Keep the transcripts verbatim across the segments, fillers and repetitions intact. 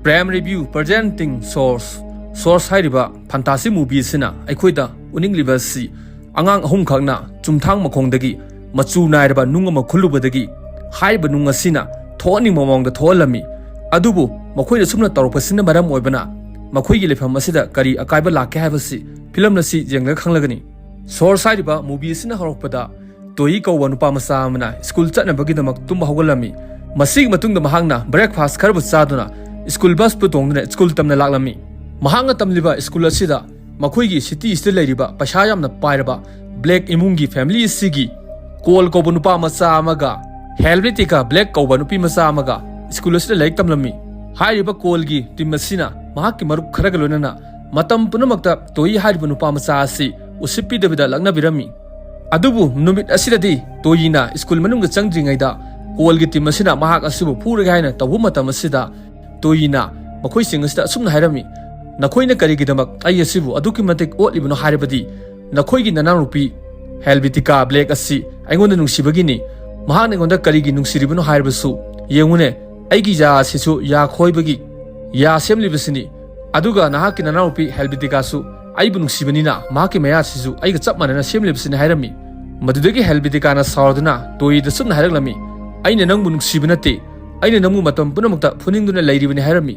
Prime Review presenting Source. Source ꯍꯥꯏꯔꯤꯕ fantasy movie ꯑꯁꯤꯅ ꯑꯩꯈꯣꯏꯗ ꯎꯠꯅꯤꯡꯂꯤꯕ ꯑꯁꯤ ꯑꯉꯥꯡ ꯑꯍꯨꯝꯈꯛꯅ ꯆꯨꯝꯊꯥꯡ ꯃꯈꯣꯡꯗꯒꯤ ꯃꯆꯨ ꯅꯥꯏꯔꯕ ꯅꯨꯡ ꯑꯃ ꯈꯨꯜꯂꯨꯕꯗꯒꯤ ꯍꯥꯏꯔꯤꯕ ꯅꯨꯡ ꯑꯁꯤꯅ ꯊꯣꯛꯍꯟꯅꯤꯡꯕ ꯃꯑꯣꯡꯗ ꯊꯣꯛꯍꯜꯂꯝꯃꯤ꯫ ꯑꯗꯨꯕꯨ ꯃꯈꯣꯏꯅ ꯁꯨꯝꯅ ꯇꯧꯔꯛꯄꯁꯤꯅ ꯃꯔꯝ ꯑꯣꯏꯕꯅ ꯃꯈꯣꯏꯒꯤ ꯂꯩꯐꯝ ꯑꯁꯤꯗ ꯀꯔꯤ ꯑꯀꯥꯏꯕ ꯂꯥꯛꯀꯦ ꯍꯥꯏꯕꯁꯤ ꯐꯤꯂꯝ ꯑꯁꯤ ꯌꯦꯡꯂꯒ ꯈꯪꯂꯒꯅꯤ꯫ Source ꯍꯥꯏꯔꯤꯕ movie ꯑꯁꯤꯅ ꯍꯧꯔꯛꯄꯗ ꯇꯣꯌꯤ ꯀꯧꯕ ꯅꯨꯄꯥ ꯃꯆꯥ ꯑꯃꯅ ꯁ꯭ꯀꯨꯜ ꯆꯠꯅꯕꯒꯤꯗꯃꯛ ꯇꯨꯝꯕ ꯍꯧꯒꯠꯂꯝꯃꯤ꯫ ꯃꯁꯤꯒꯤ ꯃꯇꯨꯡꯗ ꯃꯍꯥꯛꯅ breakfast ꯈꯔꯕꯨ ꯆꯥꯗꯨꯅ ꯁ꯭ꯀꯨꯜ ꯕꯁꯄꯨ ꯇꯣꯡꯗꯨꯅ ꯁ꯭ꯀꯨꯜ ꯇꯝꯅ ꯂꯥꯛꯂꯝꯃꯤ꯫ ꯃꯍꯥꯛꯅ ꯇꯝꯂꯤꯕ ꯁ꯭ꯀꯨꯜ ꯑꯁꯤꯗ ꯃꯈꯣꯏꯒꯤ ꯁꯤꯇꯤꯁꯤꯗ ꯂꯩꯔꯤꯕ ꯄꯩꯁꯥ ꯌꯥꯝꯅ ꯄꯥꯏꯔꯕ ꯕ꯭ꯂꯦꯛ ꯏꯃꯨꯡꯒꯤ ꯐꯦꯃꯤꯂꯤ ꯑꯁꯤꯒꯤ ꯀꯣꯜ ꯀꯧꯕ ꯅꯨꯄꯥ ꯃꯆꯥ ꯑꯃꯒ ꯍꯦꯜꯕꯦꯇꯤꯀꯥ ꯕ꯭ꯂꯦꯛ ꯀꯧꯕ ꯅꯨꯄꯤ ꯃꯆꯥ ꯑꯃꯒ ꯁ꯭ꯀꯨꯜ ꯑꯁꯤꯗ ꯂꯥꯏꯔꯤꯛ ꯇꯝꯂꯝꯃꯤ꯫ ꯍꯥꯏꯔꯤꯕ ꯀꯣꯜꯒꯤ ꯇꯤꯝ ꯑꯁꯤꯅ ꯃꯍꯥꯛꯀꯤ ꯃꯔꯨꯞ ꯈꯔꯒ ꯂꯣꯏꯅꯅ ꯃꯇꯝ ꯄꯨꯝꯅꯃꯛꯇ ꯇꯣꯌꯤ ꯍꯥꯏꯔꯤꯕ ꯅꯨꯄꯥ ꯃꯆꯥ ꯑꯁꯤ ꯎꯁꯤꯠꯄꯤꯗꯕꯤꯗ ꯂꯛꯅꯕꯤꯔꯝꯃꯤ꯫ ꯑꯗꯨꯕꯨ ꯅꯨꯃꯤꯠ ꯑꯁꯤꯗꯗꯤ ꯇꯣꯌꯤꯅ ꯁ꯭ꯀꯨꯜ ꯃꯅꯨꯡꯗ ꯆꯪꯗ꯭ꯔꯤꯉꯩꯗ ꯀꯣꯜꯒꯤ ꯇꯤꯝ ꯑꯁꯤꯅ ꯃꯍꯥꯛ ꯑꯁꯤꯕꯨ ꯐꯨꯔꯒꯦ ꯍꯥꯏꯅ ꯇꯧꯕ ꯃꯇꯝ ꯑꯁꯤꯗ ꯇꯣꯌꯤꯅ ꯃꯈꯣꯏꯁꯤꯡ ꯑꯁꯤꯗ ꯑꯁꯨꯝꯅ ꯍꯥꯏꯔꯝꯃꯤ, "ꯅꯈꯣꯏꯅ ꯀꯔꯤꯒꯤꯗꯃꯛ ꯑꯩ ꯑꯁꯤꯕꯨ ꯑꯗꯨꯛꯀꯤ ꯃꯇꯤꯛ ꯑꯣꯠꯂꯤꯕꯅꯣ ꯍꯥꯏꯔꯕꯗꯤ ꯅꯈꯣꯏꯒꯤ ꯅꯅꯥꯎꯅꯨꯄꯤ ꯍꯦꯜꯕꯤꯇꯤꯀꯥ ꯕ꯭ꯂꯦꯛ ꯑꯁꯤ ꯑꯩꯉꯣꯟꯗ ꯅꯨꯡꯁꯤꯕꯒꯤꯅꯤ꯫ ꯃꯍꯥꯛꯅ ꯑꯩꯉꯣꯟꯗ ꯀꯔꯤꯒꯤ ꯅꯨꯡꯁꯤꯔꯤꯕꯅꯣ ꯍꯥꯏꯔꯕꯁꯨ ꯌꯦꯡꯉꯨꯅꯦ, ꯑꯩꯒꯤ ꯌꯥ ꯑꯁꯤꯁꯨ ꯌꯥ ꯈꯣꯏꯕꯒꯤ ꯌꯥ ꯁꯦꯝꯂꯤꯕꯁꯤꯅꯤ꯫ ꯑꯗꯨꯒ ꯅꯍꯥꯛꯀꯤ ꯅꯅꯥꯎꯅꯨꯄꯤ ꯍꯦꯜꯕꯤꯇꯤꯀꯥꯁꯨ ꯑꯩꯕꯨ ꯅꯨꯡꯁꯤꯕꯅꯤꯅ ꯃꯍꯥꯛꯀꯤ ꯃꯌꯥꯁꯤꯁꯨ ꯑꯩꯒ ꯆꯞ ꯃꯥꯟꯅꯅ ꯁꯦꯝꯂꯤꯕꯁꯤꯅꯤ" ꯍꯥꯏꯔꯝꯃꯤ꯫ ꯃꯗꯨꯗꯒꯤ ꯍꯦꯜꯕꯤꯇꯤꯀꯥꯅ ꯁꯥꯎꯔꯗꯨꯅ ꯇꯣꯌꯤꯗ ꯆꯨꯝꯅ ꯍꯥꯏꯔꯛꯂꯝꯃꯤ, "ꯑꯩꯅ ꯅꯪꯕꯨ ꯅꯨꯡꯁꯤꯕ ꯅꯠꯇꯦ, ꯑꯩꯅ ꯅꯪꯕꯨ ꯃꯇꯝ ꯄꯨꯝꯅꯃꯛꯇ ꯐꯨꯅꯤꯡꯗꯨꯅ ꯂꯩꯔꯤꯕꯅꯤ" ꯍꯥꯏꯔꯝꯃꯤ꯫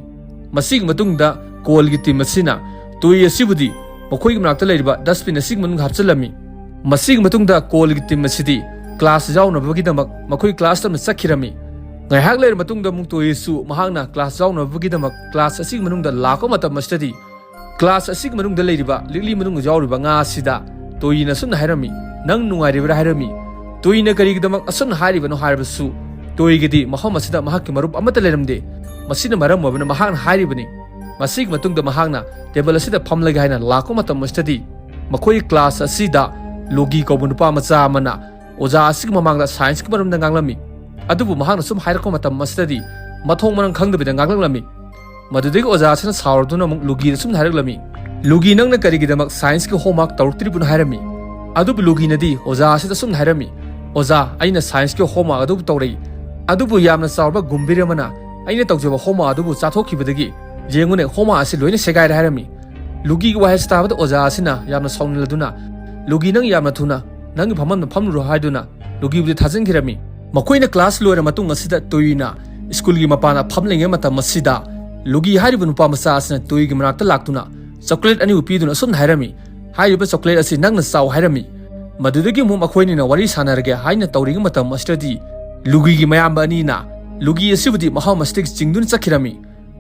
ꯃꯁꯤꯒꯤ ꯃꯇꯨꯡꯗ ꯀꯣꯜꯒꯤ ꯇꯤꯝ ꯑꯁꯤꯅ ꯇꯣꯌꯤ ꯑꯁꯤꯕꯨꯗꯤ ꯃꯈꯣꯏꯒꯤ ꯃꯅꯥꯛꯇ ꯂꯩꯔꯤꯕ ꯗꯁꯕꯤꯟ ꯑꯁꯤꯒꯤ ꯃꯅꯨꯡꯗ ꯍꯥꯞꯆꯤꯜꯂꯝꯃꯤ꯫ ꯃꯁꯤꯒꯤ ꯃꯇꯨꯡꯗ ꯀꯣꯜꯒꯤ ꯇꯤꯝ ꯑꯁꯤꯗꯤ ꯀ꯭ꯂꯥꯁ ꯌꯥꯎꯅꯕꯒꯤꯗꯃꯛ ꯃꯈꯣꯏ ꯀ꯭ꯂꯥꯁ ꯇꯝꯅ ꯆꯠꯈꯤꯔꯝꯃꯤ꯫ ꯉꯥꯏꯍꯥꯛ ꯂꯩꯔ ꯃꯇꯨꯡꯗ ꯑꯃꯨꯛ ꯇꯣꯌꯤꯁꯨ ꯃꯍꯥꯛꯅ ꯀ꯭ꯂꯥꯁ ꯌꯥꯎꯅꯕꯒꯤꯗꯃꯛ ꯀ꯭ꯂꯥꯁ ꯑꯁꯤꯒꯤ ꯃꯅꯨꯡꯗ ꯂꯥꯛꯄ ꯃꯇꯝ ꯑꯁꯤꯗꯗꯤ ꯀ꯭ꯂꯥꯁ ꯑꯁꯤꯒꯤ ꯃꯅꯨꯡꯗ ꯂꯩꯔꯤꯕ ꯂꯤꯛꯂꯤ ꯃꯅꯨꯡꯗ ꯌꯥꯎꯔꯤꯕ ꯉꯥ ꯑꯁꯤꯗ ꯇꯣꯌꯤꯅ ꯑꯁꯨꯝꯅ ꯍꯥꯏꯔꯝꯃꯤ, "ꯅꯪ ꯅꯨꯡꯉꯥꯏꯔꯤꯕ꯭ꯔꯥ?" ꯍꯥꯏꯔꯝꯃꯤ꯫ ꯇꯣꯌꯤꯅ ꯀꯔꯤꯒꯤꯗꯃꯛ ꯑꯁꯨꯝꯅ ꯍꯥꯏꯔꯤꯕꯅꯣ ꯍꯥꯏꯔꯕꯁꯨ ꯇꯣꯌꯤꯒꯤꯗꯤ ꯃꯐꯝ ꯑꯁꯤꯗ ꯃꯍꯥꯛꯀꯤ ꯃꯔꯨꯞ ꯑꯃꯠꯇ ꯂꯩꯔꯝꯗꯦ꯫ ꯃꯁꯤꯅ ꯃꯔꯝ ꯑꯣꯏꯕꯅ ꯃꯍꯥꯛꯅ ꯍꯥꯏꯔꯤꯕꯅꯤ꯫ ꯃꯁꯤꯒꯤ ꯃꯇꯨꯡꯗ ꯃꯍꯥꯛꯅ ꯇꯦꯕꯜ ꯑꯁꯤꯗ ꯐꯝꯂꯒꯦ ꯍꯥꯏꯅ ꯂꯥꯛꯄ ꯃꯇꯝ ꯑꯁꯤꯗꯗꯤ ꯃꯈꯣꯏ ꯀ꯭ꯂꯥꯁ ꯑꯁꯤꯗ ꯂꯨꯒꯤ ꯀꯧꯕ ꯅꯨꯄꯥ ꯃꯆꯥ ꯑꯃꯅ ꯑꯣꯖꯥ ꯑꯁꯤꯒꯤ ꯃꯃꯥꯡꯗ ꯁꯥꯏꯟꯁꯀꯤ ꯃꯔꯝꯗ ꯉꯥꯡꯂꯝꯃꯤ꯫ ꯑꯗꯨꯕꯨ ꯃꯍꯥꯛꯅ ꯁꯨꯝ ꯍꯥꯏꯔꯛꯄ ꯃꯇꯝ ꯑꯁꯤꯗꯗꯤ ꯃꯊꯣꯡ ꯃꯔꯝ ꯈꯪꯗꯕꯤꯗ ꯉꯥꯡꯂꯛꯂꯝꯃꯤ꯫ ꯃꯗꯨꯗꯒꯤ ꯑꯣꯖꯥ ꯑꯁꯤꯅ ꯁꯥꯎꯔꯗꯨꯅ ꯑꯃꯨꯛ ꯂꯨꯒꯤꯗ ꯁꯨꯝ ꯍꯥꯏꯔꯛꯂꯝꯃꯤ, "ꯂꯨꯒꯤ, ꯅꯪꯅ ꯀꯔꯤꯒꯤꯗꯃꯛ ꯁꯥꯏꯟꯁꯀꯤ ꯍꯣꯝꯋꯥꯔꯛ ꯇꯧꯔꯛꯇ꯭ꯔꯤꯕꯅꯣ?" ꯍꯥꯏꯔꯝꯃꯤ꯫ ꯑꯗꯨꯕꯨ ꯂꯨꯒꯤꯅꯗꯤ ꯑꯣꯖꯥ ꯑꯁꯤꯗ ꯁꯨꯝ ꯍꯥꯏꯔꯝꯃꯤ, "ꯑꯣꯖꯥ, ꯑꯩꯅ ꯁꯥꯏꯟꯁꯀꯤ ꯍꯣꯝꯋꯥꯔꯛ ꯑꯗꯨꯕꯨ ꯇꯧꯔꯛꯏ, ꯑꯗꯨꯕꯨ ꯌꯥꯝꯅ ꯆꯥꯎꯔꯕ ꯒꯨꯝꯚꯤꯔ ꯑꯃꯅ ꯑꯩꯅ ꯇꯧꯖꯕ ꯍꯣꯝꯋꯥꯛ ꯑꯗꯨꯕꯨ ꯆꯥꯊꯣꯛꯈꯤꯕꯗꯒꯤ ꯌꯦꯡꯉꯨꯅꯦ, ꯍꯣꯝꯋꯥꯛ ꯑꯁꯤ ꯂꯣꯏꯅ ꯁꯦꯒꯥꯏꯔꯦ" ꯍꯥꯏꯔꯝꯃꯤ꯫ ꯂꯨꯒꯤꯒꯤ ꯋꯥꯍꯩꯁꯤ ꯇꯥꯕꯗ ꯑꯣꯖꯥ ꯑꯁꯤꯅ ꯌꯥꯝꯅ ꯁꯥꯎꯅꯤꯡꯂꯗꯨꯅ, "ꯂꯨꯒꯤ, ꯅꯪ ꯌꯥꯝꯅ ꯊꯨꯅ ꯅꯪꯒꯤ ꯐꯝꯐꯝꯗ ꯐꯝꯂꯨꯔꯣ" ꯍꯥꯏꯗꯨꯅ ꯂꯨꯒꯤꯕꯨꯗꯤ ꯊꯥꯖꯤꯟꯈꯤꯔꯝꯃꯤ꯫ ꯃꯈꯣꯏꯅ ꯀ꯭ꯂꯥꯁ ꯂꯣꯏꯔ ꯃꯇꯨꯡ ꯑꯁꯤꯗ ꯇꯨꯏꯅ ꯁ꯭ꯀꯨꯜꯒꯤ ꯃꯄꯥꯟꯗ ꯐꯝꯂꯤꯉꯩ ꯃꯇꯝ ꯑꯁꯤꯗ ꯂꯨꯒꯤ ꯍꯥꯏꯔꯤꯕ ꯅꯨꯄꯥ ꯃꯆꯥ ꯑꯁꯤꯅ ꯇꯨꯏꯒꯤ ꯃꯅꯥꯛꯇ ꯂꯥꯛꯇꯨꯅ ꯆꯣꯀ꯭ꯂꯦꯠ ꯑꯅꯤꯕꯨ ꯄꯤꯗꯨꯅ ꯑꯁꯨꯝꯅ ꯍꯥꯏꯔꯝꯃꯤ, "ꯍꯥꯏꯔꯤꯕ ꯆꯣꯀ꯭ꯂꯦꯠ ꯑꯁꯤ ꯅꯪꯅ ꯆꯥꯎ" ꯍꯥꯏꯔꯝꯃꯤ꯫ ꯃꯗꯨꯗꯒꯤ ꯑꯃꯨꯛ ꯃꯈꯣꯏꯅꯤꯅ ꯋꯥꯔꯤ ꯁꯥꯟꯅꯔꯒꯦ ꯍꯥꯏꯅ ꯇꯧꯔꯤꯉꯩ ꯃꯇꯝ ꯑꯁꯤꯗꯗꯤ ꯂꯨꯒꯤꯒꯤ ꯃꯌꯥꯝꯕ ꯑꯅꯤꯅ ꯂꯨꯒꯤ ꯑꯁꯤꯕꯨꯗꯤ ꯃꯍꯥꯎ ꯃꯁꯤꯗꯒꯤ ꯆꯤꯡꯗꯨꯅ ꯆꯠꯈꯤꯔꯝꯃꯤ꯫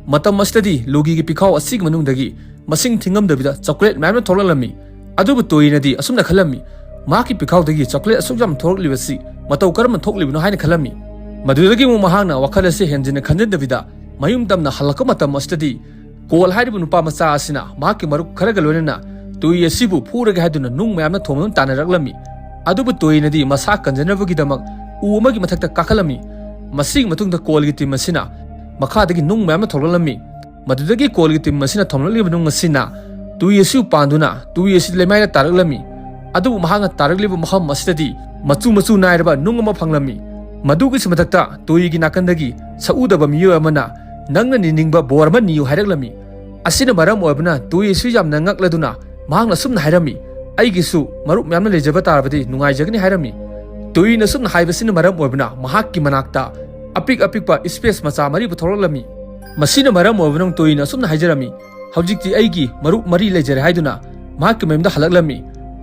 ꯃꯇꯝ ꯑꯁꯤꯗꯗꯤ ꯂꯨꯒꯤꯒꯤ ꯄꯤꯈꯥꯎ ꯑꯁꯤꯒꯤ ꯃꯅꯨꯡꯗꯒꯤ ꯃꯁꯤꯡ ꯊꯤꯉꯝꯗꯕꯤꯗ ꯆꯣꯀ꯭ꯂꯦꯠ ꯃꯌꯥꯝ ꯑꯃ ꯊꯣꯛꯂꯛꯂꯝꯃꯤ꯫ ꯑꯗꯨꯕꯨ ꯇꯣꯏꯅꯗꯤ ꯑꯁꯨꯝꯅ ꯈꯜꯂꯝꯃꯤ, "ꯃꯍꯥꯛꯀꯤ ꯄꯤꯈꯥꯎꯗꯒꯤ ꯆꯣꯀ꯭ꯂꯦꯠ ꯑꯁꯨꯛ ꯌꯥꯝ ꯊꯣꯛꯂꯛꯂꯤꯕꯁꯤ ꯃꯇꯧ ꯀꯔꯝꯅ ꯊꯣꯛꯂꯤꯕꯅꯣ?" ꯍꯥꯏꯅ ꯈꯜꯂꯝꯃꯤ꯫ ꯃꯗꯨꯗꯒꯤ ꯑꯃꯨꯛ ꯃꯍꯥꯛꯅ ꯋꯥꯈꯜ ꯑꯁꯤ ꯍꯦꯟꯖꯤꯟꯅ ꯈꯟꯖꯤꯟꯗꯕꯤꯗ ꯃꯌꯨꯝ ꯇꯝꯅ ꯍꯜꯂꯛꯄ ꯃꯇꯝ ꯑꯁꯤꯗꯗꯤ ꯀꯣꯜ ꯍꯥꯏꯔꯤꯕ ꯅꯨꯄꯥ ꯃꯆꯥ ꯑꯁꯤꯅ ꯃꯍꯥꯛꯀꯤ ꯃꯔꯨꯞ ꯈꯔꯒ ꯂꯣꯏꯅꯅ ꯇꯨꯏ ꯑꯁꯤꯕꯨ ꯐꯨꯔꯒꯦ ꯍꯥꯏꯗꯨꯅ ꯅꯨꯡ ꯃꯌꯥꯝꯅ ꯊꯣꯝꯗꯨꯅ ꯇꯥꯟꯅꯔꯛꯂꯝꯃꯤ꯫ ꯑꯗꯨꯕꯨ ꯇꯣꯏꯅꯗꯤ ꯃꯁꯥ ꯀꯟꯖꯅꯕꯒꯤꯗꯃꯛ ꯎ ꯑꯃꯒꯤ ꯃꯊꯛꯇ ꯀꯥꯈꯠꯂꯝꯃꯤ꯫ ꯃꯁꯤꯒꯤ ꯃꯇꯨꯡꯗ ꯀꯣꯜꯒꯤ ꯇꯤꯝ ꯑꯁꯤꯅ ꯃꯈꯥꯗꯒꯤ ꯅꯨꯡ ꯃꯌꯥꯝꯅ ꯊꯣꯛꯂꯛꯂꯝꯃꯤ꯫ ꯃꯗꯨꯗꯒꯤ ꯀꯣꯜꯒꯤ ꯇꯤꯝ ꯑꯁꯤꯅ ꯊꯣꯝꯂꯛꯂꯤꯕ ꯅꯨꯡ ꯑꯁꯤꯅ ꯇꯨꯏ ꯑꯁꯤꯕꯨ ꯄꯥꯟꯗꯨꯅ ꯇꯨꯏ ꯑꯁꯤ ꯂꯩꯃꯥꯏꯗ ꯇꯥꯔꯛꯂꯝꯃꯤ꯫ ꯑꯗꯨꯕꯨ ꯃꯍꯥꯛꯅ ꯇꯥꯔꯛꯂꯤꯕ ꯃꯐꯝ ꯑꯁꯤꯗꯗꯤ ꯃꯆꯨ ꯃꯆꯨ ꯅꯥꯏꯔꯕ ꯅꯨꯡ ꯑꯃ ꯐꯪꯂꯝꯃꯤ꯫ ꯃꯗꯨꯒꯤꯁꯨ ꯃꯊꯛꯇ ꯇꯨꯏꯒꯤ ꯅꯥꯀꯟꯗꯒꯤ ꯁꯛꯎꯗꯕ ꯃꯤꯑꯣꯏ ꯑꯃꯅ "ꯅꯪꯅ ꯅꯤꯅꯤꯡꯕ ꯕꯣꯔ ꯑꯃ ꯅꯤꯌꯨ" ꯍꯥꯏꯔꯛꯂꯝꯃꯤ꯫ ꯑꯁꯤꯅ ꯃꯔꯝ ꯑꯣꯏꯕꯅ ꯇꯨꯏ ꯑꯁꯤ ꯌꯥꯝꯅ ꯉꯛꯂꯗꯨꯅ ꯃꯍꯥꯛꯅ ꯁꯨꯝꯅ ꯍꯥꯏꯔꯝꯃꯤ, "ꯑꯩꯒꯤꯁꯨ ꯃꯔꯨꯞ ꯃꯌꯥꯝꯅ ꯂꯩꯖꯕ ꯇꯥꯔꯕꯗꯤ ꯅꯨꯡꯉꯥꯏꯖꯒꯅꯤ" ꯍꯥꯏꯔꯝꯃꯤ꯫ ꯇꯨꯏꯅ ꯁꯨꯝꯅ ꯍꯥꯏꯕꯁꯤꯅ ꯃꯔꯝ ꯑꯣꯏꯕꯅ ꯃꯍꯥꯛꯀꯤ ꯃꯅꯥꯛꯇ ꯑꯄꯤꯛ ꯑꯄꯤꯛꯄ ꯁ꯭ꯄꯦꯁ ꯃꯆꯥ ꯃꯔꯤ ꯄꯨꯊꯣꯔꯛꯂꯝꯃꯤ꯫ ꯃꯁꯤꯅ ꯃꯔꯝ ꯑꯣꯏꯕꯅ ꯇꯨꯏꯅ ꯑꯁꯨꯝꯅ ꯍꯥꯏꯖꯔꯝꯃꯤ, "ꯍꯧꯖꯤꯛꯇꯤ ꯑꯩꯒꯤ ꯃꯔꯨꯞ ꯃꯔꯤ ꯂꯩꯖꯔꯦ" ꯍꯥꯏꯗꯨꯅ ꯃꯍꯥꯛꯀꯤ ꯃꯌꯨꯝꯗ ꯍꯜꯂꯛꯂꯝꯃꯤ꯫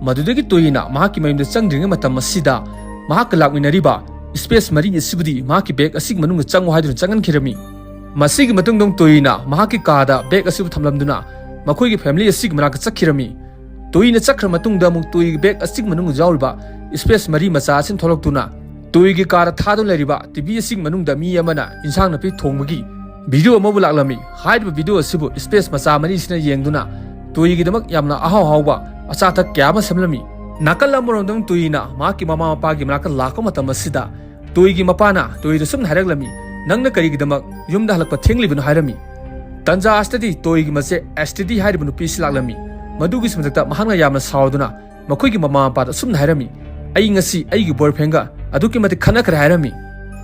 ꯃꯗꯨꯗꯒꯤ ꯇꯨꯏꯅ ꯃꯍꯥꯛꯀꯤ ꯃꯌꯨꯝꯗ ꯆꯪꯗ꯭ꯔꯤꯉꯩ ꯃꯇꯝ ꯑꯁꯤꯗ ꯃꯍꯥꯛꯀ ꯂꯥꯛꯃꯤꯟꯅꯔꯤꯕ ꯁ꯭ꯄꯦꯁ ꯃꯔꯤ ꯑꯁꯤꯕꯨꯗꯤ ꯃꯍꯥꯛꯀꯤ ꯕꯦꯒ ꯑꯁꯤꯒꯤ ꯃꯅꯨꯡꯗ ꯆꯪꯉꯨ ꯍꯥꯏꯗꯨꯅ ꯆꯪꯍꯟꯈꯤꯔꯝꯃꯤ꯫ ꯃꯁꯤꯒꯤ ꯃꯇꯨꯡꯗ ꯇꯨꯏꯅ ꯃꯍꯥꯛꯀꯤ ꯀꯥꯗ ꯕꯦꯒ ꯑꯁꯤꯕꯨ ꯊꯝꯂꯝꯗꯨꯅ ꯃꯈꯣꯏꯒꯤ ꯐꯦꯃꯤꯂꯤ ꯑꯁꯤꯒꯤ ꯃꯅꯥꯛꯇ ꯆꯠꯈꯤꯔꯝꯃꯤ꯫ ꯇꯨꯏꯅ ꯆꯠꯈ꯭ꯔ ꯃꯇꯨꯡꯗ ꯑꯃꯨꯛ ꯇꯨꯏꯒꯤ ꯕꯦꯒ ꯑꯁꯤꯒꯤ ꯃꯅꯨꯡꯗ ꯌꯥꯎꯔꯤꯕ ꯁ꯭ꯄꯦꯁ ꯃꯔꯤ ꯃꯆꯥ ꯑꯁꯤꯅ ꯊꯣꯛꯂꯛꯇꯨꯅ ꯇꯨꯏꯒꯤ ꯀꯥꯗ ꯊꯥꯗꯨꯅ ꯂꯩꯔꯤꯕ ꯇꯤ ꯚꯤ ꯑꯁꯤꯒꯤ ꯃꯅꯨꯡꯗ ꯃꯤ ꯑꯃꯅ ꯏꯟꯁꯥꯡ ꯅꯥꯄꯤ ꯊꯣꯡꯕꯒꯤ ꯚꯤꯗꯤꯑꯣ ꯑꯃꯕꯨ ꯂꯥꯛꯂꯝꯃꯤ꯫ ꯍꯥꯏꯔꯤꯕ ꯚꯤꯗꯤꯑꯣ ꯑꯁꯤꯕꯨ ꯁ꯭ꯄꯦꯁ ꯃꯆꯥ ꯃꯔꯤꯁꯤꯅ ꯌꯦꯡꯗꯨꯅ ꯇꯨꯏꯒꯤꯗꯃꯛ ꯌꯥꯝꯅ ꯑꯍꯥꯎ ꯑꯍꯥꯎꯕ ꯑꯆꯥ ꯑꯊꯛ ꯀꯌꯥ ꯑꯃ ꯁꯦꯝꯂꯝꯃꯤ꯫ ꯅꯥꯀꯜ ꯑꯃꯔꯣꯝꯗ ꯑꯃꯨꯛ ꯇꯨꯏꯅ ꯃꯍꯥꯛꯀꯤ ꯃꯃꯥ ꯃꯄꯥꯒꯤ ꯃꯅꯥꯛꯇ ꯂꯥꯛꯄ ꯃꯇꯝ ꯑꯁꯤꯗ ꯇꯣꯏꯒꯤ ꯃꯄꯥꯅ ꯇꯣꯏꯗ ꯁꯨꯝꯅ ꯍꯥꯏꯔꯛꯂꯝꯃꯤ, "ꯅꯪꯅ ꯀꯔꯤꯒꯤꯗꯃꯛ ꯌꯨꯝꯗ ꯍꯜꯂꯛꯄ ꯊꯦꯡꯂꯤꯕꯅꯣ?" ꯍꯥꯏꯔꯝꯃꯤ꯫ ꯇꯟꯖꯥ ꯑꯁꯤꯗꯗꯤ ꯇꯣꯏꯒꯤ ꯃꯆꯦ ꯑꯦꯁꯇꯤꯗꯤ ꯍꯥꯏꯔꯤꯕ ꯅꯨꯄꯤꯁꯤ ꯂꯥꯛꯂꯝꯃꯤ꯫ ꯃꯗꯨꯒꯤꯁꯨ ꯃꯊꯛꯇ ꯃꯍꯥꯛꯅ ꯌꯥꯝꯅ ꯁꯥꯎꯗꯨꯅ ꯃꯈꯣꯏꯒꯤ ꯃꯃꯥ ꯃꯄꯥꯗ ꯁꯨꯝꯅ ꯍꯥꯏꯔꯝꯃꯤ, "ꯑꯩ ꯉꯁꯤ ꯑꯩꯒꯤ ꯕꯣꯏꯐ꯭ꯔꯦꯟꯒ ꯑꯗꯨꯛꯀꯤ ꯃꯇꯤꯛ ꯈꯠꯅꯈ꯭ꯔꯦ" ꯍꯥꯏꯔꯝꯃꯤ꯫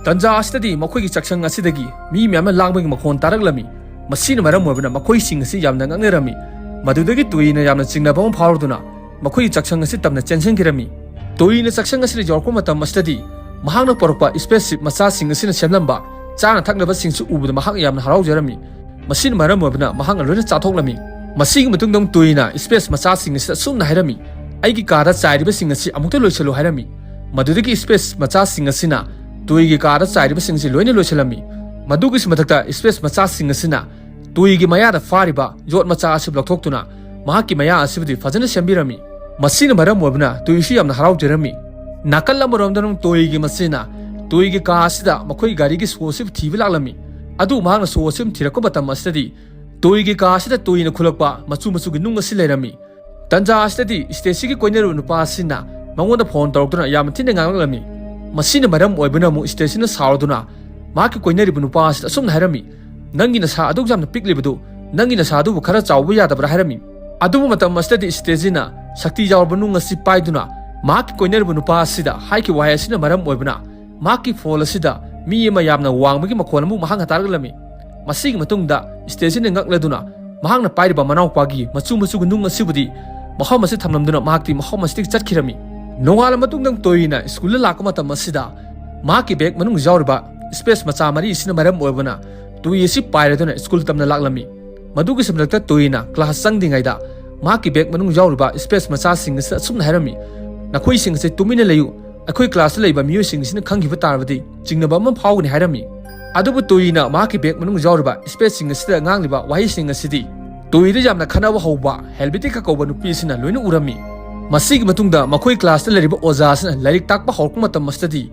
ꯇꯟꯖꯥ ꯑꯁꯤꯗꯗꯤ ꯃꯈꯣꯏꯒꯤ ꯆꯥꯛꯁꯪ ꯑꯁꯤꯗꯒꯤ ꯃꯤ ꯃꯌꯥꯝꯅ ꯂꯥꯡꯕꯒꯤ ꯃꯈꯣꯟ ꯇꯥꯔꯛꯂꯝꯃꯤ꯫ ꯃꯁꯤꯅ ꯃꯔꯝ ꯑꯣꯏꯕꯅ ꯃꯈꯣꯏꯁꯤꯡ ꯑꯁꯤ ꯌꯥꯝꯅ ꯉꯛꯅꯔꯝꯃꯤ꯫ ꯃꯗꯨꯗꯒꯤ ꯇꯣꯏꯅ ꯌꯥꯝꯅ ꯆꯤꯡꯅꯕ ꯑꯃ ꯐꯥꯎꯔꯗꯨꯅ ꯃꯈꯣꯏꯒꯤ ꯆꯥꯛꯁꯪ ꯑꯁꯤ ꯇꯝꯅ ꯆꯦꯟꯁꯤꯟꯈꯤꯔꯝꯃꯤ꯫ ꯇꯣꯏꯅ ꯆꯥꯛꯁꯪ ꯑꯁꯤꯗ ꯌꯧꯔꯛꯄ ꯃꯇꯝ ꯑꯁꯤꯗꯗꯤ ꯃꯍꯥꯛꯅ ꯄꯨꯔꯛꯄ spaceship ꯃꯆꯥꯁꯤꯡ ꯑꯁꯤꯅ ꯁꯦꯝꯂꯝꯕ ꯆꯥꯅ ꯊꯛꯅꯕꯁꯤꯡꯁꯨ ꯎꯕꯗ ꯃꯍꯥꯛ ꯌꯥꯝꯅ ꯍꯔꯥꯎꯖꯔꯝꯃꯤ꯫ ꯃꯁꯤꯅ ꯃꯔꯝ ꯑꯣꯏꯕꯅ ꯃꯍꯥꯛꯅ ꯂꯣꯏꯅ ꯆꯥꯊꯣꯛꯂꯝꯃꯤ꯫ ꯃꯁꯤꯒꯤ ꯃꯇꯨꯡꯗ ꯑꯃꯨꯛ ꯇꯣꯏꯅ space ꯃꯆꯥꯁꯤꯡ ꯑꯁꯤꯗ ꯑꯁꯨꯝꯅ ꯍꯥꯏꯔꯝꯃꯤ, "ꯑꯩꯒꯤ ꯀꯥꯗ ꯆꯥꯏꯔꯤꯕꯁꯤꯡ ꯑꯁꯤ ꯑꯃꯨꯛꯇ ꯂꯣꯏꯁꯤꯜꯂꯨ" ꯍꯥꯏꯔꯝꯃꯤ꯫ ꯃꯗꯨꯗꯒꯤ space ꯃꯆꯥꯁꯤꯡ ꯑꯁꯤꯅ ꯇꯣꯏꯒꯤ ꯀꯥꯗ ꯆꯥꯏꯔꯤꯕꯁꯤꯡ ꯑꯁꯤ ꯂꯣꯏꯅ ꯂꯣꯏꯁꯤꯜꯂꯝꯃꯤ꯫ ꯃꯗꯨꯒꯤꯁꯨ ꯃꯊꯛꯇ space ꯃꯆꯥꯁꯤꯡ ꯑꯁꯤꯅ ꯇꯣꯏꯒꯤ ꯃꯌꯥꯗ ꯐꯥꯔꯤꯕ ꯌꯣꯠ ꯃꯆꯥ ꯑꯁꯤꯕꯨ ꯂꯧꯊꯣꯛꯇꯨꯅ ꯃꯍꯥꯛꯀꯤ ꯃꯌꯥ ꯑꯁꯤꯕꯨꯗꯤ ꯐꯖꯅ ꯁꯦꯝꯕꯤꯔꯝꯃꯤ꯫ ꯃꯁꯤꯅ ꯃꯔꯝ ꯑꯣꯏꯕꯅ ꯇꯣꯏꯁꯨ ꯌꯥꯝꯅ ꯍꯔꯥꯎꯖꯔꯝꯃꯤ꯫ ꯅꯥꯀꯜ ꯑꯃꯔꯣꯝꯗ ꯑꯃꯨꯛ ꯇꯣꯏꯒꯤ ꯃꯆꯦꯅ ꯇꯣꯏꯒꯤ ꯀꯥ ꯑꯁꯤꯗ ꯃꯈꯣꯏ ꯒꯥꯔꯤꯒꯤ ꯁꯣ ꯑꯁꯤꯕꯨ ꯊꯤꯕ ꯂꯥꯛꯂꯝꯃꯤ꯫ ꯑꯗꯨ ꯃꯍꯥꯛꯅ ꯁꯣ ꯑꯁꯤꯕꯨ ꯊꯤꯔꯛꯄ ꯃꯇꯝ ꯑꯁꯤꯗꯗꯤ ꯇꯣꯏꯒꯤ ꯀꯥ ꯑꯁꯤꯗ ꯇꯣꯏꯅ ꯈꯨꯂꯛꯄ ꯃꯆꯨ ꯃꯆꯨꯒꯤ ꯅꯨꯡ ꯑꯁꯤ ꯂꯩꯔꯝꯃꯤ꯫ ꯇꯟꯖꯥ ꯑꯁꯤꯗꯗꯤ ꯁ꯭ꯇꯦꯁꯤꯒꯤ ꯀꯣꯏꯅꯔꯤꯕ ꯅꯨꯄꯥ ꯑꯁꯤꯅ ꯃꯉꯣꯟꯗ ꯐꯣꯟ ꯇꯧꯔꯛꯇꯨꯅ ꯌꯥꯝꯅ ꯊꯤꯅ ꯉꯥꯡꯂꯛꯂꯝꯃꯤ꯫ ꯃꯁꯤꯅ ꯃꯔꯝ ꯑꯣꯏꯕꯅ ꯑꯃꯨꯛ ꯁ꯭ꯇꯦꯁꯤꯅ ꯁꯥꯎꯔꯗꯨꯅ ꯃꯍꯥꯛꯀꯤ ꯀꯣꯏꯅꯔꯤꯕ ꯅꯨꯄꯥ ꯑꯁꯤꯗ ꯑꯁꯨꯝꯅ ꯍꯥꯏꯔꯝꯃꯤ, "ꯅꯪꯒꯤ ꯅꯁꯥ ꯑꯗꯨꯛ ꯌꯥꯝꯅ ꯄꯤꯛꯂꯤꯕꯗꯨ ꯅꯪꯒꯤ ꯅꯁꯥ ꯑꯗꯨꯕꯨ ꯈꯔ ꯆꯥꯎꯕ ꯌꯥꯗꯕ꯭ꯔꯥ?" ꯍꯥꯏꯔꯝꯃꯤ꯫ ꯑꯗꯨꯕꯨ ꯃꯇꯝ ꯑꯁꯤꯗꯗꯤ ꯁ꯭ꯇꯦꯁꯤꯅ ꯁꯛꯇꯤ ꯌꯥꯎꯔꯕ ꯅꯨꯡ ꯑꯁꯤ ꯄꯥꯏꯗꯨꯅ ꯃꯍꯥꯛꯀꯤ ꯀꯣꯏꯅꯔꯤꯕ ꯅꯨꯄꯥ ꯑꯁꯤꯗ ꯍꯥꯏꯈꯤꯕ ꯋꯥꯍꯩ ꯑꯁꯤꯅ ꯃꯔꯝ ꯑꯣꯏꯕꯅ ꯃꯍꯥꯛꯀꯤ ꯐꯣꯟ ꯑꯁꯤꯗ ꯃꯤ ꯑꯃ ꯌꯥꯝꯅ ꯋꯥꯡꯕꯒꯤ ꯃꯈꯣꯜ ꯑꯃ ꯃꯍꯥꯛꯅ ꯇꯥꯔꯛꯂꯝꯃꯤ꯫ ꯃꯁꯤꯒꯤ ꯃꯇꯨꯡꯗ ꯁ꯭ꯇꯦꯁꯤꯅ ꯉꯛꯂꯗꯨꯅ ꯃꯍꯥꯛꯅ ꯄꯥꯏꯔꯤꯕ ꯃꯅꯥꯎꯄꯥꯒꯤ ꯃꯆꯨ ꯃꯆꯨꯒꯤ ꯅꯨꯡ ꯑꯁꯤꯕꯨꯗꯤ ꯃꯐꯝ ꯑꯁꯤ ꯊꯝꯂꯝꯗꯨꯅ ꯃꯍꯥꯛꯇꯤ ꯃꯐꯝ ꯑꯁꯤꯗꯒꯤ ꯆꯠꯈꯤꯔꯝꯃꯤ꯫ ꯅꯣꯡꯉꯥꯜꯂ ꯃꯇꯨꯡꯗ ꯇꯣꯏꯅ ꯁ꯭ꯀꯨꯜꯗ ꯂꯥꯛꯄ ꯃꯇꯝ ꯑꯁꯤꯗ ꯃꯍꯥꯛꯀꯤ ꯕꯦꯒ ꯃꯅꯨꯡ ꯌꯥꯎꯔꯤꯕ space ꯃꯆꯥ ꯃꯔꯤ ꯑꯁꯤꯅ ꯃꯔꯝ ꯑꯣꯏꯕꯅ ꯇꯣꯏ ꯑꯁꯤ ꯄꯥꯏꯔꯗꯨꯅ ꯁ꯭ꯀꯨꯜ ꯇꯝꯅ ꯂꯥꯛꯂꯝꯃꯤ꯫ ꯃꯗꯨꯒꯤ ꯁꯝꯂꯛꯇ ꯇꯣꯏꯅ ꯀ꯭ꯂꯥꯁ ꯆꯪꯗ꯭ꯔꯤꯉꯩꯗ ꯃꯍꯥꯛꯀꯤ ꯕꯦꯒ ꯃꯅꯨꯡ ꯌꯥꯎꯔꯤꯕ space ꯃꯆꯥꯁꯤꯡ ꯑꯁꯤꯗ ꯑꯁꯨꯝꯅ ꯍꯥꯏꯔꯝꯃꯤ, "ꯅꯈꯣꯏꯁꯤꯡ ꯑꯁꯤ ꯇꯨꯃꯤꯟꯅ ꯂꯩꯌꯨ, ꯑꯩꯈꯣꯏ ꯀ꯭ꯂꯥꯁꯇ ꯂꯩꯕ ꯃꯤꯑꯣꯏꯁꯤꯡ ꯑꯁꯤꯅ ꯈꯪꯈꯤꯕ ꯇꯥꯔꯕꯗꯤ ꯆꯤꯡꯅꯕ ꯑꯃ ꯐꯥꯎꯒꯅꯤ" ꯍꯥꯏꯔꯝꯃꯤ꯫ ꯑꯗꯨꯕꯨ ꯇꯣꯏꯅ ꯃꯍꯥꯛꯀꯤ ꯕꯦꯒ ꯃꯅꯨꯡ ꯌꯥꯎꯔꯤꯕ spaceꯁꯤꯡ ꯑꯁꯤꯗ ꯉꯥꯡꯂꯤꯕ ꯋꯥꯍꯩꯁꯤꯡ ꯑꯁꯤꯗꯤ ꯇꯣꯏꯗ ꯌꯥꯝꯅ ꯈꯠꯅꯕ ꯍꯧꯕ ꯍꯦꯜꯕꯤꯇꯤꯀ ꯀꯧꯕ ꯅꯨꯄꯤ ꯑꯁꯤꯅ ꯂꯣꯏꯅ ꯎꯔꯝꯃꯤ꯫ ꯃꯁꯤꯒꯤ ꯃꯇꯨꯡꯗ ꯃꯈꯣꯏ ꯀ꯭ꯂꯥꯁꯇ ꯂꯩꯔꯤꯕ ꯑꯣꯖꯥ ꯑꯁꯤꯅ ꯂꯥꯏꯔꯤꯛ ꯇꯥꯛꯄ ꯍꯧꯔꯛꯄ ꯃꯇꯝ ꯑꯁꯤꯗꯗꯤ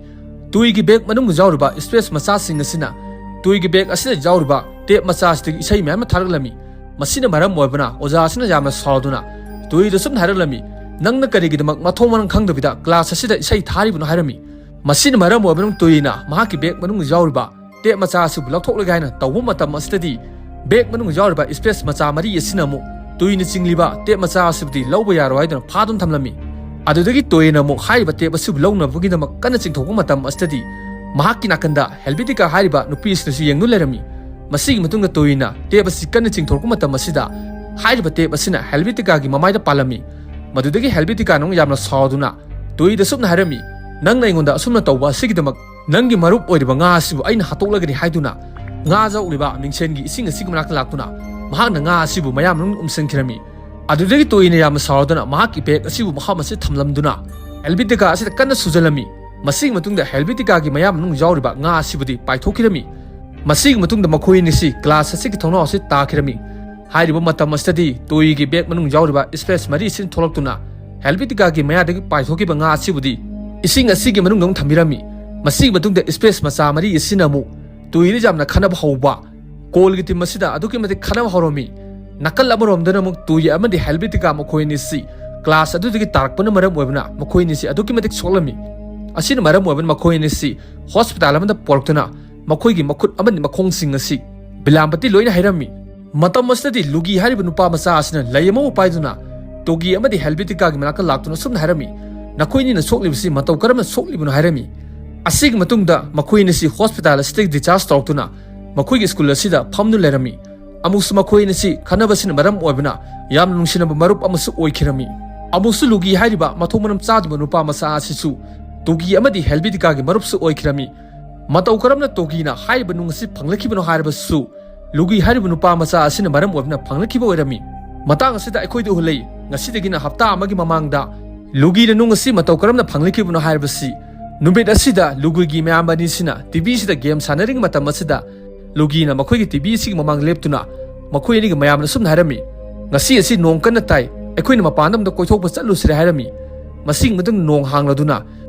ꯇꯣꯏꯒꯤ ꯕꯦꯒ ꯃꯅꯨꯡꯗ ꯌꯥꯎꯔꯤꯕ space ꯃꯆꯥꯁꯤꯡ ꯑꯁꯤꯅ ꯇꯣꯏꯒꯤ ꯕꯦꯒ ꯑꯁꯤꯗ ꯌꯥꯎꯔꯤꯕ tape ꯃꯆꯥ ꯑꯁꯤꯗꯒꯤ ꯏꯁꯩ ꯃꯌꯥꯝ ꯑꯃ ꯊꯥꯔꯛꯂꯝꯃꯤ꯫ ꯃꯁꯤꯅ ꯃꯔꯝ ꯑꯣꯏꯕꯅ ꯑꯣꯖꯥ ꯑꯁꯤꯅ ꯌꯥꯝꯅ ꯁꯥꯎꯗꯨꯅ ꯇꯣꯏꯗ ꯁꯨꯝ ꯍꯥꯏꯔꯛꯂꯝꯃꯤ, "ꯅꯪꯅ ꯀꯔꯤꯒꯤꯗꯃꯛ ꯃꯊꯣꯡ ꯃꯔꯝ ꯈꯪꯗꯕꯤꯗ ꯀ꯭ꯂꯥꯁ ꯑꯁꯤꯗ ꯏꯁꯩ ꯊꯥꯔꯤꯕꯅꯣ?" ꯍꯥꯏꯔꯝꯃꯤ꯫ ꯃꯁꯤꯅ ꯃꯔꯝ ꯑꯣꯏꯕꯅ ꯇꯣꯏꯅ ꯃꯍꯥꯛꯀꯤ ꯕꯦꯒ ꯃꯅꯨꯡꯗ ꯌꯥꯎꯔꯤꯕ tape ꯃꯆꯥ ꯑꯁꯤꯕꯨ ꯂꯧꯊꯣꯛꯂꯒꯦ ꯍꯥꯏꯅ ꯇꯧꯕ ꯃꯇꯝ ꯑꯁꯤꯗꯗꯤ ꯕꯦꯒ ꯃꯅꯨꯡꯗ ꯌꯥꯎꯔꯤꯕ space ꯃꯆꯥ ꯃꯔꯤ ꯑꯁꯤꯅ ꯑꯃꯨꯛ ꯇꯣꯏꯅ ꯆꯤꯡꯂꯤꯕ tape ꯃꯆꯥ ꯑꯁꯤꯕꯨꯗꯤ ꯂꯧꯕ ꯌꯥꯔꯣꯏ ꯍꯥꯏꯗꯨꯅ ꯐꯥꯗꯨꯅ ꯊꯝꯂꯝꯃꯤ꯫ ꯑꯗꯨꯗꯒꯤ ꯇꯣꯏꯅ ꯑꯃꯨꯛ ꯍꯥꯏꯔꯤꯕ tape ꯑꯁꯤꯕꯨ ꯂꯧꯅꯕꯒꯤꯗꯃꯛ ꯀꯟꯅ ꯆꯤꯡꯊꯣꯛꯄ ꯃꯇꯝ ꯑꯁꯤꯗꯗꯤ ꯃꯍꯥꯛꯀꯤ ꯅꯥꯀꯟꯗ ꯍꯦꯜꯕꯤꯇꯤꯀꯥ ꯍꯥꯏꯔꯤꯕ ꯅꯨꯄꯤ ꯑꯁꯤꯅꯁꯨ ꯌꯦꯡꯗꯨꯅ ꯂꯩꯔꯝꯃꯤ꯫ ꯃꯁꯤꯒꯤ ꯃꯇꯨꯡꯗ ꯇꯣꯌꯤꯅ ꯇꯦꯞ ꯑꯁꯤ ꯀꯟꯅ ꯆꯤꯡꯊꯣꯔꯛꯄ ꯃꯇꯝ ꯑꯁꯤꯗ ꯍꯥꯏꯔꯤꯕ ꯇꯦꯞ ꯑꯁꯤꯅ ꯍꯦꯜꯕꯤꯇꯤꯀꯥꯒꯤ ꯃꯃꯥꯏꯗ ꯄꯥꯜꯂꯝꯃꯤ꯫ ꯃꯗꯨꯗꯒꯤ ꯍꯦꯜꯕꯤꯇꯤꯀꯥꯅ ꯑꯃꯨꯛ ꯌꯥꯝꯅ ꯁꯥꯎꯗꯨꯅ ꯇꯣꯌꯤꯗ ꯑꯁꯨꯝꯅ ꯍꯥꯏꯔꯝꯃꯤ, "ꯅꯪꯅ ꯑꯩꯉꯣꯟꯗ ꯑꯁꯨꯝꯅ ꯇꯧꯕ ꯑꯁꯤꯒꯤꯗꯃꯛ ꯅꯪꯒꯤ ꯃꯔꯨꯞ ꯑꯣꯏꯔꯤꯕ ꯉꯥ ꯑꯁꯤꯕꯨ ꯑꯩꯅ ꯍꯥꯠꯇꯣꯛꯂꯒꯅꯤ" ꯍꯥꯏꯗꯨꯅ ꯉꯥ ꯌꯥꯎꯔꯤꯕ ꯃꯤꯡꯁꯦꯟꯒꯤ ꯏꯁꯤꯡ ꯑꯁꯤꯒꯤ ꯃꯅꯥꯛꯇ ꯂꯥꯛꯇꯨꯅ ꯃꯍꯥꯛꯅ ꯉꯥ ꯑꯁꯤꯕꯨ ꯃꯌꯥ ꯃꯅꯨꯡ ꯎꯝꯁꯤꯟꯈꯤꯔꯝꯃꯤ꯫ ꯑꯗꯨꯗꯒꯤ ꯇꯣꯌꯤꯅ ꯌꯥꯝꯅ ꯁꯥꯎꯗꯨꯅ ꯃꯍꯥꯛꯀꯤ ꯕꯦꯒ ꯑꯁꯤꯕꯨ ꯃꯐꯝ ꯑꯁꯤꯗ ꯊꯝꯂꯝꯗꯨꯅ ꯍꯦꯜꯕꯤꯇꯤꯀꯥ ꯑꯁꯤꯗ ꯀꯟꯅ ꯁꯨꯖꯜꯂꯝꯃꯤ꯫ ꯃꯁꯤꯒꯤ ꯃꯇꯨꯡꯗ ꯍꯦꯜꯕꯤꯇꯤꯀꯥꯒꯤ ꯃꯌꯥ ꯃꯅꯨꯡ ꯌꯥꯎꯔꯤꯕ ꯉꯥ ꯑꯁꯤꯕꯨꯗꯤ ꯄꯥꯏꯊꯣꯛꯈꯤꯔꯝꯃꯤ꯫ ꯃꯁꯤꯒꯤ ꯃꯇꯨꯡꯗ ꯃꯈꯣꯏ ꯑꯅꯤꯁꯤ ꯒ꯭ꯂꯥꯁ ꯑꯁꯤꯒꯤ ꯊꯣꯡꯅꯥꯎ ꯑꯁꯤ ꯇꯥꯈꯤꯔꯝꯃꯤ꯫ ꯍꯥꯏꯔꯤꯕ ꯃꯇꯝ ꯑꯁꯤꯗꯗꯤ ꯇꯣꯌꯤꯒꯤ ꯕꯦꯒ ꯃꯅꯨꯡ ꯌꯥꯎꯔꯤꯕ ꯁ꯭ꯄꯦꯁ ꯃꯔꯤ ꯑꯁꯤꯅ ꯊꯣꯛꯂꯛꯇꯨꯅ ꯍꯦꯜꯕꯤꯇꯤꯀꯥꯒꯤ ꯃꯌꯥꯗꯒꯤ ꯄꯥꯏꯊꯣꯛꯈꯤꯕ ꯉꯥ ꯑꯁꯤꯕꯨꯗꯤ ꯏꯁꯤꯡ ꯑꯁꯤꯒꯤ ꯃꯅꯨꯡꯗ ꯑꯃꯨꯛ ꯊꯝꯕꯤꯔꯝꯃꯤ꯫ ꯃꯁꯤꯒꯤ ꯃꯇꯨꯡꯗ ꯁ꯭ꯄꯦꯁ ꯃꯆꯥ ꯃꯔꯤ ꯑꯁꯤꯅ ꯑꯃꯨꯛ ꯇꯣꯌꯤꯗ ꯌꯥꯝꯅ ꯈꯟꯅꯕ ꯍꯧꯕ꯫ ꯀꯣꯜꯒꯤ ꯇꯤꯝ ꯑꯁꯤꯗ ꯑꯗꯨꯛꯀꯤ ꯃꯇꯤꯛ ꯈꯟꯅꯕ ꯍꯧꯔꯝꯃꯤ꯫ ꯅꯥꯀꯜ ꯑꯃꯔꯣꯝꯗꯅ ꯑꯃꯨꯛ ꯇꯣꯌꯤ ꯑꯃꯗꯤ ꯍꯦꯜꯕꯤꯇꯤꯀꯥ ꯃꯈꯣꯏ ꯑꯅꯤꯁꯤ ꯒ꯭ꯂꯥꯁ ꯑꯗꯨꯗꯒꯤ ꯇꯥꯔꯛꯄꯅ ꯃꯔꯝ ꯑꯣꯏꯕꯅ ꯃꯈꯣꯏ ꯑꯅꯤꯁꯤ ꯑꯗꯨꯛꯀꯤ ꯃꯇꯤꯛ ꯁꯣꯛꯂꯝꯃꯤ꯫ ꯑꯁꯤꯅ ꯃꯔꯝ ꯑꯣꯏꯕꯅ ꯃꯈꯣꯏ ꯑꯅꯤꯁꯤ ꯍꯣꯁꯄꯤꯇꯥꯜ ꯑꯃꯗ ꯄꯨꯔꯛꯇꯨꯅ ꯃꯈꯣꯏꯒꯤ ꯃꯈꯨꯠ ꯑꯃꯗꯤ ꯃꯈꯣꯡꯁꯤꯡ ꯑꯁꯤ ꯕꯤꯂꯥꯝꯕꯇꯤ ꯂꯣꯏꯅ ꯍꯩꯔꯝꯃꯤ꯫ ꯃꯇꯝ ꯑꯁꯤꯗꯗꯤ ꯂꯨꯒꯤ ꯍꯥꯏꯔꯤꯕ ꯅꯨꯄꯥ ꯃꯆꯥ ꯑꯁꯤꯅ ꯂꯩ ꯑꯃꯕꯨ ꯄꯥꯏꯗꯨꯅ ꯇꯣꯒꯤ ꯑꯃꯗꯤ ꯍꯦꯜꯕꯤꯇꯤꯀꯥꯒꯤ ꯃꯅꯥꯛꯇ ꯂꯥꯛꯇꯨꯅ ꯑꯁꯨꯝꯅ ꯍꯥꯏꯔꯝꯃꯤ, "ꯅꯈꯣꯏ ꯑꯅꯤꯅ ꯁꯣꯛꯂꯤꯕꯁꯤ ꯃꯇꯧ ꯀꯔꯝꯅ ꯁꯣꯛꯂꯤꯕꯅꯣ?" ꯍꯥꯏꯔꯝꯃꯤ꯫ ꯑꯁꯤꯒꯤ ꯃꯇꯨꯡꯗ ꯃꯈꯣꯏ ꯑꯅꯤꯁꯤ ꯍꯣꯁꯄꯤꯇꯥꯜ ꯑꯁꯤꯗꯒꯤ ꯗꯤꯆꯥꯔꯖ ꯇꯧꯔꯛꯇꯨꯅ ꯃꯈꯣꯏꯒꯤ ꯁ꯭ꯀꯨꯜ ꯑꯁꯤꯗ ꯐꯝꯗꯨꯅ ꯂꯩꯔꯝꯃꯤ꯫ ꯑꯃꯨꯛꯁꯨ ꯃꯈꯣꯏ ꯑꯅꯤꯁꯤ ꯈꯟꯅꯕꯁꯤꯅ ꯃꯔꯝ ꯑꯣꯏꯕꯅ ꯌꯥꯝꯅ ꯅꯨꯡꯁꯤꯅꯕ ꯃꯔꯨꯞ ꯑꯃꯁꯨ ꯑꯣꯏꯈꯤꯔꯝꯃꯤ꯫ ꯑꯃꯨꯛꯁꯨ ꯂꯨꯒꯤ ꯍꯥꯏꯔꯤꯕ ꯃꯊꯣꯡ ꯃꯔꯝ ꯆꯥꯗꯕ ꯅꯨꯄꯥ ꯃꯆꯥ ꯑꯁꯤꯁꯨ ꯇꯣꯒꯤ ꯑꯃꯗꯤ ꯍꯦꯜꯕꯤꯇꯤꯀꯥꯒꯤ ꯃꯔꯨꯞꯁꯨ ꯑꯣꯏꯈꯤꯔꯝꯃꯤ꯫ ꯃꯇꯧ ꯀꯔꯝꯅ ꯇꯣꯒꯤꯅ ꯍꯥꯏꯔꯤꯕ ꯅꯨꯡ ꯑꯁꯤ ꯐꯪꯂꯛꯈꯤꯕꯅꯣ ꯍꯥꯏꯔꯕꯁꯨ ꯂꯨꯒꯤ ꯍꯥꯏꯔꯤꯕ ꯅꯨꯄꯥ ꯃꯆꯥ ꯑꯁꯤꯅ ꯃꯔꯝ ꯑꯣꯏꯗꯨꯅ ꯐꯪꯂꯛꯈꯤꯕ ꯑꯣꯏꯔꯝꯃꯤ꯫ ꯃꯇꯥꯡ ꯑꯁꯤꯗ ꯑꯩꯈꯣꯏꯗ ꯎꯍꯜꯂꯤ, ꯉꯁꯤꯗꯒꯤꯅ ꯍꯞꯇꯥ ꯑꯃꯒꯤ ꯃꯃꯥꯡꯗ ꯂꯨꯒꯤꯅ ꯅꯨꯡ ꯑꯁꯤ ꯃꯇꯧ ꯀꯔꯝꯅ ꯐꯪꯂꯛꯈꯤꯕꯅꯣ ꯍꯥꯏꯔꯕꯁꯤ, ꯅꯨꯃꯤꯠ ꯑꯁꯤꯗ ꯂꯨꯒꯤꯒꯤ ꯃꯌꯥꯝꯕ ꯑꯅꯤꯁꯤꯅ ꯇꯤꯚꯤ ꯑꯁꯤꯗ ꯒꯦꯝ ꯁꯥꯟꯅꯔꯤꯉꯩ ꯃꯇꯝ ꯑꯁꯤꯗ ꯂꯨꯒꯤꯅ ꯃꯈꯣꯏꯒꯤ ꯇꯤꯚꯤ ꯑꯁꯤꯒꯤ ꯃꯃꯥꯡ ꯂꯦꯞꯇꯨꯅ ꯃꯈꯣꯏ ꯑꯅꯤꯒꯤ ꯃꯌꯥꯝꯅ ꯑꯁꯨꯝꯅ ꯍꯥꯏꯔꯝꯃꯤ, "ꯉꯁꯤ ꯑꯁꯤ ꯅꯣꯡ ꯀꯟꯅ ꯇꯥꯏ, ꯑꯩꯈꯣꯏꯅ ꯃꯄꯥꯟꯗ ꯑꯝꯇ ꯀꯣꯏꯊꯣꯛꯄ ꯆꯠꯂꯨꯁꯤꯔꯦ" ꯍꯥꯏꯔꯝꯃꯤ꯫ ꯃꯁꯤꯒꯤ ꯃꯇꯨꯡꯗ ꯅꯣꯡ ꯍꯥꯡꯂꯗꯨꯅ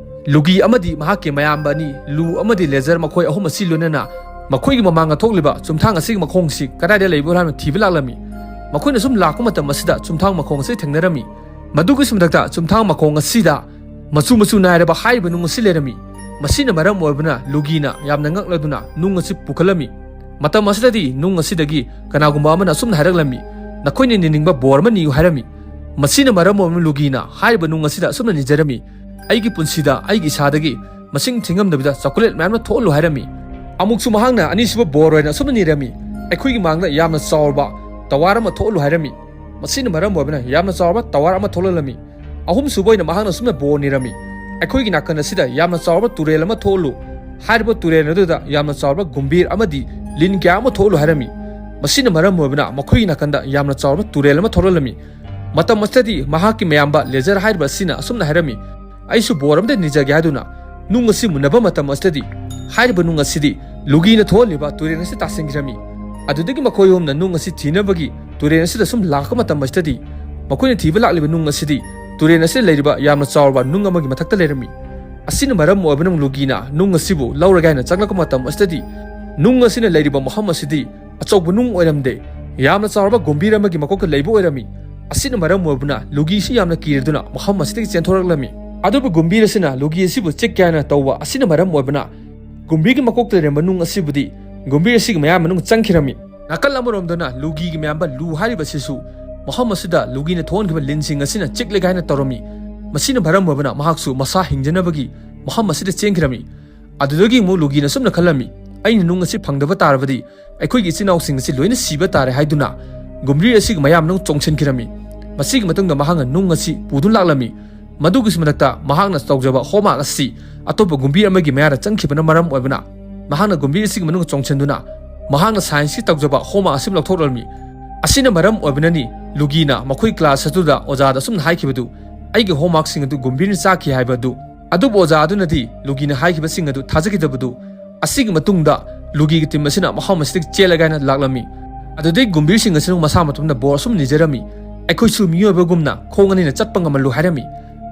ꯂꯨꯒꯤ ꯑꯃꯗꯤ ꯃꯍꯥꯛꯀꯤ ꯃꯌꯥꯝꯕ ꯑꯅꯤ, ꯂꯨ ꯑꯃꯗꯤ ꯂꯦꯖꯔ, ꯃꯈꯣꯏ ꯑꯍꯨꯝ ꯑꯁꯤ ꯂꯣꯏꯅꯅ ꯃꯈꯣꯏꯒꯤ ꯃꯃꯥꯡꯗ ꯊꯣꯛꯂꯤꯕ ꯆꯨꯝꯊꯥꯡ ꯑꯁꯤꯒꯤ ꯃꯈꯣꯡꯁꯤ ꯀꯗꯥꯏꯗ ꯂꯩꯕꯅꯣ ꯍꯥꯏꯅ ꯊꯤꯕ ꯂꯥꯛꯂꯝꯃꯤ꯫ ꯃꯈꯣꯏꯅ ꯁꯨꯝ ꯂꯥꯛꯄ ꯃꯇꯝ ꯑꯁꯤꯗ ꯆꯨꯝꯊꯥꯡ ꯃꯈꯣꯡ ꯑꯁꯤ ꯊꯦꯡꯅꯔꯝꯃꯤ꯫ ꯃꯗꯨꯒꯤꯁꯨ ꯃꯊꯛꯇ ꯆꯨꯝꯊꯥꯡ ꯃꯈꯣꯡ ꯑꯁꯤꯗ ꯃꯆꯨ ꯃꯆꯨ ꯅꯥꯏꯔꯕ ꯍꯥꯏꯔꯤꯕ ꯅꯨꯡ ꯑꯁꯤ ꯂꯩꯔꯝꯃꯤ꯫ ꯃꯁꯤꯅ ꯃꯔꯝ ꯑꯣꯏꯕꯅ ꯂꯨꯒꯤꯅ ꯌꯥꯝꯅ ꯉꯛꯂꯗꯨꯅ ꯅꯨꯡ ꯑꯁꯤ ꯄꯨꯈꯠꯂꯝꯃꯤ꯫ ꯃꯇꯝ ꯑꯁꯤꯗꯗꯤ ꯅꯨꯡ ꯑꯁꯤꯗꯒꯤ ꯀꯅꯥꯒꯨꯝꯕ ꯑꯃꯅ ꯑꯁꯨꯝꯅ ꯍꯥꯏꯔꯛꯂꯝꯃꯤ, "ꯅꯈꯣꯏꯅ ꯅꯤꯅꯤꯡꯕ ꯕꯣꯔ ꯑꯃ ꯅꯤꯌꯨ" ꯍꯥꯏꯔꯝꯃꯤ꯫ ꯃꯁꯤꯅ ꯃꯔꯝ ꯑꯣꯏꯔꯕ ꯂꯨꯒꯤꯅ ꯍꯥꯏꯔꯤꯕ ꯅꯨꯡ ꯑꯁꯤꯗ ꯑꯁꯨꯝꯅ ꯅꯤꯖꯔꯝꯃꯤ, "ꯑꯩꯒꯤ ꯄꯨꯟꯁꯤꯗ ꯑꯩꯒꯤ ꯏꯁꯥꯗꯒꯤ ꯃꯁꯤꯡ ꯊꯤꯉꯝꯗꯕꯤꯗ ꯆꯣꯀꯣꯂꯦꯠ ꯃꯌꯥꯝ ꯑꯃ ꯊꯣꯛꯍꯜꯂꯨ ꯍꯥꯏꯔꯝꯃꯤ꯫ ꯑꯃꯨꯛꯁꯨ ꯃꯍꯥꯛꯅ ꯑꯅꯤꯁꯨꯕ ꯕꯣꯔ ꯑꯣꯏꯅ ꯑꯁꯨꯝꯅ ꯅꯤꯔꯝꯃꯤ, "ꯑꯩꯈꯣꯏꯒꯤ ꯃꯥꯡꯗ ꯌꯥꯝꯅ ꯆꯥꯎꯔꯕ ꯇꯋꯥꯔ ꯑꯃ ꯊꯣꯛꯍꯜꯂꯨ" ꯍꯥꯏꯔꯝꯃꯤ꯫ ꯃꯁꯤꯅ ꯃꯔꯝ ꯑꯣꯏꯕꯅ ꯌꯥꯝꯅ ꯆꯥꯎꯔꯕ ꯇꯋꯥꯔ ꯑꯃ ꯊꯣꯛꯍꯜꯂꯝꯃꯤ꯫ ꯑꯍꯨꯝꯁꯨꯕ ꯑꯣꯏꯅ ꯃꯍꯥꯛꯅ ꯑꯁꯨꯝꯅ ꯕꯣꯔ ꯅꯤꯔꯝꯃꯤ, "ꯑꯩꯈꯣꯏꯒꯤ ꯅꯥꯀꯟ ꯑꯁꯤꯗ ꯌꯥꯝꯅ ꯆꯥꯎꯔꯕ ꯇꯨꯔꯦꯜ ꯑꯃ ꯊꯣꯛꯍꯜꯂꯨ꯫ ꯍꯥꯏꯔꯤꯕ ꯇꯨꯔꯦꯜ ꯑꯗꯨꯗ ꯌꯥꯝꯅ ꯆꯥꯎꯔꯕ ꯒꯨꯝꯕꯤꯔ ꯑꯃꯗꯤ ꯂꯤꯟ ꯀꯌꯥ ꯑꯃ ꯊꯣꯛꯍꯜꯂꯨ" ꯍꯥꯏꯔꯝꯃꯤ꯫ ꯃꯁꯤꯅ ꯃꯔꯝ ꯑꯣꯏꯕꯅ ꯃꯈꯣꯏꯒꯤ ꯅꯥꯀꯟꯗ ꯌꯥꯝꯅ ꯆꯥꯎꯔꯕ ꯇꯨꯔꯦꯜ ꯑꯃ ꯊꯣꯛꯍꯜꯂꯝꯃꯤ꯫ ꯃꯇꯝ ꯑꯁꯤꯗꯗꯤ ꯃꯍꯥꯛꯀꯤ ꯃꯌꯥꯝꯕ ꯂꯦꯖꯔ ꯍꯥꯏꯔꯤꯕ ꯑꯁꯤꯅ ꯑꯁꯨꯝꯅ ꯍꯥꯏꯔꯝꯃꯤ, "ꯑꯩꯁꯨ ꯕꯣꯔ ꯑꯃꯗ ꯅꯤꯖꯒꯦ" ꯍꯥꯏꯗꯨꯅ ꯅꯨꯡ ꯑꯁꯤ ꯃꯨꯟꯅꯕ ꯃꯇꯝ ꯑꯁꯤꯗꯗꯤ ꯍꯥꯏꯔꯤꯕ ꯅꯨꯡ ꯑꯁꯤꯗꯤ ꯂꯨꯒꯤꯅ ꯊꯣꯛꯍꯜꯂꯤꯕ ꯇꯨꯔꯦꯜ ꯑꯁꯤ ꯇꯥꯁꯤꯟꯈꯤꯔꯝꯃꯤ꯫ ꯑꯗꯨꯗꯒꯤ ꯃꯈꯣꯏ ꯑꯍꯨꯝꯅ ꯅꯨꯡ ꯑꯁꯤ ꯊꯤꯅꯕꯒꯤ ꯇꯨꯔꯦꯜ ꯑꯁꯤꯗ ꯁꯨꯝ ꯂꯥꯛꯄ ꯃꯇꯝ ꯑꯁꯤꯗꯗꯤ ꯃꯈꯣꯏꯅ ꯊꯤꯕ ꯂꯥꯛꯂꯤꯕ ꯅꯨꯡ ꯑꯁꯤꯗꯤ ꯇꯨꯔꯦꯜ ꯑꯁꯤꯗ ꯂꯩꯔꯤꯕ ꯌꯥꯝꯅ ꯆꯥꯎꯔꯕ ꯅꯨꯡ ꯑꯃꯒꯤ ꯃꯊꯛꯇ ꯂꯩꯔꯝꯃꯤ꯫ ꯑꯁꯤꯅ ꯃꯔꯝ ꯑꯣꯏꯕꯅ ꯂꯨꯒꯤꯅ ꯅꯨꯡ ꯑꯁꯤꯕꯨ ꯂꯧꯔꯒꯦ ꯍꯥꯏꯅ ꯆꯪꯂꯛꯄ ꯃꯇꯝ ꯑꯁꯤꯗꯗꯤ ꯅꯨꯡ ꯑꯁꯤꯅ ꯂꯩꯔꯤꯕ ꯃꯐꯝ ꯑꯁꯤꯗꯤ ꯑꯆꯧꯕ ꯅꯨꯡ ꯑꯣꯏꯔꯝꯗꯦ, ꯌꯥꯝꯅ ꯆꯥꯎꯔꯕ ꯒꯨꯝꯕꯤꯔ ꯑꯃꯒꯤ ꯃꯀꯣꯛꯇ ꯂꯩꯕ ꯑꯣꯏꯔꯝꯃꯤ꯫ ꯑꯁꯤꯅ ꯃꯔꯝ ꯑꯣꯏꯕꯅ ꯂꯨꯒꯤꯁꯤ ꯌꯥꯝꯅ ꯀꯤꯔꯗꯨꯅ ꯃꯐꯝ ꯑꯁꯤꯗꯒꯤ ꯆꯦꯟꯊꯣꯔꯛꯂꯝꯃꯤ꯫ ꯑꯗꯨꯕꯨ ꯒꯨꯝꯕꯤꯔ ꯑꯁꯤꯅ ꯂꯨꯒꯤ ꯑꯁꯤꯕꯨ ꯆꯤꯛꯀꯦ ꯍꯥꯏꯅ ꯇꯧꯕ ꯑꯁꯤꯅ ꯃꯔꯝ ꯑꯣꯏꯕꯅ ꯒꯨꯝꯕꯤꯔꯒꯤ ꯃꯀꯣꯛꯇ ꯂꯩꯔꯝꯕ ꯅꯨꯡ ꯑꯁꯤꯕꯨꯗꯤ ꯒꯨꯝꯕꯤꯔ ꯑꯁꯤꯒꯤ ꯃꯌꯥ ꯃꯅꯨꯡ ꯆꯪꯈꯤꯔꯝꯃꯤ꯫ ꯅꯥꯀꯜ ꯑꯃꯔꯣꯝꯗꯅ ꯂꯨꯒꯤꯒꯤ ꯃꯌꯥꯝꯕ ꯂꯨ ꯍꯥꯏꯔꯤꯕ ꯑꯁꯤꯁꯨ ꯃꯐꯝ ꯑꯁꯤꯗ ꯂꯨꯒꯤꯅ ꯊꯣꯛꯍꯟꯈꯤꯕ ꯂꯤꯟꯁꯤꯡ ꯑꯁꯤꯅ ꯆꯤꯛꯂꯒꯦ ꯍꯥꯏꯅ ꯇꯧꯔꯝꯃꯤ꯫ ꯃꯁꯤꯅ ꯃꯔꯝ ꯑꯣꯏꯕꯅ ꯃꯍꯥꯛꯁꯨ ꯃꯁꯥ ꯍꯤꯡꯖꯅꯕꯒꯤ ꯃꯐꯝ ꯑꯁꯤꯗ ꯆꯦꯟꯈꯤꯔꯝꯃꯤ꯫ ꯑꯗꯨꯗꯒꯤ ꯑꯃꯨꯛ ꯂꯨꯒꯤꯅ ꯑꯁꯨꯝꯅ ꯈꯜꯂꯝꯃꯤ, "ꯑꯩꯅ ꯅꯨꯡ ꯑꯁꯤ ꯐꯪꯗꯕ ꯇꯥꯔꯕꯗꯤ ꯑꯩꯈꯣꯏꯒꯤ ꯏꯆꯤꯟ ꯏꯅꯥꯎꯁꯤꯡ ꯑꯁꯤ ꯂꯣꯏꯅ ꯁꯤꯕ ꯇꯥꯔꯦ" ꯍꯥꯏꯗꯨꯅ ꯒꯨꯝꯕꯤꯔ ꯑꯁꯤꯒꯤ ꯃꯌꯥ ꯃꯅꯨꯡ ꯆꯣꯡꯁꯤꯟꯈꯤꯔꯝꯃꯤ꯫ ꯃꯁꯤꯒꯤ ꯃꯇꯨꯡꯗ ꯃꯍꯥꯛꯅ ꯅꯨꯡ ꯑꯁꯤ ꯄꯨꯗꯨꯅ ꯂꯥꯛꯂꯝꯃꯤ꯫ ꯃꯗꯨꯒꯤꯁꯨ ꯃꯊꯛꯇ ꯃꯍꯥꯛꯅ ꯇꯧꯖꯕ ꯍꯣꯝꯋꯥꯛ ꯑꯁꯤ ꯑꯇꯣꯞꯄ ꯒꯨꯝꯕꯤꯔ ꯑꯃꯒꯤ ꯃꯌꯥꯗ ꯆꯪꯈꯤꯕꯅ ꯃꯔꯝ ꯑꯣꯏꯕꯅ ꯃꯍꯥꯛꯅ ꯒꯨꯝꯕꯤꯔ ꯑꯁꯤꯒꯤ ꯃꯅꯨꯡꯗ ꯆꯣꯡꯁꯤꯟꯗꯨꯅ ꯃꯍꯥꯛꯅ ꯁꯥꯏꯟꯁꯀꯤ ꯇꯧꯖꯕ ꯍꯣꯝꯋꯥꯛ ꯑꯁꯤ ꯂꯧꯊꯣꯛꯂꯝꯃꯤ꯫ ꯑꯁꯤꯅ ꯃꯔꯝ ꯑꯣꯏꯕꯅꯅꯤ ꯂꯨꯒꯤꯅ ꯃꯈꯣꯏ ꯀ꯭ꯂꯥꯁ ꯑꯗꯨꯗ ꯑꯣꯖꯥꯗ ꯑꯁꯨꯝꯅ ꯍꯥꯏꯈꯤꯕꯗꯨ, "ꯑꯩꯒꯤ ꯍꯣꯝꯋꯥꯛꯁꯤꯡ ꯑꯗꯨ ꯒꯨꯝꯕꯤꯔꯅ ꯆꯥꯈꯤ" ꯍꯥꯏꯕ ꯑꯗꯨ꯫ ꯑꯗꯨꯕꯨ ꯑꯣꯖꯥ ꯑꯗꯨꯅꯗꯤ ꯂꯨꯒꯤꯅ ꯍꯥꯏꯈꯤꯕꯁꯤꯡ ꯑꯗꯨ ꯊꯥꯖꯈꯤꯗꯕꯗꯨ꯫ ꯑꯁꯤꯒꯤ ꯃꯇꯨꯡꯗ ꯂꯨꯒꯤꯒꯤ ꯇꯤꯝ ꯑꯁꯤꯅ ꯃꯐꯝ ꯑꯁꯤꯗꯒꯤ ꯆꯦꯜꯂꯒꯦ ꯍꯥꯏꯅ ꯂꯥꯛꯂꯝꯃꯤ꯫ ꯑꯗꯨꯗꯩ ꯒꯨꯝꯕꯤꯔꯁꯤꯡ ꯑꯁꯤꯅ ꯃꯁꯥ ꯃꯇꯣꯝꯗ ꯕꯣꯔ ꯑꯁꯨꯝ ꯅꯤꯖꯔꯝꯃꯤ, "ꯑꯩꯈꯣꯏꯁꯨ ꯃꯤꯑꯣꯏꯕꯒꯨꯝꯅ ꯈꯣꯡ ꯑꯅꯤꯅ ꯆꯠꯄ ꯉꯝꯍꯜꯂꯨ" ꯍꯥꯏꯔꯝꯃꯤ꯫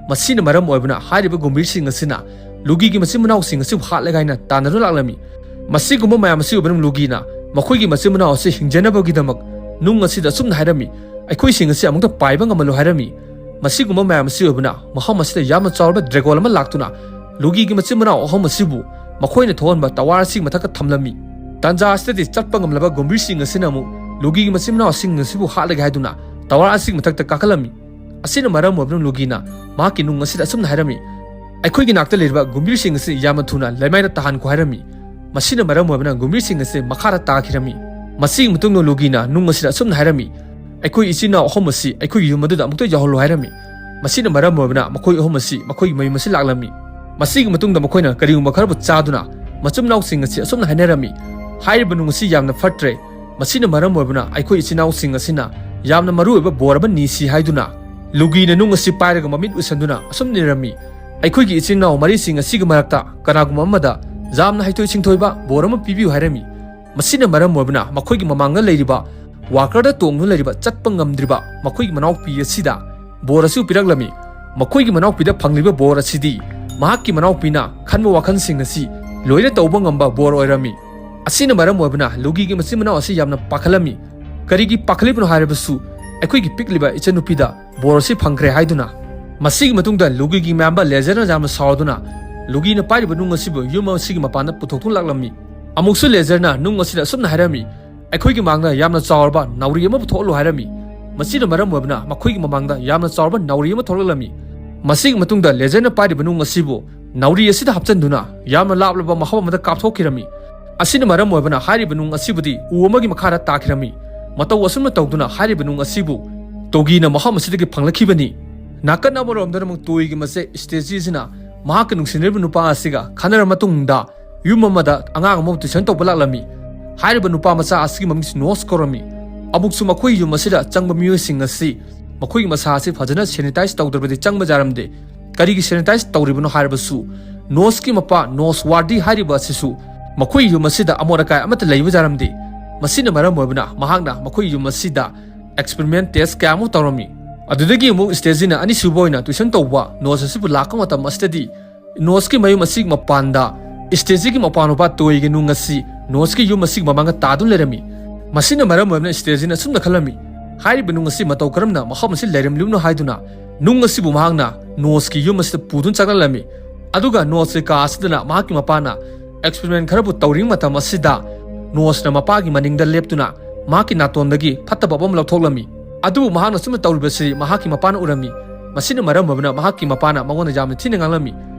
ꯃꯁꯤꯅ ꯃꯔꯝ ꯑꯣꯏꯕꯅ ꯍꯥꯏꯔꯤꯕ ꯒꯨꯝꯕꯤꯔꯁꯤꯡ ꯑꯁꯤꯅ ꯂꯨꯒꯤꯒꯤ ꯃꯆꯤꯟ ꯃꯅꯥꯎꯁꯤꯡ ꯑꯁꯤꯕꯨ ꯍꯥꯠꯂꯒꯦ ꯍꯥꯏꯅ ꯇꯥꯟꯅꯗꯨꯅ ꯂꯥꯛꯂꯝꯃꯤ꯫ ꯃꯁꯤꯒꯨꯝꯕ ꯃꯌꯥꯝ ꯑꯁꯤ ꯎꯕꯅ ꯂꯨꯒꯤꯅ ꯃꯈꯣꯏꯒꯤ ꯃꯆꯤꯟ ꯃꯅꯥꯎ ꯑꯁꯤ ꯍꯤꯡꯖꯅꯕꯒꯤꯗꯃꯛ ꯅꯨꯡ ꯑꯁꯤꯗ ꯑꯁꯨꯝꯅ ꯍꯥꯏꯔꯝꯃꯤ, "ꯑꯩꯈꯣꯏꯁꯤꯡ ꯑꯁꯤ ꯑꯃꯨꯛꯇ ꯄꯥꯏꯕ ꯉꯝꯍꯜꯂꯨ" ꯍꯥꯏꯔꯝꯃꯤ꯫ ꯃꯁꯤꯒꯨꯝꯕ ꯃꯌꯥꯝ ꯑꯁꯤ ꯑꯣꯏꯕꯅ ꯃꯐꯝ ꯑꯁꯤꯗ ꯌꯥꯝꯅ ꯆꯥꯎꯔꯕ ꯗ꯭ꯔꯦꯒꯣꯟ ꯑꯃ ꯂꯥꯛꯇꯨꯅ ꯂꯨꯒꯤꯒꯤ ꯃꯆꯤꯟ ꯃꯅꯥꯎ ꯑꯍꯨꯝ ꯑꯁꯤꯕꯨ ꯃꯈꯣꯏꯅ ꯊꯣꯛꯍꯟꯕ ꯇꯋꯥꯔ ꯑꯁꯤꯒꯤ ꯃꯊꯛꯇ ꯊꯝꯂꯝꯃꯤ꯫ ꯇꯥꯟꯖꯥ ꯑꯁꯤꯗꯗꯤ ꯆꯠꯄ ꯉꯝꯂꯕ ꯒꯨꯝꯕꯤꯔꯁꯤꯡ ꯑꯁꯤꯅ ꯑꯃꯨꯛ ꯂꯨꯒꯤꯒꯤ ꯃꯆꯤꯟ ꯃꯅꯥꯎꯁꯤꯡ ꯑꯁꯤꯕꯨ ꯍꯥꯠꯂꯒꯦ ꯍꯥꯏꯗꯨꯅ ꯇꯋꯥꯔ ꯑꯁꯤꯒꯤ ꯃꯊꯛꯇ ꯀꯥꯈꯠꯂꯝꯃꯤ꯫ ꯑꯁꯤꯅ ꯃꯔꯝ ꯑꯣꯏꯗꯨꯅ ꯂꯨꯒꯤꯅ ꯃꯍꯥꯛꯀꯤ ꯅꯨꯡ ꯑꯁꯤꯗ ꯑꯁꯨꯝꯅ ꯍꯥꯏꯔꯝꯃꯤ, ꯑꯩꯈꯣꯏꯒꯤ ꯅꯥꯛꯇ ꯂꯩꯔꯤꯕ ꯒꯨꯝꯕꯤꯔꯁꯤꯡ ꯑꯁꯤ ꯌꯥꯝꯅ ꯊꯨꯅ ꯂꯩꯃꯥꯏꯗ ꯇꯥꯍꯟꯈꯣ ꯍꯥꯏꯔꯝꯃꯤ꯫ ꯃꯁꯤꯅ ꯃꯔꯝ ꯑꯣꯏꯕꯅ ꯒꯨꯝꯕꯤꯔꯁꯤꯡ ꯑꯁꯤ ꯃꯈꯥꯗ ꯇꯥꯈꯤꯔꯝꯃꯤ꯫ ꯃꯁꯤꯒꯤ ꯃꯇꯨꯡꯗ ꯂꯨꯒꯤꯅ ꯅꯨꯡ ꯑꯁꯤꯗ ꯑꯁꯨꯝꯅ ꯍꯥꯏꯔꯝꯃꯤ, "ꯑꯩꯈꯣꯏ ꯏꯆꯤꯟ ꯏꯅꯥꯎ ꯑꯍꯨꯝ ꯑꯁꯤ ꯑꯩꯈꯣꯏꯒꯤ ꯌꯨꯝ ꯑꯗꯨꯗ ꯑꯃꯨꯛꯇ ꯌꯧꯍꯜꯂꯨ" ꯍꯥꯏꯔꯝꯃꯤ꯫ ꯃꯁꯤꯅ ꯃꯔꯝ ꯑꯣꯏꯕꯅ ꯃꯈꯣꯏ ꯑꯍꯨꯝ ꯑꯁꯤ ꯃꯈꯣꯏꯒꯤ ꯃꯌꯨꯝ ꯑꯁꯤ ꯂꯥꯛꯂꯝꯃꯤ꯫ ꯃꯁꯤꯒꯤ ꯃꯇꯨꯡꯗ ꯃꯈꯣꯏꯅ ꯀꯔꯤꯒꯨꯝꯕ ꯈꯔꯕꯨ ꯆꯥꯗꯨꯅ ꯃꯆꯤꯟ ꯃꯅꯥꯎꯁꯤꯡ ꯑꯁꯤ ꯑꯁꯨꯝꯅ ꯍꯥꯏꯅꯔꯝꯃꯤ, "ꯍꯥꯏꯔꯤꯕ ꯅꯨꯡ ꯑꯁꯤ ꯌꯥꯝꯅ ꯐꯠꯇ꯭ꯔꯦ꯫ ꯃꯁꯤꯅ ꯃꯔꯝ ꯑꯣꯏꯕꯅ ꯑꯩꯈꯣꯏ ꯏꯆꯤꯟ ꯏꯅꯥꯎꯁꯤꯡ ꯑꯁꯤꯅ ꯌꯥꯝꯅ ꯃꯔꯨ ꯑꯣꯏꯕ ꯕꯣꯔ ꯑꯃ ꯅꯤꯁꯤ" ꯍꯥꯏꯗꯨꯅ ꯂꯨꯒꯤꯅ ꯅꯨꯡ ꯑꯁꯤ ꯄꯥꯏꯔꯒ ꯃꯃꯤꯠ ꯎꯏꯁꯟꯗꯨꯅ ꯑꯁꯨꯝ ꯅꯤꯔꯝꯃꯤ, "ꯑꯩꯈꯣꯏꯒꯤ ꯏꯆꯤꯟ ꯏꯅꯥꯎ ꯃꯔꯤꯁꯤꯡ ꯑꯁꯤꯒꯤ ꯃꯔꯛꯇ ꯀꯅꯥꯒꯨꯝꯕ ꯑꯃꯗ ꯌꯥꯝꯅ ꯍꯩꯊꯣꯏ ꯁꯤꯡꯊꯣꯏꯕ ꯕꯣꯔ ꯑꯃ ꯄꯤꯕꯤꯌꯨ" ꯍꯥꯏꯔꯝꯃꯤ꯫ ꯃꯁꯤꯅ ꯃꯔꯝ ꯑꯣꯏꯕꯅ ꯃꯈꯣꯏꯒꯤ ꯃꯃꯥꯡꯗ ꯂꯩꯔꯤꯕ ꯋꯥꯀꯔꯗ ꯇꯣꯡꯗꯨꯅ ꯂꯩꯔꯤꯕ ꯆꯠꯄ ꯉꯝꯗ꯭ꯔꯤꯕ ꯃꯈꯣꯏꯒꯤ ꯃꯅꯥꯎꯄꯤ ꯑꯁꯤꯗ ꯕꯣꯔ ꯑꯁꯤ ꯄꯤꯔꯛꯂꯝꯃꯤ꯫ ꯃꯈꯣꯏꯒꯤ ꯃꯅꯥꯎꯄꯤꯗ ꯐꯪꯂꯤꯕ ꯕꯣꯔ ꯑꯁꯤꯗꯤ ꯃꯍꯥꯛꯀꯤ ꯃꯅꯥꯎꯄꯤꯅ ꯈꯟꯕ ꯋꯥꯈꯜꯁꯤꯡ ꯑꯁꯤ ꯂꯣꯏꯅ ꯇꯧꯕ ꯉꯝꯕ ꯕꯣꯔ ꯑꯣꯏꯔꯝꯃꯤ꯫ ꯑꯁꯤꯅ ꯃꯔꯝ ꯑꯣꯏꯕꯅ ꯂꯨꯒꯤꯒꯤ ꯃꯆꯤꯟ ꯃꯅꯥꯎ ꯑꯁꯤ ꯌꯥꯝꯅ ꯄꯥꯈꯠꯂꯝꯃꯤ꯫ ꯀꯔꯤꯒꯤ ꯄꯥꯈꯠꯂꯤꯕꯅꯣ ꯍꯥꯏꯔꯕꯁꯨ ꯑꯩꯈꯣꯏꯒꯤ ꯄꯤꯛꯂꯤꯕ ꯏꯆꯟꯅꯨꯄꯤꯗ ꯕꯣꯔ ꯑꯁꯤ ꯐꯪꯈ꯭ꯔꯦ ꯍꯥꯏꯗꯨꯅ꯫ ꯃꯁꯤꯒꯤ ꯃꯇꯨꯡꯗ ꯂꯨꯒꯤꯒꯤ ꯃꯌꯥꯝꯕ ꯂꯦꯖꯔꯅ ꯌꯥꯝꯅ ꯁꯥꯎꯗꯨꯅ ꯂꯨꯒꯤꯅ ꯄꯥꯏꯔꯤꯕ ꯅꯨꯡ ꯑꯁꯤꯕꯨ ꯌꯨꯝ ꯑꯁꯤꯒꯤ ꯃꯄꯥꯟꯗ ꯄꯨꯊꯣꯛꯇꯨꯅ ꯂꯥꯛꯂꯝꯃꯤ꯫ ꯑꯃꯨꯛꯁꯨ ꯂꯦꯖꯔꯅ ꯅꯨꯡ ꯑꯁꯤꯗ ꯑꯁꯨꯝꯅ ꯍꯥꯏꯔꯝꯃꯤ, "ꯑꯩꯈꯣꯏꯒꯤ ꯃꯥꯡꯗ ꯌꯥꯝꯅ ꯆꯥꯎꯔꯕ ꯅꯥꯎꯔꯤ ꯑꯃ ꯄꯨꯊꯣꯛꯍꯜꯂꯨ" ꯍꯥꯏꯔꯝꯃꯤ꯫ ꯃꯁꯤꯅ ꯃꯔꯝ ꯑꯣꯏꯕꯅ ꯃꯈꯣꯏꯒꯤ ꯃꯃꯥꯡꯗ ꯌꯥꯝꯅ ꯆꯥꯎꯔꯕ ꯅꯥꯎꯔꯤ ꯑꯃ ꯊꯣꯛꯂꯛꯂꯝꯃꯤ꯫ ꯃꯁꯤꯒꯤ ꯃꯇꯨꯡꯗ ꯂꯦꯖꯔꯅ ꯄꯥꯏꯔꯤꯕ ꯅꯨꯡ ꯑꯁꯤꯕꯨ ꯅꯥꯎꯔꯤ ꯑꯁꯤꯗ ꯍꯥꯞꯆꯤꯟꯗꯨꯅ ꯌꯥꯝꯅ ꯂꯥꯞꯂꯕ ꯃꯐꯝ ꯑꯃꯗ ꯀꯥꯞꯊꯣꯛꯈꯤꯔꯝꯃꯤ꯫ ꯑꯁꯤꯅ ꯃꯔꯝ ꯑꯣꯏꯕꯅ ꯍꯥꯏꯔꯤꯕ ꯅꯨꯡ ꯑꯁꯤꯕꯨꯗꯤ ꯎ ꯑꯃꯒꯤ ꯃꯈꯥꯗ ꯇꯥꯈꯤꯔꯝꯃꯤ꯫ ꯃꯇꯧ ꯑꯁꯨꯝꯅ ꯇꯧꯗꯨꯅ ꯍꯥꯏꯔꯤꯕ ꯅꯨꯡ ꯑꯁꯤꯕꯨ ꯇꯣꯒꯤꯅ ꯃꯐꯝ ꯑꯁꯤꯗꯒꯤ ꯐꯪꯂꯛꯈꯤꯕꯅꯤ꯫ ꯅꯥꯀꯟ ꯑꯃꯔꯣꯝꯗꯅ ꯑꯃꯨꯛ ꯇꯣꯏꯒꯤ ꯃꯆꯦ ꯏꯁꯇꯦꯖꯤꯁꯤꯅ ꯃꯍꯥꯛꯀ ꯅꯨꯡꯁꯤꯅꯔꯤꯕ ꯅꯨꯄꯥ ꯑꯁꯤꯒ ꯈꯟꯅꯔ ꯃꯇꯨꯡꯗ ꯌꯨꯝ ꯑꯃꯗ ꯑꯉꯥꯡ ꯑꯃꯕꯨ ꯇꯨꯏꯁꯟ ꯇꯧꯕ ꯂꯥꯛꯂꯝꯃꯤ꯫ ꯍꯥꯏꯔꯤꯕ ꯅꯨꯄꯥ ꯃꯆꯥ ꯑꯁꯤꯒꯤ ꯃꯃꯤꯡꯁꯤ ꯅꯣꯁ ꯀꯧꯔꯝꯃꯤ꯫ ꯑꯃꯨꯛꯁꯨ ꯃꯈꯣꯏꯒꯤ ꯌꯨꯝ ꯑꯁꯤꯗ ꯆꯪꯕ ꯃꯤꯑꯣꯏꯁꯤꯡ ꯑꯁꯤ ꯃꯈꯣꯏꯒꯤ ꯃꯁꯥ ꯑꯁꯤ ꯐꯖꯅ ꯁꯦꯅꯤꯇꯥꯏꯁ ꯇꯧꯗ꯭ꯔꯕꯗꯤ ꯆꯪꯕ ꯌꯥꯔꯝꯗꯦ꯫ ꯀꯔꯤꯒꯤ ꯁꯦꯅꯤꯇꯥꯏꯁ ꯇꯧꯔꯤꯕꯅꯣ ꯍꯥꯏꯔꯕꯁꯨ ꯅꯣꯁꯀꯤ ꯃꯄꯥ ꯅꯣꯁ ꯋꯥꯔꯗꯤ ꯍꯥꯏꯔꯤꯕ ꯑꯁꯤꯁꯨ ꯃꯈꯣꯏꯒꯤ ꯌꯨꯝ ꯑꯁꯤꯗ ꯑꯃꯣꯠ ꯑꯀꯥꯏ ꯑꯃꯠꯇ ꯂꯩꯕ ꯌꯥꯔꯝꯗꯦ꯫ ꯃꯁꯤꯅ ꯃꯔꯝ ꯑꯣꯏꯕꯅ ꯃꯍꯥꯛꯅ ꯃꯈꯣꯏꯒꯤ ꯌꯨꯝ ꯑꯁꯤꯗ ꯑꯦꯛꯁꯄꯦꯔꯤꯃꯦꯟ ꯇꯦꯁ ꯀꯌꯥ ꯑꯃ ꯇꯧꯔꯝꯃꯤ꯫ ꯑꯗꯨꯗꯒꯤ ꯑꯃꯨꯛ ꯏꯁꯇꯦꯖꯤꯅ ꯑꯅꯤꯁꯨꯕ ꯑꯣꯏꯅ ꯇꯨꯏꯁꯟ ꯇꯧꯕ ꯅꯣꯁ ꯑꯁꯤꯕꯨ ꯂꯥꯛꯄ ꯃꯇꯝ ꯑꯁꯤꯗꯗꯤ ꯅꯣꯁꯀꯤ ꯃꯌꯨꯝ ꯑꯁꯤꯒꯤ ꯃꯄꯥꯟꯗ ꯏꯁꯇꯦꯖꯤꯒꯤ ꯃꯄꯥꯟ ꯃꯄꯥ ꯇꯣꯏꯒꯤ ꯅꯨꯡ ꯑꯁꯤ ꯅꯣꯁꯀꯤ ꯌꯨꯝ ꯑꯁꯤꯒꯤ ꯃꯃꯥꯡꯗ ꯇꯥꯗꯨꯅ ꯂꯩꯔꯝꯃꯤ꯫ ꯃꯁꯤꯅ ꯃꯔꯝ ꯑꯣꯏꯗꯨꯅ ꯏꯁꯇꯦꯖꯤꯅ ꯑꯁꯨꯝꯅ ꯈꯜꯂꯝꯃꯤ, "ꯍꯥꯏꯔꯤꯕ ꯅꯨꯡ ꯑꯁꯤ ꯃꯇꯧ ꯀꯔꯝꯅ ꯃꯐꯝ ꯑꯁꯤ ꯂꯩꯔꯝꯂꯤꯕꯅꯣ?" ꯍꯥꯏꯗꯨꯅ ꯅꯨꯡ ꯑꯁꯤꯕꯨ ꯃꯍꯥꯛꯅ ꯅꯣꯁꯀꯤ ꯌꯨꯝ ꯑꯁꯤꯗ ꯄꯨꯗꯨꯅ ꯆꯪꯂꯛꯂꯝꯃꯤ꯫ ꯑꯗꯨꯒ ꯅꯣꯁꯀꯤ ꯀꯥ ꯑꯁꯤꯗꯅ ꯃꯍꯥꯛꯀꯤ ꯃꯄꯥꯅ ꯑꯦꯛꯁꯄꯦꯔꯤꯃꯦꯟ ꯈꯔꯕꯨ ꯇꯧꯔꯤꯉꯩ ꯃꯇꯝ ꯑꯁꯤꯗ ꯅꯣꯁꯅ ꯃꯄꯥꯒꯤ ꯃꯅꯤꯡꯗ ꯂꯦꯞꯇꯨꯅ ꯃꯍꯥꯛꯀꯤ ꯅꯥꯇꯣꯟꯗꯒꯤ ꯐꯠꯇꯕ ꯑꯃ ꯂꯧꯊꯣꯛꯂꯝꯃꯤ꯫ ꯑꯗꯨꯕꯨ ꯃꯍꯥꯛꯅ ꯑꯁꯨꯝꯅ ꯇꯧꯔꯤꯕꯁꯤ ꯃꯍꯥꯛꯀꯤ ꯃꯄꯥꯅ ꯎꯔꯝꯃꯤ꯫ ꯃꯁꯤꯅ ꯃꯔꯝ ꯑꯣꯏꯕꯅ ꯃꯍꯥꯛꯀꯤ ꯃꯄꯥꯅ ꯃꯉꯣꯟꯗ ꯌꯥꯝꯅ ꯊꯤꯅ ꯉꯥꯡꯂꯝꯃꯤ꯫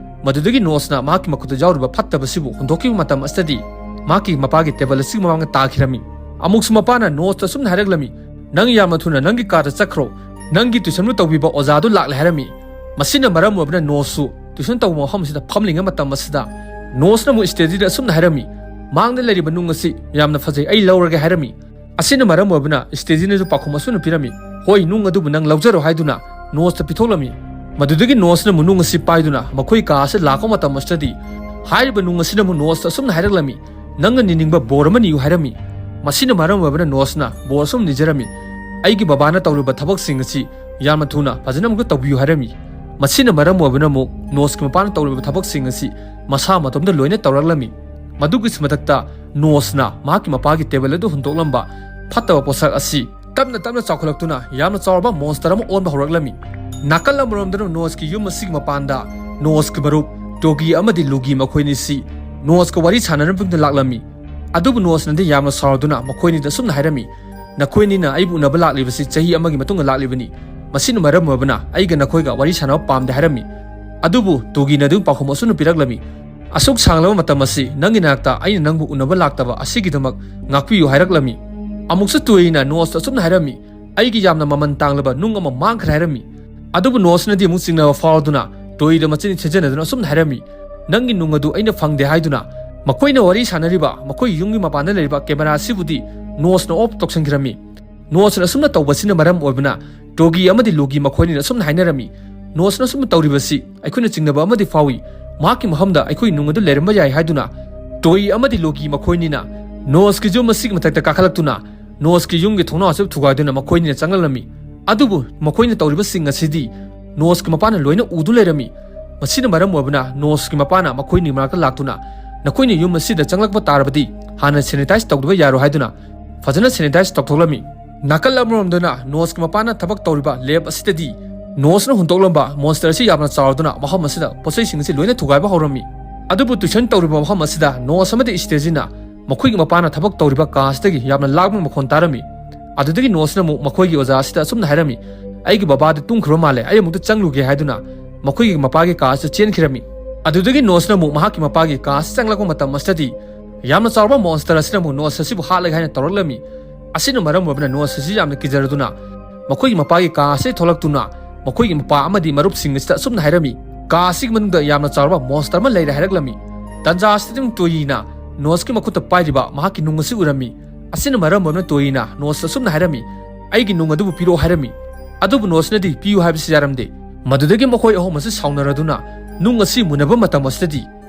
ꯃꯗꯨꯗꯒꯤ ꯅꯣꯁꯅ ꯃꯍꯥꯛꯀꯤ ꯃꯈꯨꯠꯇ ꯌꯥꯎꯔꯤꯕ ꯐꯠꯇꯕꯁꯤꯕꯨ ꯍꯨꯟꯗꯣꯛꯈꯤꯕ ꯃꯇꯝ ꯑꯁꯤꯗꯗꯤ ꯃꯍꯥꯛꯀꯤ ꯃꯄꯥꯒꯤ ꯇꯦꯕꯜ ꯑꯁꯤꯒꯤ ꯃꯃꯥꯡꯗ ꯇꯥꯈꯤꯔꯝꯃꯤ꯫ ꯑꯃꯨꯛꯁꯨ ꯃꯄꯥꯅ ꯅꯣꯁꯇ ꯑꯁꯨꯝꯅ ꯍꯥꯏꯔꯛꯂꯝꯃꯤ, "ꯅꯪ ꯌꯥꯝꯅ ꯊꯨꯅ ꯅꯪꯒꯤ ꯀꯥꯗ ꯆꯠꯈ꯭ꯔꯣ, ꯅꯪꯒꯤ ꯇ꯭ꯌꯨꯁꯟꯕꯨ ꯇꯧꯕꯤꯕ ꯑꯣꯖꯥꯗꯨ ꯂꯥꯛꯂꯦ" ꯍꯥꯏꯔꯝꯃꯤ꯫ ꯃꯁꯤꯅ ꯃꯔꯝ ꯑꯣꯏꯕꯅ ꯅꯣꯁꯁꯨ ꯇ꯭ꯌꯨꯁꯟ ꯇꯧꯕ ꯃꯐꯝ ꯑꯁꯤꯗ ꯐꯝꯂꯤꯉꯩ ꯃꯇꯝ ꯑꯁꯤꯗ ꯅꯣꯁꯅ ꯑꯃꯨꯛ ꯁ꯭ꯇꯦꯖꯤꯗ ꯑꯁꯨꯝꯅ ꯍꯥꯏꯔꯝꯃꯤ, "ꯃꯥꯡꯗ ꯂꯩꯔꯤꯕ ꯅꯨꯡ ꯑꯁꯤ ꯌꯥꯝꯅ ꯐꯖꯩ, ꯑꯩ ꯂꯧꯔꯒꯦ" ꯍꯥꯏꯔꯝꯃꯤ꯫ ꯑꯁꯤꯅ ꯃꯔꯝ ꯑꯣꯏꯕꯅ ꯁ꯭ꯇꯦꯖꯤꯅꯁꯨ ꯄꯥꯎꯈꯨꯝ ꯑꯁꯨꯝꯅ ꯄꯤꯔꯝꯃꯤ, "ꯍꯣꯏ, ꯅꯨꯡ ꯑꯗꯨꯕꯨ ꯅꯪ ꯂꯧꯖꯔꯣ" ꯍꯥꯏꯗꯨꯅ ꯅꯣꯁꯇ ꯄꯤꯊꯣꯛꯂꯝꯃꯤ꯫ ꯃꯗꯨꯗꯒꯤ ꯅꯣꯁꯅ ꯑꯃꯨꯛ ꯅꯨꯡ ꯑꯁꯤ ꯄꯥꯏꯗꯨꯅ ꯃꯈꯣꯏ ꯀꯥ ꯑꯁꯤ ꯂꯥꯛꯄ ꯃꯇꯝ ꯑꯁꯤꯗꯗꯤ ꯍꯥꯏꯔꯤꯕ ꯅꯨꯡ ꯑꯁꯤꯅ ꯑꯃꯨꯛ ꯅꯣꯁꯇ ꯑꯁꯨꯝꯅ ꯍꯥꯏꯔꯛꯂꯝꯃꯤ, "ꯅꯪꯅ ꯅꯤꯅꯤꯡꯕ ꯕꯣꯔ ꯑꯃ ꯅꯤꯌꯨ" ꯍꯥꯏꯔꯝꯃꯤ꯫ ꯃꯁꯤꯅ ꯃꯔꯝ ꯑꯣꯏꯕꯅ ꯅꯣꯁꯅ ꯕꯣꯔ ꯑꯁꯨꯝ ꯅꯤꯖꯔꯝꯃꯤ, "ꯑꯩꯒꯤ ꯕꯕꯥꯅ ꯇꯧꯔꯤꯕ ꯊꯕꯛꯁꯤꯡ ꯑꯁꯤ ꯌꯥꯝꯅ ꯊꯨꯅ ꯐꯖꯅ ꯑꯃꯨꯛꯇ ꯇꯧꯕꯤꯌꯨ" ꯍꯥꯏꯔꯝꯃꯤ꯫ ꯃꯁꯤꯅ ꯃꯔꯝ ꯑꯣꯏꯕꯅ ꯑꯃꯨꯛ ꯅꯣꯁꯀꯤ ꯃꯄꯥꯅ ꯇꯧꯔꯤꯕ ꯊꯕꯛꯁꯤꯡ ꯑꯁꯤ ꯃꯁꯥ ꯃꯇꯣꯝꯗ ꯂꯣꯏꯅ ꯇꯧꯔꯛꯂꯝꯃꯤ꯫ ꯃꯗꯨꯒꯤꯁꯨ ꯃꯊꯛꯇ ꯅꯣꯁꯅ ꯃꯍꯥꯛꯀꯤ ꯃꯄꯥꯒꯤ ꯇꯦꯕꯜ ꯑꯗꯨ ꯍꯨꯟꯗꯣꯛꯂꯝꯕ ꯐꯠꯇꯕ ꯄꯣꯠꯁꯛ ꯑꯁꯤ ꯇꯞꯅ ꯇꯞꯅ ꯆꯥꯎꯈꯠꯂꯛꯇꯨꯅ ꯌꯥꯝꯅ ꯆꯥꯎꯔꯕ ꯃꯣꯟꯁꯇꯔ ꯑꯃ ꯑꯣꯟꯕ ꯍꯧꯔꯛꯂꯝꯃꯤ꯫ ꯅꯥꯀꯜ ꯑꯃꯔꯣꯝꯗꯅ ꯅꯣꯁꯀꯤ ꯌꯨꯝ ꯑꯁꯤꯒꯤ ꯃꯄꯥꯟꯗ ꯅꯣꯁꯀꯤ ꯃꯔꯨꯞ ꯇꯣꯒꯤ ꯑꯃꯗꯤ ꯂꯨꯒꯤ ꯃꯈꯣꯏꯅꯤꯁꯤ ꯅꯣꯁꯀ ꯋꯥꯔꯤ ꯁꯥꯟꯅꯅꯕꯒꯤꯗꯃꯛꯇ ꯂꯥꯛꯂꯝꯃꯤ꯫ ꯑꯗꯨꯕꯨ ꯅꯣꯁꯅꯗꯤ ꯌꯥꯝꯅ ꯁꯥꯎꯗꯨꯅ ꯃꯈꯣꯏꯅꯤꯗ ꯑꯁꯨꯝꯅ ꯍꯥꯏꯔꯝꯃꯤ, "ꯅꯈꯣꯏꯅꯤꯅ ꯑꯩꯕꯨ ꯎꯅꯕ ꯂꯥꯛꯂꯤꯕꯁꯤ ꯆꯍꯤ ꯑꯃꯒꯤ ꯃꯇꯨꯡꯗ ꯂꯥꯛꯂꯤꯕꯅꯤ꯫ ꯃꯁꯤꯅ ꯃꯔꯝ ꯑꯣꯏꯕꯅ ꯑꯩꯒ ꯅꯈꯣꯏꯒ ꯋꯥꯔꯤ ꯁꯥꯟꯅꯕ ꯄꯥꯝꯗꯦ" ꯍꯥꯏꯔꯝꯃꯤ꯫ ꯑꯗꯨꯕꯨ ꯇꯣꯒꯤꯅ ꯑꯗꯨꯝ ꯄꯥꯎꯈꯨꯝ ꯑꯁꯨꯝꯅ ꯄꯤꯔꯛꯂꯝꯃꯤ, "ꯑꯁꯨꯛ ꯁꯥꯡꯂꯕ ꯃꯇꯝ ꯑꯁꯤ ꯅꯪꯒꯤ ꯅꯥꯛꯇ ꯑꯩꯅ ꯅꯪꯕꯨ ꯎꯅꯕ ꯂꯥꯛꯇꯕ ꯑꯁꯤꯒꯤꯗꯃꯛ ꯉꯥꯛꯄꯤꯌꯨ" ꯍꯥꯏꯔꯛꯂꯝꯃꯤ꯫ ꯑꯃꯨꯛꯁꯨ ꯇꯣꯏꯅ ꯅꯣꯁꯇ ꯑꯁꯨꯝꯅ ꯍꯥꯏꯔꯝꯃꯤ, "ꯑꯩꯒꯤ ꯌꯥꯝꯅ ꯃꯃꯜ ꯇꯥꯡꯂꯕ ꯅꯨꯡ ꯑꯃ ꯃꯥꯡꯈ꯭ꯔꯦ" ꯍꯥꯏꯔꯝꯃꯤ꯫ ꯑꯗꯨꯕꯨ ꯅꯣꯁꯅꯗꯤ ꯑꯃꯨꯛ ꯆꯤꯡꯅꯕ ꯐꯥꯎꯗꯨꯅ ꯇꯣꯏꯗ ꯃꯆꯤꯟ ꯊꯤꯖꯤꯟꯅꯗꯨꯅ ꯑꯁꯨꯝꯅ ꯍꯥꯏꯔꯝꯃꯤ, "ꯅꯪꯒꯤ ꯅꯨꯡ ꯑꯗꯨ ꯑꯩꯅ ꯐꯪꯗꯦ" ꯍꯥꯏꯗꯨꯅ ꯃꯈꯣꯏꯅ ꯋꯥꯔꯤ ꯁꯥꯟꯅꯔꯤꯕ ꯃꯈꯣꯏ ꯌꯨꯝꯒꯤ ꯃꯄꯥꯟꯗ ꯂꯩꯔꯤꯕ ꯀꯦꯃꯦꯔꯥ ꯑꯁꯤꯕꯨꯗꯤ ꯅꯣꯁꯅ ꯑꯣꯐ ꯇꯧꯁꯤꯟꯈꯤꯔꯝꯃꯤ꯫ ꯅꯣꯁꯅ ꯑꯁꯨꯝꯅ ꯇꯧꯕꯁꯤꯅ ꯃꯔꯝ ꯑꯣꯏꯕꯅ ꯇꯣꯒꯤ ꯑꯃꯗꯤ ꯂꯨꯒꯤ ꯃꯈꯣꯏꯅꯤꯅ ꯑꯁꯨꯝꯅ ꯍꯥꯏꯅꯔꯝꯃꯤ, "ꯅꯣꯁꯅ ꯑꯁꯨꯝꯅ ꯇꯧꯔꯤꯕꯁꯤ ꯑꯩꯈꯣꯏꯅ ꯆꯤꯡꯅꯕ ꯑꯃꯗꯤ ꯐꯥꯎꯏ꯫ ꯃꯍꯥꯛꯀꯤ ꯃꯐꯝꯗ ꯑꯩꯈꯣꯏ ꯅꯨꯡ ꯑꯗꯨ ꯂꯩꯔꯝꯕ ꯌꯥꯏ" ꯍꯥꯏꯗꯨꯅ ꯇꯣꯏ ꯑꯃꯗꯤ ꯂꯨꯒꯤ ꯃꯈꯣꯏꯅꯤꯅ ꯅꯣꯁꯀꯤ ꯌꯨꯝ ꯑꯁꯤꯒꯤ ꯃꯊꯛꯇ ꯀꯥꯈꯠꯂꯛꯇꯨꯅ ꯅꯣꯁꯀꯤ ꯌꯨꯝꯒꯤ ꯊꯣꯡꯅꯥꯎ ꯑꯁꯤ ꯊꯨꯒꯥꯏꯗꯨꯅ ꯃꯈꯣꯏꯅꯤꯅ ꯆꯪꯂꯛꯂꯝꯃꯤ꯫ ꯑꯗꯨꯕꯨ ꯃꯈꯣꯏꯅ ꯇꯧꯔꯤꯕꯁꯤꯡ ꯑꯁꯤꯗꯤ ꯅꯣꯁꯀꯤ ꯃꯄꯥꯅ ꯂꯣꯏꯅ ꯎꯗꯨ ꯂꯩꯔꯝꯃꯤ꯫ ꯃꯁꯤꯅ ꯃꯔꯝ ꯑꯣꯏꯕꯅ ꯅꯣꯁꯀꯤ ꯃꯄꯥꯅ ꯃꯈꯣꯏꯅꯤ ꯃꯅꯥꯛꯇ ꯂꯥꯛꯇꯨꯅ, "ꯅꯈꯣꯏꯅ ꯌꯨꯝ ꯑꯁꯤꯗ ꯆꯪꯂꯛꯄ ꯇꯥꯔꯕꯗꯤ ꯍꯥꯟꯅ ꯁꯦꯅꯤꯇꯥꯏꯁ ꯇꯧꯗꯕ ꯌꯥꯔꯣꯏ" ꯍꯥꯏꯗꯨꯅ ꯐꯖꯅ ꯁꯦꯅꯤꯇꯥꯏꯁ ꯇꯧꯊꯣꯛꯂꯝꯃꯤ꯫ ꯅꯥꯀꯜ ꯑꯃꯔꯣꯝꯗꯅ ꯅꯣꯁꯀꯤ ꯃꯄꯥꯅ ꯊꯕꯛ ꯇꯧꯔꯤꯕ ꯂꯦꯕ ꯑꯁꯤꯗꯗꯤ ꯅꯣꯁꯅ ꯍꯨꯟꯗꯣꯛꯂꯝꯕ ꯃꯣꯟꯁꯇꯔ ꯑꯁꯤ ꯌꯥꯝꯅ ꯆꯥꯎꯔꯗꯨꯅ ꯃꯐꯝ ꯑꯁꯤꯗ ꯄꯣꯠꯆꯩꯁꯤꯡ ꯑꯁꯤ ꯂꯣꯏꯅ ꯊꯨꯒꯥꯏꯕ ꯍꯧꯔꯝꯃꯤ꯫ ꯑꯗꯨꯕꯨ ꯇ꯭ꯌꯨꯁꯟ ꯇꯧꯔꯤꯕ ꯃꯐꯝ ꯑꯁꯤꯗ ꯅꯣꯁ ꯑꯃꯗꯤ ꯁ꯭ꯇꯦꯖꯤꯅ ꯃꯈꯣꯏꯒꯤ ꯃꯄꯥꯅ ꯊꯕꯛ ꯇꯧꯔꯤꯕ ꯀꯥ ꯑꯁꯤꯗꯒꯤ ꯌꯥꯝꯅ ꯂꯥꯡꯕ ꯃꯈꯣꯟ ꯇꯥꯔꯝꯃꯤ꯫ ꯑꯗꯨꯗꯒꯤ ꯅꯣꯁꯅ ꯑꯃꯨꯛ ꯃꯈꯣꯏꯒꯤ ꯑꯣꯖꯥ ꯑꯁꯤꯗ ꯑꯁꯨꯝꯅ ꯍꯥꯏꯔꯝꯃꯤ, "ꯑꯩꯒꯤ ꯕꯕꯥꯗꯤ ꯇꯨꯝꯈ꯭ꯔꯕ ꯃꯥꯜꯂꯦ, ꯑꯩ ꯑꯃꯨꯛꯇ ꯆꯪꯂꯨꯒꯦ" ꯍꯥꯏꯗꯨꯅ ꯃꯈꯣꯏꯒꯤ ꯃꯄꯥꯒꯤ ꯀꯥ ꯑꯁꯤꯗ ꯆꯦꯟꯈꯤꯔꯝꯃꯤ꯫ ꯑꯗꯨꯗꯒꯤ ꯅꯣꯁꯅ ꯑꯃꯨꯛ ꯃꯍꯥꯛꯀꯤ ꯃꯄꯥꯒꯤ ꯀꯥ ꯑꯁꯤ ꯆꯪꯂꯛꯄ ꯃꯇꯝ ꯑꯁꯤꯗꯗꯤ ꯌꯥꯝꯅ ꯆꯥꯎꯔꯕ ꯃꯣꯟꯁꯇꯔ ꯑꯁꯤꯅ ꯑꯃꯨꯛ ꯅꯣꯁ ꯑꯁꯤꯕꯨ ꯍꯥꯠꯂꯒꯦ ꯍꯥꯏꯅ ꯇꯧꯔꯛꯂꯝꯃꯤ꯫ ꯑꯁꯤꯅ ꯃꯔꯝ ꯑꯣꯏꯕꯅ ꯅꯣꯁ ꯑꯁꯤ ꯌꯥꯝꯅ ꯀꯤꯖꯔꯗꯨꯅ ꯃꯈꯣꯏꯒꯤ ꯃꯄꯥꯒꯤ ꯀꯥ ꯑꯁꯤ ꯊꯣꯛꯂꯛꯇꯨꯅ ꯃꯈꯣꯏꯒꯤ ꯃꯄꯥ ꯑꯃꯗꯤ ꯃꯔꯨꯞꯁꯤꯡ ꯑꯁꯤꯗ ꯑꯁꯨꯝꯅ ꯍꯥꯏꯔꯝꯃꯤ, "ꯀꯥ ꯑꯁꯤꯒꯤ ꯃꯅꯨꯡꯗ ꯌꯥꯝꯅ ꯆꯥꯎꯔꯕ ꯃꯣꯟꯁꯇꯔ ꯑꯃ ꯂꯩꯔꯦ" ꯍꯥꯏꯔꯛꯂꯝꯃꯤ꯫ ꯇꯟꯖꯥ ꯑꯁꯤꯗ ꯑꯗꯨꯝ ꯇꯣꯌꯤꯅ ꯅꯣꯁꯀꯤ ꯃꯈꯨꯠꯇ ꯄꯥꯏꯔꯤꯕ ꯃꯍꯥꯛꯀꯤ ꯅꯨꯡ ꯑꯁꯤ ꯎꯔꯝꯃꯤ꯫ ꯑꯁꯤꯅ ꯃꯔꯝ ꯑꯣꯏꯗꯨꯅ ꯇꯣꯌꯤꯅ ꯅꯣꯁꯇ ꯑꯁꯨꯝꯅ ꯍꯥꯏꯔꯝꯃꯤ, "ꯑꯩꯒꯤ ꯅꯨꯡ ꯑꯗꯨꯕꯨ ꯄꯤꯔꯛꯑꯣ" ꯍꯥꯏꯔꯝꯃꯤ꯫ ꯑꯗꯨꯕꯨ ꯅꯣꯁꯅꯗꯤ ꯄꯤꯌꯨ ꯍꯥꯏꯕꯁꯤ ꯌꯥꯔꯝꯗꯦ꯫ ꯃꯗꯨꯗꯒꯤ ꯃꯈꯣꯏ ꯑꯍꯨꯝ ꯑꯁꯤ ꯁꯥꯎꯅꯔꯗꯨꯅ ꯅꯨꯡ ꯑꯁꯤ ꯃꯨꯟꯅꯕ ꯃꯇꯝ ꯑꯁꯤꯗꯗꯤ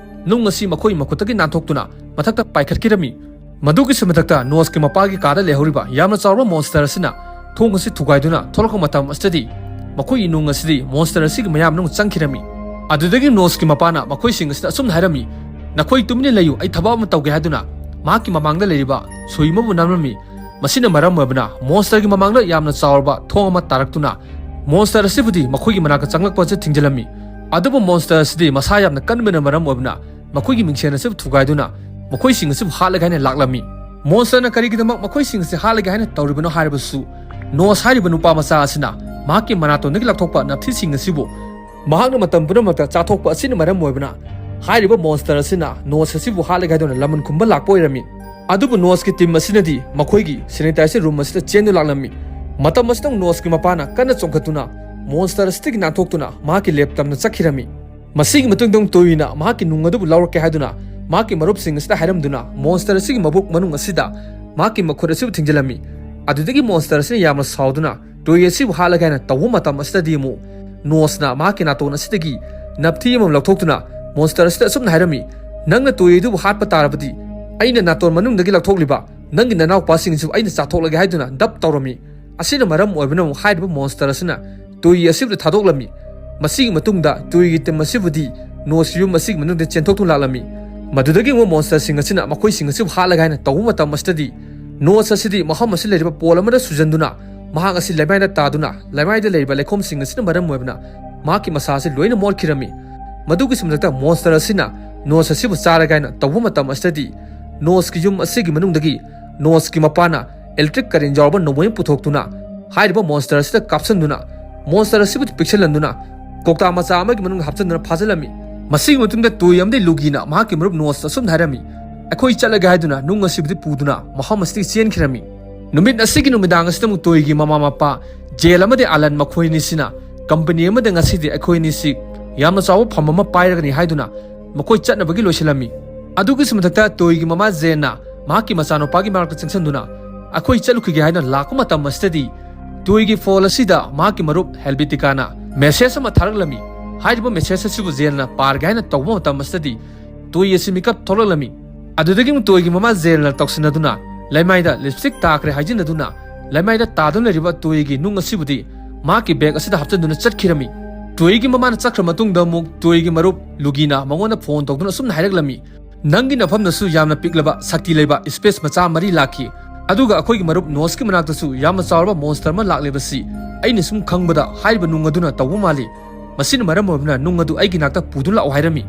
ꯅꯨꯡ ꯑꯁꯤ ꯃꯈꯣꯏ ꯃꯈꯨꯠꯇꯒꯤ ꯅꯥꯟꯊꯣꯛꯇꯨꯅ ꯃꯊꯛꯇ ꯄꯥꯏꯈꯠꯈꯤꯔꯝꯃꯤ꯫ ꯃꯗꯨꯒꯤꯁꯨ ꯃꯊꯛꯇ ꯅꯣꯁꯀꯤ ꯃꯄꯥꯒꯤ ꯀꯥꯗ ꯂꯩꯍꯧꯔꯤꯕ ꯌꯥꯝꯅ ꯆꯥꯎꯔꯕ ꯃꯣꯟꯁꯇꯔ ꯑꯁꯤꯅ ꯊꯣꯡ ꯑꯁꯤ ꯊꯨꯒꯥꯏꯗꯨꯅ ꯊꯣꯛꯂꯛꯄ ꯃꯇꯝ ꯑꯁꯤꯗꯗꯤ ꯃꯈꯣꯏꯒꯤ ꯅꯨꯡ ꯑꯁꯤꯗꯤ ꯃꯣꯟꯁꯇꯔ ꯑꯁꯤꯒꯤ ꯃꯌꯥ ꯃꯅꯨꯡ ꯆꯪꯈꯤꯔꯝꯃꯤ꯫ ꯑꯗꯨꯗꯒꯤ ꯅꯣꯁꯀꯤ ꯃꯄꯥꯅ ꯃꯈꯣꯏꯁꯤꯡ ꯑꯁꯤꯗ ꯑꯁꯨꯝꯅ ꯍꯥꯏꯔꯝꯃꯤ, "ꯅꯈꯣꯏ ꯇꯨꯃꯤꯟꯅ ꯂꯩꯌꯨ, ꯑꯩ ꯊꯕꯛ ꯑꯃ ꯇꯧꯒꯦ" ꯍꯥꯏꯗꯨꯅ ꯃꯍꯥꯛꯀꯤ ꯃꯃꯥꯡꯗ ꯂꯩꯔꯤꯕ ꯁꯨꯏ ꯑꯃꯕꯨ ꯅꯝꯂꯝꯃꯤ꯫ ꯃꯁꯤꯅ ꯃꯔꯝ ꯑꯣꯏꯕꯅ ꯃꯣꯟꯁꯇꯔꯒꯤ ꯃꯃꯥꯡꯗ ꯌꯥꯝꯅ ꯆꯥꯎꯔꯕ ꯊꯣꯡ ꯑꯃ ꯇꯥꯔꯛꯇꯨꯅ ꯃꯣꯟꯁꯇꯔ ꯑꯁꯤꯕꯨꯗꯤ ꯃꯈꯣꯏꯒꯤ ꯃꯅꯥꯛꯇ ꯆꯪꯂꯛꯄ ꯑꯁꯤ ꯊꯤꯡꯖꯤꯜꯂꯝꯃꯤ꯫ ꯑꯗꯨꯕꯨ ꯃꯣꯟꯁꯇꯔ ꯑꯁꯤꯗꯤ ꯃꯁꯥ ꯌꯥꯝꯅ ꯀꯟꯕꯅ ꯃꯔꯝ ꯑꯣꯏꯕꯅ ꯃꯈꯣꯏꯒꯤ ꯃꯤꯡꯁꯦꯟ ꯑꯁꯤꯕꯨ ꯊꯨꯒꯥꯏꯗꯨꯅ ꯃꯈꯣꯏꯁꯤꯡ ꯑꯁꯤꯕꯨ ꯍꯥꯠꯂꯒꯦ ꯍꯥꯏꯅ ꯂꯥꯛꯂꯝꯃꯤ꯫ ꯃꯣꯟꯁꯇꯔꯅ ꯀꯔꯤꯒꯤꯗꯃꯛ ꯃꯈꯣꯏꯁꯤꯡ ꯑꯁꯤ ꯍꯥꯠꯂꯒꯦ ꯍꯥꯏꯅ ꯇꯧꯔꯤꯕꯅꯣ ꯍꯥꯏꯔꯕꯁꯨ, ꯅꯣꯁ ꯍꯥꯏꯔꯤꯕ ꯅꯨꯄꯥ ꯃꯆꯥ ꯑꯁꯤꯅ ꯃꯍꯥꯛꯀꯤ ꯃꯅꯥꯇꯣꯟꯗꯒꯤ ꯂꯧꯊꯣꯛꯄ ꯅꯞꯊꯤꯁꯤꯡ ꯑꯁꯤꯕꯨ ꯃꯍꯥꯛꯅ ꯃꯇꯝ ꯄꯨꯝꯅꯃꯛꯇ ꯆꯥꯊꯣꯛꯄ ꯑꯁꯤꯅ ꯃꯔꯝ ꯑꯣꯏꯕꯅ ꯍꯥꯏꯔꯤꯕ ꯃꯣꯟꯁꯇꯔ ꯑꯁꯤꯅ ꯅꯣꯁ ꯑꯁꯤꯕꯨ ꯍꯥꯠꯂꯒꯦ ꯍꯥꯏꯗꯨꯅ ꯂꯃꯟ ꯈꯨꯝꯕ ꯂꯥꯛꯄ ꯑꯣꯏꯔꯝꯃꯤ꯫ ꯑꯗꯨꯕꯨ ꯅꯣꯁꯀꯤ ꯇꯤꯝ ꯑꯁꯤꯅꯗꯤ ꯃꯈꯣꯏꯒꯤ ꯁꯦꯅꯤꯇꯥꯏꯖꯔ ꯔꯨꯝ ꯑꯁꯤꯗ ꯆꯦꯟꯗꯨ ꯂꯥꯛꯂꯝꯃꯤ꯫ ꯃꯇꯝ ꯑꯁꯤꯗ ꯅꯣꯁꯀꯤ ꯃꯄꯥꯅ ꯀꯟꯅ ꯆꯣꯡꯈꯠꯇꯨꯅ ꯃꯣꯟꯁꯇꯔ ꯑꯁꯤꯗꯒꯤ ꯅꯥꯟꯊꯣꯛꯇꯨꯅ ꯃꯍꯥꯛꯀꯤ ꯂꯦꯞ ꯇꯝꯅ ꯆꯠꯈꯤꯔꯝꯃꯤ꯫ ꯃꯁꯤꯒꯤ ꯃꯇꯨꯡꯗ ꯇꯣꯌꯤꯅ ꯃꯍꯥꯛꯀꯤ ꯅꯨꯡ ꯑꯗꯨꯕꯨ ꯂꯧꯔꯛꯀꯦ ꯍꯥꯏꯗꯨꯅ ꯃꯍꯥꯛꯀꯤ ꯃꯔꯨꯞꯁꯤꯡ ꯑꯁꯤꯗ ꯍꯥꯏꯔꯝꯗꯨꯅ ꯃꯣꯟꯁꯇꯔ ꯑꯁꯤꯒꯤ ꯃꯕꯨꯛ ꯃꯅꯨꯡ ꯑꯁꯤꯗ ꯃꯍꯥꯛꯀꯤ ꯃꯈꯨꯠ ꯑꯁꯤꯕꯨ ꯊꯤꯡꯖꯤꯜꯂꯝꯃꯤ꯫ ꯑꯗꯨꯗꯒꯤ ꯃꯣꯟꯁꯇꯔ ꯑꯁꯤꯅ ꯌꯥꯝꯅ ꯁꯥꯎꯗꯨꯅ ꯇꯣꯌꯤ ꯑꯁꯤꯕꯨ ꯍꯥꯠꯂꯒꯦ ꯍꯥꯏꯅ ꯇꯧꯕ ꯃꯇꯝ ꯑꯁꯤꯗꯗꯤ ꯑꯃꯨꯛ ꯅꯣꯁꯅ ꯃꯍꯥꯛꯀꯤ ꯅꯥꯇꯣꯟ ꯑꯁꯤꯗꯒꯤ ꯅꯞꯊꯤ ꯑꯃ ꯂꯧꯊꯣꯛꯇꯨꯅ ꯃꯣꯟꯁꯇꯔ ꯑꯁꯤꯗ ꯑꯁꯨꯝꯅ ꯍꯥꯏꯔꯝꯃꯤ, "ꯅꯪꯅ ꯇꯣꯌꯤ ꯑꯗꯨꯕꯨ ꯍꯥꯠꯄ ꯇꯥꯔꯕꯗꯤ ꯑꯩꯅ ꯅꯥꯇꯣꯟ ꯃꯅꯨꯡꯗꯒꯤ ꯂꯧꯊꯣꯛꯂꯤꯕ ꯅꯪꯒꯤ ꯅꯅꯥꯎꯄꯥꯁꯤꯡꯁꯨ ꯑꯩꯅ ꯆꯥꯊꯣꯛꯂꯒꯦ" ꯍꯥꯏꯗꯨꯅ ꯗꯞ ꯇꯧꯔꯝꯃꯤ꯫ ꯑꯁꯤꯅ ꯃꯔꯝ ꯑꯣꯏꯕꯅ ꯑꯃꯨꯛ ꯍꯥꯏꯔꯤꯕ ꯃꯣꯟꯁꯇꯔ ꯑꯁꯤꯅ ꯇꯣꯌꯤ ꯑꯁꯤꯕꯨ ꯊꯥꯗꯣꯛꯂꯝꯃꯤ꯫ ꯃꯁꯤꯒꯤ ꯃꯇꯨꯡꯗ ꯇꯣꯌꯤꯒꯤ ꯇꯤꯝ ꯑꯁꯤꯕꯨꯗꯤ ꯅꯣꯁꯀꯤ ꯌꯨꯝ ꯑꯁꯤꯒꯤ ꯃꯅꯨꯡꯗ ꯆꯦꯟꯊꯣꯛꯇꯨꯅ ꯂꯥꯛꯂꯝꯃꯤ꯫ ꯃꯗꯨꯗꯒꯤ ꯑꯃꯨꯛ ꯃꯣꯟꯁꯇꯔꯁꯤꯡ ꯑꯁꯤꯅ ꯃꯈꯣꯏꯁꯤꯡ ꯑꯁꯤꯕꯨ ꯍꯥꯠꯂꯒꯦ ꯍꯥꯏꯅ ꯇꯧꯕ ꯃꯇꯝ ꯑꯁꯤꯗꯗꯤ ꯅꯣꯁ ꯑꯁꯤꯗꯤ ꯃꯐꯝ ꯑꯁꯤꯗ ꯂꯩꯔꯤꯕ ꯄꯣꯜ ꯑꯃꯗ ꯁꯨꯖꯟꯗꯨꯅ ꯃꯍꯥꯛ ꯑꯁꯤ ꯂꯩꯃꯥꯏꯗ ꯇꯥꯗꯨꯅ ꯂꯩꯃꯥꯏꯗ ꯂꯩꯔꯤꯕ ꯂꯩꯈꯣꯝꯁꯤꯡ ꯑꯁꯤꯅ ꯃꯔꯝ ꯑꯣꯏꯕꯅ ꯃꯍꯥꯛꯀꯤ ꯃꯁꯥ ꯑꯁꯤ ꯂꯣꯏꯅ ꯃꯣꯠꯈꯤꯔꯝꯃꯤ꯫ ꯃꯗꯨꯒꯤꯁꯨ ꯃꯊꯛꯇ ꯃꯣꯟꯁꯇꯔ ꯑꯁꯤꯅ ꯅꯣꯁ ꯑꯁꯤꯕꯨ ꯆꯥꯔꯒꯦ ꯍꯥꯏꯅ ꯇꯧꯕ ꯃꯇꯝ ꯑꯁꯤꯗꯗꯤ ꯅꯣꯁꯀꯤ ꯌꯨꯝ ꯑꯁꯤꯒꯤ ꯃꯅꯨꯡꯗꯒꯤ ꯅꯣꯁꯀꯤ ꯃꯄꯥꯅ ꯏꯂꯦꯛꯇ꯭ꯔꯤꯛ ꯀꯔꯦꯟ ꯌꯥꯎꯔꯕ ꯅꯣꯡꯃꯩ ꯑꯃ ꯄꯨꯊꯣꯛꯇꯨꯅ ꯍꯥꯏꯔꯤꯕ ꯃꯣꯟꯁꯇꯔ ꯑꯁꯤꯗ ꯀꯥꯞꯁꯤꯟꯗꯨꯅ, ꯃꯣꯟꯁꯇꯔ ꯑꯁꯤꯕꯨ ꯄꯤꯛꯁꯤꯜꯍꯟꯗꯨꯅ ꯀꯧꯇꯥ ꯃꯆꯥ ꯑꯃꯒꯤ ꯃꯅꯨꯡꯗ ꯍꯥꯞꯆꯤꯟꯗꯨꯅ ꯐꯥꯖꯤꯜꯂꯝꯃꯤ꯫ ꯃꯁꯤꯒꯤ ꯃꯇꯨꯡꯗ ꯇꯣꯏ ꯑꯃꯗꯤ ꯂꯨꯒꯤꯅ ꯃꯍꯥꯛꯀꯤ ꯃꯔꯨꯞ ꯅꯣꯁꯇ ꯑꯁꯨꯝꯅ ꯍꯥꯏꯔꯝꯃꯤ, "ꯑꯩꯈꯣꯏ ꯆꯠꯂꯒꯦ" ꯍꯥꯏꯗꯨꯅ ꯅꯨꯡ ꯑꯁꯤꯕꯨꯗꯤ ꯄꯨꯗꯨꯅ ꯃꯐꯝ ꯑꯁꯤꯗꯒꯤ ꯆꯦꯟꯈꯤꯔꯝꯃꯤ꯫ ꯅꯨꯃꯤꯠ ꯑꯁꯤꯒꯤ ꯅꯨꯃꯤꯗꯥꯡ ꯑꯁꯤꯗ ꯑꯃꯨꯛ ꯇꯣꯏꯒꯤ ꯃꯃꯥ ꯃꯄꯥ ꯖꯦꯜ ꯑꯃꯗꯤ ꯑꯂꯟ ꯃꯈꯣꯏ ꯑꯅꯤꯁꯤꯅ ꯀꯝꯄꯅꯤ ꯑꯃꯗ ꯉꯁꯤꯗꯤ ꯑꯩꯈꯣꯏ ꯑꯅꯤꯁꯤ ꯌꯥꯝꯅ ꯆꯥꯎꯕ ꯐꯝ ꯑꯃ ꯄꯥꯏꯔꯒꯅꯤ ꯍꯥꯏꯗꯨꯅ ꯃꯈꯣꯏ ꯆꯠꯅꯕꯒꯤ ꯂꯣꯏꯁꯤꯜꯂꯝꯃꯤ꯫ ꯑꯗꯨꯒꯤꯁꯨ ꯃꯊꯛꯇ ꯇꯣꯏꯒꯤ ꯃꯃꯥ ꯖꯦꯟꯅ ꯃꯍꯥꯛꯀꯤ ꯃꯆꯥꯅꯨꯄꯥꯒꯤ ꯃꯅꯥꯛꯇ ꯆꯪꯁꯤꯟꯗꯨꯅ ꯑꯩꯈꯣꯏ ꯆꯠꯂꯨꯈꯤꯒꯦ ꯍꯥꯏꯅ ꯂꯥꯛꯄ ꯃꯇꯝ ꯑꯁꯤꯗꯗꯤ ꯇꯣꯏꯒꯤ ꯐꯣꯟ ꯑꯁꯤꯗ ꯃꯍꯥꯛꯀꯤ ꯃꯔꯨꯞ ꯍꯦꯜꯕꯤꯇꯤꯀꯥꯅ ꯃꯦꯁꯦꯖ ꯑꯃ ꯊꯥꯔꯛꯂꯝꯃꯤ꯫ ꯍꯥꯏꯔꯤꯕ ꯃꯦꯁꯦꯖ ꯑꯁꯤꯕꯨ ꯖꯦꯟꯅ ꯄꯥꯔꯒꯦ ꯍꯥꯏꯅ ꯇꯧꯕ ꯃꯇꯝ ꯑꯁꯤꯗꯗꯤ ꯇꯣꯏ ꯑꯁꯤ ꯃꯤꯀꯞ ꯊꯣꯛꯂꯛꯂꯝꯃꯤ꯫ ꯑꯗꯨꯗꯒꯤ ꯑꯃꯨꯛ ꯇꯣꯏꯒꯤ ꯃꯃꯥ ꯖꯦꯟꯅ ꯇꯧꯁꯤꯟꯅꯗꯨꯅ ꯂꯩꯃꯥꯏꯗ ꯂꯤꯞꯁꯇꯤꯛ ꯇꯥꯈ꯭ꯔꯦ ꯍꯥꯏꯖꯤꯟꯅꯗꯨꯅ ꯂꯩꯃꯥꯏꯗ ꯇꯥꯗꯨꯅ ꯂꯩꯔꯤꯕ ꯇꯣꯏꯒꯤ ꯅꯨꯡ ꯑꯁꯤꯕꯨꯗꯤ ꯃꯍꯥꯛꯀꯤ ꯕꯦꯒ ꯑꯁꯤꯗ ꯍꯥꯞꯆꯤꯟꯗꯨꯅ ꯆꯠꯈꯤꯔꯝꯃꯤ꯫ ꯇꯣꯏꯒꯤ ꯃꯃꯥꯅ ꯆꯠꯈ꯭ꯔ ꯃꯇꯨꯡꯗ ꯑꯃꯨꯛ ꯇꯣꯏꯒꯤ ꯃꯔꯨꯞ ꯂꯨꯒꯤꯅ ꯃꯉꯣꯟꯗ ꯐꯣꯟ ꯇꯧꯗꯨꯅ ꯑꯁꯨꯝꯅ ꯍꯥꯏꯔꯛꯂꯝꯃꯤ, "ꯅꯪꯒꯤ ꯅꯐꯝꯗꯁꯨ ꯌꯥꯝꯅ ꯄꯤꯛꯂꯕ ꯁꯛꯇꯤ ꯂꯩꯕ ꯁ꯭ꯄꯦꯁ ꯃꯆꯥ ꯃꯔꯤ ꯂꯥꯛꯈꯤ, ꯑꯗꯨꯒ ꯑꯩꯈꯣꯏꯒꯤ ꯃꯔꯨꯞ ꯅꯣꯁꯀꯤ ꯃꯅꯥꯛꯇꯁꯨ ꯌꯥꯝꯅ ꯆꯥꯎꯔꯕ ꯃꯣꯟꯁꯇꯔ ꯑꯃ ꯂꯥꯛꯂꯤꯕꯁꯤ ꯑꯩꯅ ꯁꯨꯝ ꯈꯪꯕꯗ ꯍꯥꯏꯔꯤꯕ ꯅꯨꯡ ꯑꯗꯨꯅ ꯇꯧꯕ ꯃꯥꯜꯂꯤ꯫ ꯃꯁꯤꯅ ꯃꯔꯝ ꯑꯣꯏꯗꯨꯅ ꯅꯨꯡ ꯑꯗꯨ ꯑꯩꯒꯤ ꯅꯥꯛꯇ ꯄꯨꯗꯨꯅ ꯂꯥꯛꯑꯣ" ꯍꯥꯏꯔꯝꯃꯤ꯫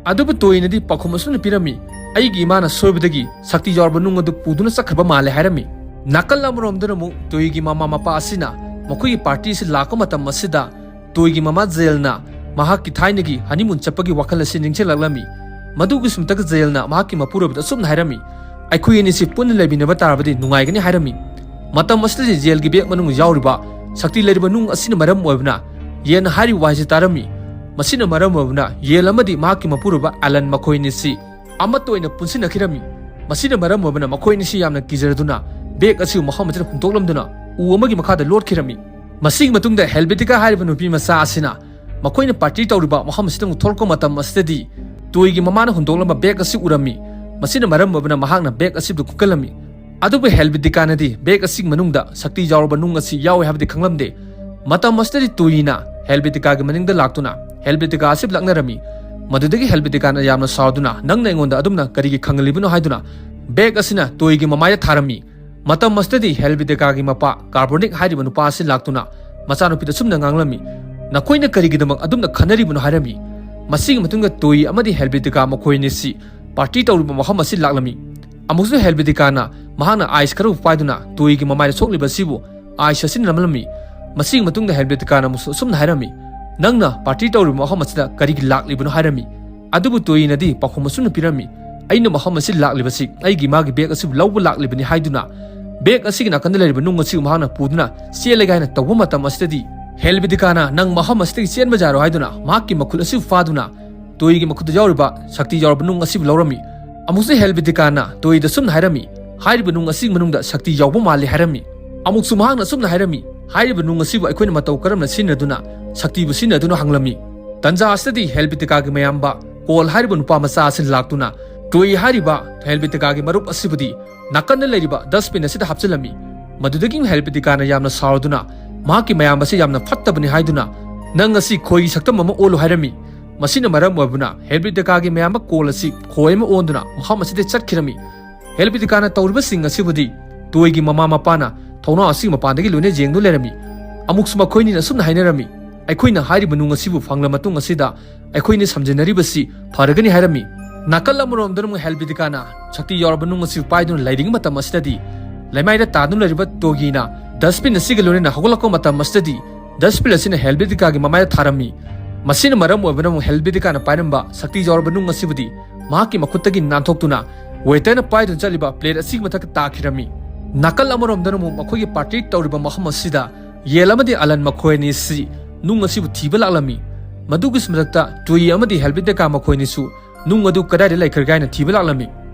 ꯑꯗꯨꯕꯨ ꯇꯣꯏꯅꯗꯤ ꯄꯥꯎꯈꯨꯝ ꯑꯁꯨꯝꯅ ꯄꯤꯔꯝꯃꯤ, "ꯑꯩꯒꯤ ꯏꯃꯥꯅ ꯁꯣꯏꯕꯗꯒꯤ ꯁꯛꯇꯤ ꯌꯥꯎꯔꯕ ꯅꯨꯡ ꯑꯗꯨ ꯄꯨꯗꯨꯅ ꯆꯠꯈ꯭ꯔꯕ ꯃꯥꯜꯂꯦ" ꯍꯥꯏꯔꯝꯃꯤ꯫ ꯅꯥꯀꯜ ꯑꯃꯔꯣꯝꯗꯅ ꯑꯃꯨꯛ ꯇꯣꯏꯒꯤ ꯃꯃꯥ ꯃꯄꯥ ꯑꯁꯤꯅ ꯃꯈꯣꯏꯒꯤ ꯄꯥꯔꯇꯤ ꯑꯁꯤ ꯂꯥꯛꯄ ꯃꯇꯝ ꯑꯁꯤꯗ ꯇꯣꯏꯒꯤ ꯃꯃꯥ ꯖꯦꯜꯅ ꯃꯍꯥꯛꯀꯤ ꯊꯥꯏꯅꯒꯤ ꯍꯅꯤꯃꯨꯟ ꯆꯠꯄꯒꯤ ꯋꯥꯈꯜ ꯑꯁꯤ ꯅꯤꯡꯁꯤꯡꯂꯛꯂꯝꯃꯤ꯫ ꯃꯗꯨꯒꯤ ꯁꯨꯝꯇꯒ ꯖꯦꯜꯅ ꯃꯍꯥꯛꯀꯤ ꯃꯄꯨꯔꯣꯏꯕꯗ ꯑꯁꯨꯝꯅ ꯍꯥꯏꯔꯝꯃꯤ, "ꯑꯩꯈꯣꯏ ꯑꯅꯤꯁꯤ ꯄꯨꯟꯅ ꯂꯩꯃꯤꯟꯅꯕ ꯇꯥꯔꯕꯗꯤ ꯅꯨꯡꯉꯥꯏꯒꯅꯤ" ꯍꯥꯏꯔꯝꯃꯤ꯫ ꯃꯇꯝ ꯑꯁꯤꯗꯗꯤ ꯖꯦꯜꯒꯤ ꯕꯦꯒ ꯃꯅꯨꯡꯗ ꯌꯥꯎꯔꯤꯕ ꯁꯛꯇꯤ ꯂꯩꯔꯤꯕ ꯅꯨꯡ ꯑꯁꯤꯅ ꯃꯔꯝ ꯑꯣꯏꯕꯅ ꯌꯦꯟꯅ ꯍꯥꯏꯔꯤꯕ ꯋꯥꯍꯩꯁꯤ ꯇꯥꯔꯝꯃꯤ꯫ ꯃꯁꯤꯅ ꯃꯔꯝ ꯑꯣꯏꯕꯅ ꯌꯦꯟ ꯑꯃꯗꯤ ꯃꯍꯥꯛꯀꯤ ꯃꯄꯨꯔꯣꯏꯕ ꯑꯦꯂꯟ ꯃꯈꯣꯏ ꯑꯅꯤꯁꯤ ꯑꯃꯠꯇ ꯑꯣꯏꯅ ꯄꯨꯟꯁꯤꯟꯅꯈꯤꯔꯝꯃꯤ꯫ ꯃꯁꯤꯅ ꯃꯔꯝ ꯑꯣꯏꯕꯅ ꯃꯈꯣꯏ ꯑꯅꯤꯁꯤ ꯌꯥꯝꯅ ꯀꯤꯖꯔꯗꯨꯅ ꯕꯦꯒ ꯑꯁꯤꯕꯨ ꯃꯐꯝ ꯑꯁꯤꯗ ꯍꯨꯟꯗꯣꯛꯂꯝꯗꯨꯅ ꯎ ꯑꯃꯒꯤ ꯃꯈꯥꯗ ꯂꯣꯠꯈꯤꯔꯝꯃꯤ꯫ ꯃꯁꯤꯒꯤ ꯃꯇꯨꯡꯗ ꯍꯦꯜꯕꯦꯇꯤꯀꯥ ꯍꯥꯏꯔꯤꯕ ꯅꯨꯄꯤ ꯃꯆꯥ ꯑꯁꯤꯅ ꯃꯈꯣꯏꯅ ꯄꯥꯔꯇꯤ ꯇꯧꯔꯤꯕ ꯃꯐꯝ ꯑꯁꯤꯗ ꯑꯃꯨꯛ ꯊꯣꯛꯂꯛꯄ ꯃꯇꯝ ꯑꯁꯤꯗꯗꯤ ꯇꯣꯏꯒꯤ ꯃꯃꯥꯅ ꯍꯨꯟꯗꯣꯛꯂꯝꯕ ꯕꯦꯒ ꯑꯁꯤ ꯎꯔꯝꯃꯤ꯫ ꯃꯁꯤꯅ ꯃꯔꯝ ꯑꯣꯏꯕꯅ ꯃꯍꯥꯛꯅ ꯕꯦꯒ ꯑꯁꯤꯕꯨ ꯈꯨꯀꯜꯂꯝꯃꯤ꯫ ꯑꯗꯨꯕꯨ ꯍꯦꯜꯕꯦꯇꯤꯀꯥꯅꯗꯤ ꯕꯦꯒ ꯑꯁꯤꯒꯤ ꯃꯅꯨꯡꯗ ꯁꯛꯇꯤ ꯌꯥꯎꯔꯕ ꯅꯨꯡ ꯑꯁꯤ ꯌꯥꯎꯏ ꯍꯥꯏꯕꯗꯤ ꯈꯪꯂꯝꯗꯦ꯫ ꯃꯇꯝ ꯑꯁꯤꯗꯗꯤ ꯇꯣꯏꯅ ꯍꯦꯜꯕꯦꯇꯤꯀꯥꯒꯤ ꯃꯅꯤꯡꯗ ꯂꯥꯛꯇꯨꯅ ꯍꯦꯜꯕꯦꯇꯤꯀꯥ ꯑꯁꯤ ꯂꯛꯅꯔꯝꯃꯤ꯫ ꯃꯗꯨꯗꯒꯤ ꯍꯦꯜꯕꯦꯇꯤꯀꯥꯅ ꯌꯥꯝꯅ ꯁꯥꯎꯗꯨꯅ, "ꯅꯪꯅ ꯑꯩꯉꯣꯟꯗ ꯑꯗꯨꯝꯅ ꯀꯔꯤꯒꯤ ꯈꯪꯍꯜꯂꯤꯕꯅꯣ?" ꯍꯥꯏꯗꯨꯅ ꯕꯦꯒ ꯑꯁꯤꯅ ꯇꯣꯏꯒꯤ ꯃꯃꯥꯏꯗ ꯊꯥꯔꯝꯃꯤ꯫ ꯃꯇꯝ ꯑꯁꯤꯗꯗꯤ ꯍꯦꯜꯕꯦꯇꯤꯀꯥꯒꯤ ꯃꯄꯥ ꯀꯥꯔꯕꯣꯅꯤꯛ ꯍꯥꯏꯔꯤꯕ ꯅꯨꯄꯥ ꯑꯁꯤ ꯂꯥꯛꯇꯨꯅ ꯃꯆꯥꯅꯨꯄꯤꯗ ꯑꯁꯨꯝꯅ ꯉꯥꯡꯂꯝꯃꯤ, "ꯅꯈꯣꯏꯅ ꯀꯔꯤꯒꯤꯗꯃꯛ ꯑꯗꯨꯝꯅ ꯈꯟꯅꯔꯤꯕꯅꯣ?" ꯍꯥꯏꯔꯝꯃꯤ꯫ ꯃꯁꯤꯒꯤ ꯃꯇꯨꯡꯗ ꯇꯣꯏ ꯑꯃꯗꯤ ꯍꯦꯜꯕꯦꯇꯤꯀꯥ ꯃꯈꯣꯏ ꯑꯅꯤꯁꯤ ꯄꯥꯔꯇꯤ ꯇꯧꯔꯤꯕ ꯃꯐꯝ ꯑꯁꯤ ꯂꯥꯛꯂꯝꯃꯤ꯫ ꯑꯃꯨꯛꯁꯨ ꯍꯦꯜꯕꯦꯇꯤꯀꯥꯅ ꯃꯍꯥꯛꯅ ꯑꯥꯏꯁ ꯈꯔꯕꯨ ꯄꯥꯏꯗꯨꯅ ꯇꯣꯏꯒꯤ ꯃꯃꯥꯏꯗ ꯁꯣꯛꯂꯤꯕ ꯑꯁꯤꯕꯨ ꯑꯥꯏꯁ ꯑꯁꯤꯅ ꯅꯝꯂꯝꯃꯤ꯫ ꯃꯁꯤꯒꯤ ꯃꯇꯨꯡꯗ ꯍꯦꯜꯕꯦꯇꯤꯀꯥꯅ ꯑꯃꯨꯛꯁꯨ ꯑꯁꯨꯝꯅ ꯍꯥꯏꯔꯝꯃꯤ, "ꯅꯪꯅ ꯄꯥꯔꯇꯤ ꯇꯧꯔꯤꯕ ꯃꯐꯝ ꯑꯁꯤꯗ ꯀꯔꯤꯒꯤ ꯂꯥꯛꯂꯤꯕꯅꯣ?" ꯍꯥꯏꯔꯝꯃꯤ꯫ ꯑꯗꯨꯕꯨ ꯇꯣꯌꯤꯅꯗꯤ ꯄꯥꯎꯈꯨꯝ ꯑꯁꯨꯝꯅ ꯄꯤꯔꯝꯃꯤ, "ꯑꯩꯅ ꯃꯐꯝ ꯑꯁꯤ ꯂꯥꯛꯂꯤꯕꯁꯤ ꯑꯩꯒꯤ ꯃꯥꯒꯤ ꯕꯦꯒ ꯑꯁꯤꯕꯨ ꯂꯧꯕ ꯂꯥꯛꯂꯤꯕꯅꯤ" ꯍꯥꯏꯗꯨꯅ ꯕꯦꯒ ꯑꯁꯤꯒꯤ ꯅꯥꯀꯟꯗ ꯂꯩꯔꯤꯕ ꯅꯨꯡ ꯑꯁꯤꯕꯨ ꯃꯍꯥꯛꯅ ꯄꯨꯗꯨꯅ ꯆꯦꯜꯂꯒꯦ ꯍꯥꯏꯅ ꯇꯧꯕ ꯃꯇꯝ ꯑꯁꯤꯗꯗꯤ ꯍꯦꯜꯕꯦꯇꯤꯀꯥꯅ "ꯅꯪ ꯃꯐꯝ ꯑꯁꯤꯗꯒꯤ ꯆꯦꯟꯕ ꯌꯥꯔꯣꯏ" ꯍꯥꯏꯗꯨꯅ ꯃꯍꯥꯛꯀꯤ ꯃꯈꯨꯠ ꯑꯁꯤꯕꯨ ꯐꯥꯗꯨꯅ ꯇꯣꯌꯤꯒꯤ ꯃꯈꯨꯠꯇ ꯌꯥꯎꯔꯤꯕ ꯁꯛꯇꯤ ꯌꯥꯎꯔꯕ ꯅꯨꯡ ꯑꯁꯤꯕꯨ ꯂꯧꯔꯝꯃꯤ꯫ ꯑꯃꯨꯛꯁꯨ ꯍꯦꯜꯕꯦꯇꯤꯀꯥꯅ ꯇꯣꯌꯤꯗ ꯁꯨꯝꯅ ꯍꯥꯏꯔꯝꯃꯤ, "ꯍꯥꯏꯔꯤꯕ ꯅꯨꯡ ꯑꯁꯤꯒꯤ ꯃꯅꯨꯡꯗ ꯁꯛꯇꯤ ꯌꯥꯎꯕ ꯃꯥꯜꯂꯤ" ꯍꯥꯏꯔꯝꯃꯤ꯫ ꯑꯃꯨꯛꯁꯨ ꯃꯍꯥꯛꯅ ꯁꯨꯝꯅ ꯍꯥꯏꯔꯝꯃꯤ, "ꯍꯥꯏꯔꯤꯕ ꯅꯨꯡ ꯑꯁꯤꯕꯨ ꯑꯩꯈꯣꯏꯅ ꯃꯇꯧ ꯀꯔꯝꯅ ꯁꯤꯖꯤꯟꯅꯗꯨꯅ, ꯁꯛꯇꯤꯕꯨ ꯁꯤꯖꯤꯟꯅꯗꯨꯅ?" ꯍꯪꯂꯝꯃꯤ꯫ ꯇꯟꯖꯥ ꯑꯁꯤꯗꯗꯤ ꯍꯦꯜꯕꯦꯇꯤꯀꯥꯒꯤ ꯃꯌꯥꯝꯕ ꯀꯣꯜ ꯍꯥꯏꯔꯤꯕ ꯅꯨꯄꯥ ꯃꯆꯥ ꯑꯁꯤꯅ ꯂꯥꯛꯇꯨꯅ ꯇꯣꯌꯤ ꯍꯥꯏꯔꯤꯕ ꯍꯦꯜꯕꯦꯇꯤꯀꯥꯒꯤ ꯃꯔꯨꯞ ꯑꯁꯤꯕꯨꯗꯤ ꯅꯥꯀꯟꯗ ꯂꯩꯔꯤꯕ ꯗꯁꯕꯤꯟ ꯑꯁꯤꯗ ꯍꯥꯞꯆꯤꯜꯂꯝꯃꯤ꯫ ꯃꯗꯨꯗꯒꯤ ꯍꯦꯜꯕꯦꯇꯤꯀꯥꯅ ꯌꯥꯝꯅ ꯁꯥꯎꯔꯗꯨꯅ ꯃꯍꯥꯛꯀꯤ ꯃꯌꯥꯝꯕ ꯑꯁꯤ ꯌꯥꯝꯅ ꯐꯠꯇꯕꯅꯤ ꯍꯥꯏꯗꯨꯅ, "ꯅꯪ ꯑꯁꯤ ꯈꯣꯏꯒꯤ ꯁꯛꯇꯝ ꯑꯃ ꯑꯣꯜꯂꯨ" ꯍꯥꯏꯔꯝꯃꯤ꯫ ꯃꯁꯤꯅ ꯃꯔꯝ ꯑꯣꯏꯕꯅ ꯍꯦꯜꯕꯦꯇꯤꯀꯥꯒꯤ ꯃꯌꯥꯝꯕ ꯀꯣꯜ ꯑꯁꯤ ꯈꯣꯏ ꯑꯃ ꯑꯣꯟꯗꯨꯅ ꯃꯐꯝ ꯑꯁꯤꯗ ꯆꯠꯈꯤꯔꯝꯃꯤ꯫ ꯍꯦꯜꯕꯦꯇꯤꯀꯥꯅ ꯇꯧꯔꯤꯕꯁꯤꯡ ꯑꯁꯤꯕꯨꯗꯤ ꯇꯣꯏꯒꯤ ꯃꯃꯥ ꯃꯄꯥꯅ ꯊꯣꯡꯅꯥꯎ ꯑꯁꯤꯒꯤ ꯃꯄꯥꯟꯗꯒꯤ ꯂꯣꯏꯅ ꯌꯦꯡꯗꯨꯅ ꯂꯩꯔꯝꯃꯤ꯫ ꯑꯃꯨꯛꯁꯨ ꯃꯈꯣꯏꯅꯤꯅ ꯑꯁꯨꯝꯅ ꯍꯥꯏꯅꯔꯝꯃꯤ, "ꯑꯩꯈꯣꯏꯅ ꯍꯥꯏꯔꯤꯕ ꯅꯨꯡ ꯑꯁꯤꯕꯨ ꯐꯪꯂ ꯃꯇꯨꯡ ꯑꯁꯤꯗ ꯑꯩꯈꯣꯏꯅ ꯁꯝꯖꯤꯟꯅꯔꯤꯕꯁꯤ ꯐꯔꯒꯅꯤ" ꯍꯥꯏꯔꯝꯃꯤ꯫ ꯅꯥꯀꯜ ꯑꯃꯔꯣꯝꯗꯅ ꯑꯃꯨꯛ ꯍꯦꯜꯕꯦꯇꯤꯀꯥꯅ ꯁꯛꯇꯤ ꯌꯥꯎꯔꯕ ꯅꯨꯡ ꯑꯁꯤꯕꯨ ꯄꯥꯏꯗꯨꯅ ꯂꯩꯔꯤꯉꯩ ꯃꯇꯝ ꯑꯁꯤꯗꯗꯤ ꯂꯩꯃꯥꯏꯗ ꯇꯥꯗꯨꯅ ꯂꯩꯔꯤꯕ ꯇꯣꯒꯤꯅ ꯗꯁꯕꯤꯟ ꯑꯁꯤꯒ ꯂꯣꯏꯅꯅ ꯍꯧꯒꯠꯂꯛꯄ ꯃꯇꯝ ꯑꯁꯤꯗꯗꯤ ꯗꯁꯕꯤꯟ ꯑꯁꯤꯅ ꯍꯦꯜꯕꯦꯇꯤꯀꯥꯒꯤ ꯃꯃꯥꯏꯗ ꯊꯥꯔꯝꯃꯤ꯫ ꯃꯁꯤꯅ ꯃꯔꯝ ꯑꯣꯏꯕꯅ ꯑꯃꯨꯛ ꯍꯦꯜꯕꯦꯇꯤꯀꯥꯅ ꯄꯥꯏꯔꯝꯕ ꯁꯛꯇꯤ ꯌꯥꯎꯔꯕ ꯅꯨꯡ ꯑꯁꯤꯕꯨꯗꯤ ꯃꯍꯥꯛꯀꯤ ꯃꯈꯨꯠꯇꯒꯤ ꯅꯥꯟꯊꯣꯛꯇꯨꯅ ꯋꯦꯇꯔꯅ ꯄꯥꯏꯗꯨꯅ ꯆꯠꯂꯤꯕ ꯄ꯭ꯂꯦꯠ ꯑꯁꯤꯒꯤ ꯃꯊꯛꯇ ꯇꯥꯈꯤꯔꯝꯃꯤ꯫ ꯅꯥꯀꯜ ꯑꯃꯔꯣꯝꯗꯅ ꯑꯃꯨꯛ ꯃꯈꯣꯏꯒꯤ ꯄꯥꯔꯇꯤ ꯇꯧꯔꯤꯕ ꯃꯐꯝ ꯑꯁꯤꯗ ꯌꯦꯜ ꯑꯃꯗꯤ ꯑꯂꯟ ꯃꯈꯣꯏ ꯑꯅꯤ ꯑꯁꯤ ꯅꯨꯡ ꯑꯁꯤꯕꯨ ꯊꯤꯕ ꯂꯥꯛꯂꯝꯃꯤ꯫ ꯃꯗꯨꯒꯤꯁꯨ ꯃꯊꯛꯇ ꯇꯨꯏ ꯑꯃꯗꯤ ꯍꯦꯜꯕꯦꯇꯤꯀꯥ ꯃꯈꯣꯏ ꯑꯅꯤꯁꯨ ꯅꯨꯡ ꯑꯗꯨ ꯀꯗꯥꯏꯗ ꯂꯩꯈ꯭ꯔꯒꯦ ꯍꯥꯏꯅ ꯊꯤꯕ ꯂꯥꯛꯂꯝꯃꯤ꯫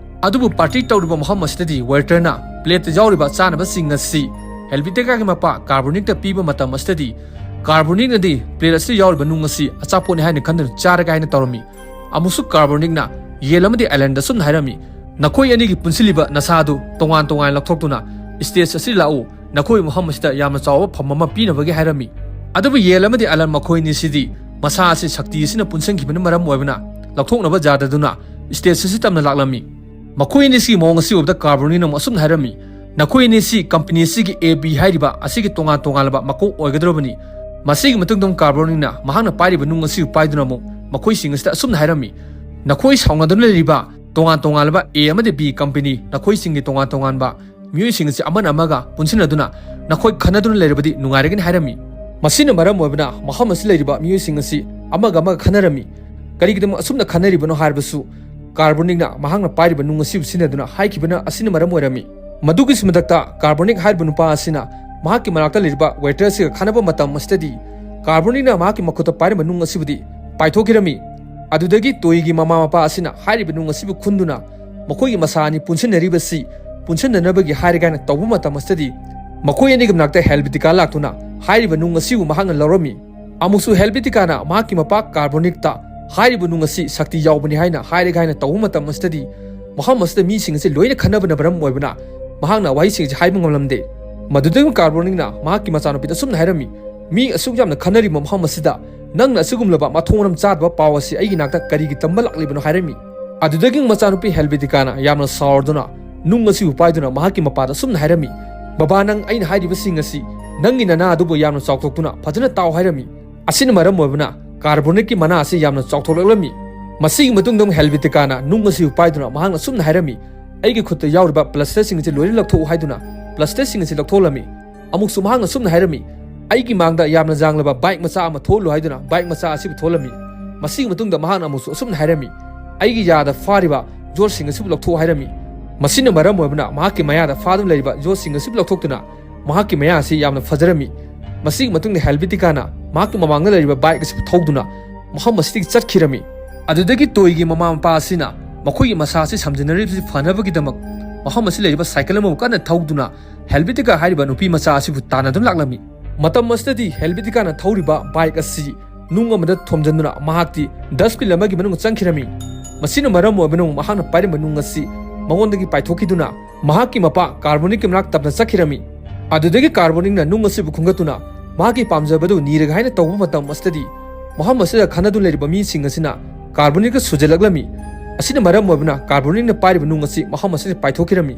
ꯑꯗꯨꯕꯨ ꯄꯥꯔꯇꯤ ꯇꯧꯔꯤꯕ ꯃꯐꯝ ꯑꯁꯤꯗꯗꯤ ꯋꯦꯇꯔꯅ ꯄ꯭ꯂꯦꯠꯇ ꯌꯥꯎꯔꯤꯕ ꯆꯥꯅꯕꯁꯤꯡ ꯑꯁꯤ ꯍꯦꯜꯕꯦꯇꯤꯀꯥꯒꯤ ꯃꯄꯥ ꯀꯥꯔꯕꯣꯅꯤꯛꯇ ꯄꯤꯕ ꯃꯇꯝ ꯑꯁꯤꯗꯗꯤ ꯀꯥꯔꯕꯣꯅꯤꯛꯅꯗꯤ ꯄ꯭ꯂꯦꯠ ꯑꯁꯤꯗ ꯌꯥꯎꯔꯤꯕ ꯅꯨꯡ ꯑꯁꯤ ꯑꯆꯥꯄꯣꯠꯅꯤ ꯍꯥꯏꯅ ꯈꯟꯗꯨꯅ ꯆꯥꯔꯒꯦ ꯍꯥꯏꯅ ꯇꯧꯔꯝꯃꯤ꯫ ꯑꯃꯨꯛꯁꯨ ꯀꯥꯔꯕꯣꯅꯤꯛꯅ ꯌꯦꯜ ꯑꯃꯗꯤ ꯑꯂꯟꯗ ꯑꯁꯨꯝꯅ ꯍꯥꯏꯔꯝꯃꯤ, "ꯅꯈꯣꯏ ꯑꯅꯤꯒꯤ ꯄꯨꯟꯁꯤꯜꯂꯤꯕ ꯅꯁꯥ ꯑꯗꯨ ꯇꯣꯉꯥꯟ ꯇꯣꯉꯥꯟ ꯂꯧꯊꯣꯛꯇꯨꯅ ꯁ꯭ꯇꯦꯖ ꯑꯁꯤꯗ ꯂꯥꯛꯎ꯫ ꯅꯈꯣꯏ ꯃꯐꯝ ꯑꯁꯤꯗ ꯌꯥꯝꯅ ꯆꯥꯎꯕ ꯐꯝ ꯑꯃ ꯄꯤꯅꯕꯒꯤ" ꯍꯥꯏꯔꯝꯃꯤ꯫ ꯑꯗꯨꯕꯨ ꯌꯦꯜ ꯑꯃꯗꯤ ꯑꯂꯟ ꯃꯈꯣꯏ ꯑꯅꯤꯁꯤꯗꯤ ꯃꯁꯥ ꯑꯁꯤ ꯁꯛꯇꯤ ꯑꯁꯤꯅ ꯄꯨꯟꯁꯤꯟꯈꯤꯕꯅ ꯃꯔꯝ ꯑꯣꯏꯕꯅ ꯂꯧꯊꯣꯛꯅꯕ ꯌꯥꯗꯗꯨꯅ ꯁ꯭ꯇꯦꯖ ꯑꯁꯤ ꯇꯝꯅ ꯂꯥꯛꯂꯝꯃꯤ꯫ ꯃꯈꯣꯏ ꯑꯅꯤꯁꯤꯒꯤ ꯃꯑꯣꯡ ꯑꯁꯤ ꯎꯕꯗ ꯀꯥꯔꯕꯣꯅꯤꯛꯅ ꯑꯃꯨꯛ ꯑꯁꯨꯝꯅ ꯍꯥꯏꯔꯝꯃꯤ, "ꯅꯈꯣꯏ ꯑꯅꯤꯁꯤ ꯀꯝꯄꯅꯤ ꯑꯁꯤꯒꯤ ꯑꯦ ꯕꯤ ꯍꯥꯏꯔꯤꯕ ꯑꯁꯤꯒꯤ ꯇꯣꯉꯥꯟ ꯇꯣꯉꯥꯟꯂꯕ ꯃꯀꯣꯛ ꯑꯣꯏꯒꯗꯧꯔꯕꯅꯤ"꯫ ꯃꯁꯤꯒꯤ ꯃꯇꯨꯡꯗ ꯑꯃꯨꯛ ꯀꯥꯔꯕꯣꯅꯤꯛꯅ ꯃꯍꯥꯛꯅ ꯄꯥꯏꯔꯤꯕ ꯅꯨꯡ ꯑꯁꯤ ꯄꯥꯏꯗꯨꯅ ꯑꯃꯨꯛ ꯃꯈꯣꯏꯁꯤꯡ ꯑꯁꯤꯗ ꯑꯁꯨꯝꯅ ꯍꯥꯏꯔꯝꯃꯤ, "ꯅꯈꯣꯏ ꯁꯥꯎꯅꯗꯨꯅ ꯂꯩꯔꯤꯕ ꯇꯣꯉꯥꯟ ꯇꯣꯉꯥꯟꯂꯕ ꯑꯦ ꯑꯃꯗꯤ ꯕꯤ ꯀꯝꯄꯅꯤ, ꯅꯈꯣꯏꯁꯤꯡꯒꯤ ꯇꯣꯉꯥꯟ ꯇꯣꯉꯥꯟꯕ ꯃꯤꯑꯣꯏꯁꯤꯡ ꯑꯁꯤ ꯑꯃꯅ ꯑꯃꯒ ꯄꯨꯟꯁꯤꯟꯅꯗꯨꯅ ꯅꯈꯣꯏ ꯈꯟꯅꯗꯨꯅ ꯂꯩꯔꯕꯗꯤ ꯅꯨꯡꯉꯥꯏꯔꯒꯅꯤ ꯍꯥꯏꯔꯝꯃꯤ꯫ ꯃꯁꯤꯅ ꯃꯔꯝ ꯑꯣꯏꯕꯅ ꯃꯐꯝ ꯑꯁꯤ ꯂꯩꯔꯤꯕ ꯃꯤꯑꯣꯏꯁꯤꯡ ꯑꯁꯤ ꯑꯃꯒ ꯑꯃꯒ ꯈꯟꯅꯔꯝꯃꯤ꯫ ꯀꯔꯤꯒꯤꯗꯃꯛ ꯑꯁꯨꯝꯅ ꯈꯟꯅꯔꯤꯕꯅꯣ ꯍꯥꯏꯔꯕꯁꯨ ꯀꯥꯔꯕꯣꯅꯤꯛꯅ ꯃꯍꯥꯛꯅ ꯄꯥꯏꯔꯤꯕ ꯅꯨꯡ ꯑꯁꯤꯕꯨ ꯁꯤꯖꯤꯟꯅꯗꯨꯅ ꯍꯥꯏꯈꯤꯕꯅ ꯑꯁꯤꯅ ꯃꯔꯝ ꯑꯣꯏꯔꯝꯃꯤ꯫ ꯃꯗꯨꯒꯤꯁꯨ ꯃꯊꯛꯇ ꯀꯥꯔꯕꯣꯅꯤꯛ ꯍꯥꯏꯔꯤꯕ ꯅꯨꯄꯥ ꯑꯁꯤꯅ ꯃꯍꯥꯛꯀꯤ ꯃꯅꯥꯛꯇ ꯂꯩꯔꯤꯕ ꯋꯦꯇꯔ ꯑꯁꯤꯒ ꯈꯟꯅꯕ ꯃꯇꯝ ꯑꯁꯤꯗꯗꯤ ꯀꯥꯔꯕꯣꯅꯤꯛꯅ ꯃꯍꯥꯛꯀꯤ ꯃꯈꯨꯠꯇ ꯄꯥꯏꯔꯝꯕ ꯅꯨꯡ ꯑꯁꯤꯕꯨꯗꯤ ꯄꯥꯏꯊꯣꯛꯈꯤꯔꯝꯃꯤ꯫ ꯑꯗꯨꯗꯒꯤ ꯇꯣꯏꯒꯤ ꯃꯃꯥ ꯃꯄꯥ ꯑꯁꯤꯅ ꯍꯥꯏꯔꯤꯕ ꯅꯨꯡ ꯑꯁꯤꯕꯨ ꯈꯨꯟꯗꯨꯅ ꯃꯈꯣꯏꯒꯤ ꯃꯁꯥ ꯑꯅꯤ ꯄꯨꯟꯁꯤꯟꯅꯔꯤꯕꯁꯤ ꯄꯨꯟꯁꯤꯟꯅꯅꯕꯒꯤ ꯍꯥꯏꯔꯒ ꯍꯥꯏꯅ ꯇꯧꯕ ꯃꯇꯝ ꯑꯁꯤꯗꯗꯤ ꯃꯈꯣꯏ ꯑꯅꯤꯒꯤ ꯃꯅꯥꯛꯇ ꯍꯦꯜꯕꯦꯇꯤꯀꯥ ꯂꯥꯛꯇꯨꯅ ꯍꯥꯏꯔꯤꯕ ꯅꯨꯡ ꯑꯁꯤꯕꯨ ꯃꯍꯥꯛꯅ ꯂꯧꯔꯝꯃꯤ꯫ ꯑꯃꯨꯛꯁꯨ ꯍꯦꯜꯕꯦꯇꯤꯀꯥꯅ ꯃꯍꯥꯛꯀꯤ ꯃꯄꯥ ꯀꯥꯔꯕꯣꯅꯤꯛꯇ ꯍꯥꯏꯔꯤꯕ ꯅꯨꯡ ꯑꯁꯤ ꯁꯛꯇꯤ ꯌꯥꯎꯕꯅꯤ ꯍꯥꯏꯅ ꯍꯥꯏꯔꯒ ꯍꯥꯏꯅ ꯇꯧꯕ ꯃꯇꯝ ꯑꯁꯤꯗꯗꯤ ꯃꯐꯝ ꯑꯁꯤꯗ ꯃꯤꯁꯤꯡ ꯑꯁꯤ ꯂꯣꯏꯅ ꯈꯟꯅꯕꯅ ꯃꯔꯝ ꯑꯣꯏꯕꯅ ꯃꯍꯥꯛꯅ ꯋꯥꯍꯩꯁꯤꯡ ꯑꯁꯤ ꯍꯥꯏꯕ ꯉꯝꯂꯝꯗꯦ꯫ ꯃꯗꯨꯗꯒꯤ ꯀꯥꯔꯕꯣꯅꯤꯛꯅ ꯃꯍꯥꯛꯀꯤ ꯃꯆꯥꯅꯨꯄꯤꯗ ꯑꯁꯨꯝꯅ ꯍꯥꯏꯔꯝꯃꯤ, "ꯃꯤ ꯑꯁꯨꯛ ꯌꯥꯝꯅ ꯈꯟꯅꯔꯤꯕ ꯃꯐꯝ ꯑꯁꯤꯗ ꯅꯪꯅ ꯑꯁꯤꯒꯨꯝꯂꯕ ꯃꯊꯣꯡ ꯃꯔꯝ ꯆꯥꯗꯕ ꯄꯥꯎ ꯑꯁꯤ ꯑꯩꯒꯤ ꯅꯥꯛꯇ ꯀꯔꯤꯒꯤ ꯇꯝꯕ ꯂꯥꯛꯂꯤꯕꯅꯣ?" ꯍꯥꯏꯔꯝꯃꯤ꯫ ꯑꯗꯨꯗꯒꯤ ꯃꯆꯥꯅꯨꯄꯤ ꯍꯦꯜꯕꯦꯇꯤꯀꯥꯅ ꯌꯥꯝꯅ ꯁꯥꯎꯔꯗꯨꯅ ꯅꯨꯡ ꯑꯁꯤꯕꯨ ꯄꯥꯏꯗꯨꯅ ꯃꯍꯥꯛꯀꯤ ꯃꯄꯥꯗ ꯑꯁꯨꯝꯅ ꯍꯥꯏꯔꯝꯃꯤ, "ꯕꯕꯥ, ꯅꯪ ꯑꯩꯅ ꯍꯥꯏꯔꯤꯕꯁꯤꯡ ꯑꯁꯤ ꯅꯪꯒꯤ ꯅꯅꯥ ꯑꯗꯨꯕꯨ ꯌꯥꯝꯅ ꯆꯥꯎꯊꯣꯛꯇꯨꯅ ꯐꯖꯅ ꯇꯥꯎ" ꯍꯥꯏꯔꯝꯃꯤ꯫ ꯑꯁꯤꯅ ꯃꯔꯝ ꯑꯣꯏꯕꯅ ꯀꯥꯔꯕꯣꯅꯤꯛꯀꯤ ꯃꯅꯥ ꯑꯁꯤ ꯌꯥꯝꯅ ꯆꯥꯎꯊꯣꯛꯂꯛꯂꯝꯃꯤ꯫ ꯃꯁꯤꯒꯤ ꯃꯇꯨꯡꯗ ꯑꯃꯨꯛ ꯍꯦꯜꯕꯦꯇꯤꯀꯥꯅ ꯅꯨꯡ ꯑꯁꯤꯕꯨ ꯄꯥꯏꯗꯨꯅ ꯃꯍꯥꯛꯅ ꯑꯁꯨꯝꯅ ꯍꯥꯏꯔꯝꯃꯤ, "ꯑꯩꯒꯤ ꯈꯨꯠꯇ ꯌꯥꯎꯔꯤꯕ ꯄ꯭ꯂꯥꯁꯇꯔꯁꯤꯡ ꯑꯁꯤ ꯂꯣꯏꯅ ꯂꯧꯊꯣꯛꯎ" ꯍꯥꯏꯗꯨꯅ ꯄ꯭ꯂꯥꯁꯇꯔꯁꯤꯡ ꯑꯁꯤ ꯂꯧꯊꯣꯛꯂꯝꯃꯤ꯫ ꯑꯃꯨꯛꯁꯨ ꯃꯍꯥꯛꯅ ꯑꯁꯨꯝꯅ ꯍꯥꯏꯔꯝꯃꯤ, "ꯑꯩꯒꯤ ꯃꯥꯡꯗ ꯌꯥꯝꯅ ꯖꯥꯡꯂꯕ ꯕꯥꯏꯛ ꯃꯆꯥ ꯑꯃ ꯊꯣꯛꯍꯜꯂꯨ" ꯍꯥꯏꯗꯨꯅ ꯕꯥꯏꯛ ꯃꯆꯥ ꯑꯁꯤꯕꯨ ꯊꯣꯛꯍꯜꯂꯝꯃꯤ꯫ ꯃꯁꯤꯒꯤ ꯃꯇꯨꯡꯗ ꯃꯍꯥꯛꯅ ꯑꯃꯨꯛꯁꯨ ꯑꯁꯨꯝꯅ ꯍꯥꯏꯔꯝꯃꯤ, "ꯑꯩꯒꯤ ꯌꯥꯗ ꯐꯥꯔꯤꯕ ꯌꯣꯠꯁꯤꯡ ꯑꯁꯤꯕꯨ ꯂꯧꯊꯣꯛꯎ" ꯍꯥꯏꯔꯝꯃꯤ꯫ ꯃꯁꯤꯅ ꯃꯔꯝ ꯑꯣꯏꯕꯅ ꯃꯍꯥꯛꯀꯤ ꯃꯌꯥꯗ ꯐꯥꯗꯨꯅ ꯂꯩꯔꯤꯕ ꯌꯣꯠꯁꯤꯡ ꯑꯁꯤꯕꯨ ꯂꯧꯊꯣꯛꯇꯨꯅ ꯃꯍꯥꯛꯀꯤ ꯃꯌꯥ ꯑꯁꯤ ꯌꯥꯝꯅ ꯐꯖꯔꯝꯃꯤ꯫ ꯃꯁꯤꯒꯤ ꯃꯇꯨꯡꯗ ꯍꯦꯜꯕꯦꯇꯤꯀꯥꯅ ꯃꯍꯥꯛꯀꯤ ꯃꯃꯥꯡꯗ ꯂꯩꯔꯤꯕ ꯕꯥꯏꯛ ꯑꯁꯤꯕꯨ ꯊꯧꯗꯨꯅ ꯃꯐꯝ ꯑꯁꯤꯗꯒꯤ ꯆꯠꯈꯤꯔꯝꯃꯤ꯫ ꯑꯗꯨꯗꯒꯤ ꯇꯣꯏꯒꯤ ꯃꯃꯥ ꯃꯄꯥ ꯑꯁꯤꯅ ꯃꯈꯣꯏꯒꯤ ꯃꯁꯥ ꯑꯁꯤ ꯁꯝꯖꯤꯟꯅꯔꯤꯕꯁꯤ ꯐꯅꯕꯒꯤꯗꯃꯛ ꯃꯐꯝ ꯑꯁꯤ ꯂꯩꯔꯤꯕ ꯁꯥꯏꯀꯜ ꯑꯃꯕꯨ ꯀꯟꯅ ꯊꯧꯗꯨꯅ ꯍꯦꯜꯕꯦꯇꯤꯀꯥ ꯍꯥꯏꯔꯤꯕ ꯅꯨꯄꯤ ꯃꯆꯥ ꯑꯁꯤꯕꯨ ꯇꯥꯟꯅꯗꯨꯅ ꯂꯥꯛꯂꯝꯃꯤ꯫ ꯃꯇꯝ ꯑꯁꯤꯗꯗꯤ ꯍꯦꯜꯕꯦꯇꯤꯀꯥꯅ ꯊꯧꯔꯤꯕ ꯕꯥꯏꯛ ꯑꯁꯤ ꯅꯨꯡ ꯑꯃꯗ ꯊꯣꯝꯖꯤꯟꯗꯨꯅ ꯃꯍꯥꯛꯇꯤ ꯗꯁꯕꯤꯟ ꯑꯃꯒꯤ ꯃꯅꯨꯡꯗ ꯆꯪꯈꯤꯔꯝꯃꯤ꯫ ꯃꯁꯤꯅ ꯃꯔꯝ ꯑꯣꯏꯕꯅ ꯃꯍꯥꯛꯅ ꯄꯥꯏꯔꯝꯕ ꯅꯨꯡ ꯑꯁꯤ ꯃꯉꯣꯟꯗꯒꯤ ꯄꯥꯏꯊꯣꯛꯈꯤꯗꯨꯅ ꯃꯍꯥꯛꯀꯤ ꯃꯄꯥ ꯀꯥꯔꯕꯣꯅꯤꯛꯀꯤ ꯃꯅꯥꯛ ꯇꯞꯅ ꯆꯠꯈꯤꯔꯝꯃꯤ꯫ ꯑꯗꯨꯗꯒꯤ ꯀꯥꯔꯕꯣꯅꯤꯛꯅ ꯅꯨꯡ ꯑꯁꯤꯕꯨ ꯈꯨꯟꯒꯠꯇꯨꯅ ꯃꯍꯥꯛꯀꯤ ꯄꯥꯝꯖꯕꯗꯨ ꯅꯤꯔꯒ ꯍꯥꯏꯅ ꯇꯧꯕ ꯃꯇꯝ ꯑꯁꯤꯗꯗꯤ ꯃꯐꯝ ꯑꯁꯤꯗ ꯈꯟꯅꯗꯨꯅ ꯂꯩꯔꯤꯕ ꯃꯤꯁꯤꯡ ꯑꯁꯤꯅ ꯀꯥꯔꯕꯣꯅꯤꯛꯀ ꯁꯨꯖꯜꯂꯛꯂꯝꯃꯤ꯫ ꯑꯁꯤꯅ ꯃꯔꯝ ꯑꯣꯏꯕꯅ ꯀꯥꯔꯕꯣꯅꯤꯛꯅ ꯄꯥꯏꯔꯤꯕ ꯅꯨꯡ ꯑꯁꯤ ꯃꯐꯝ ꯑꯁꯤꯗ ꯄꯥꯏꯊꯣꯛꯈꯤꯔꯝꯃꯤ꯫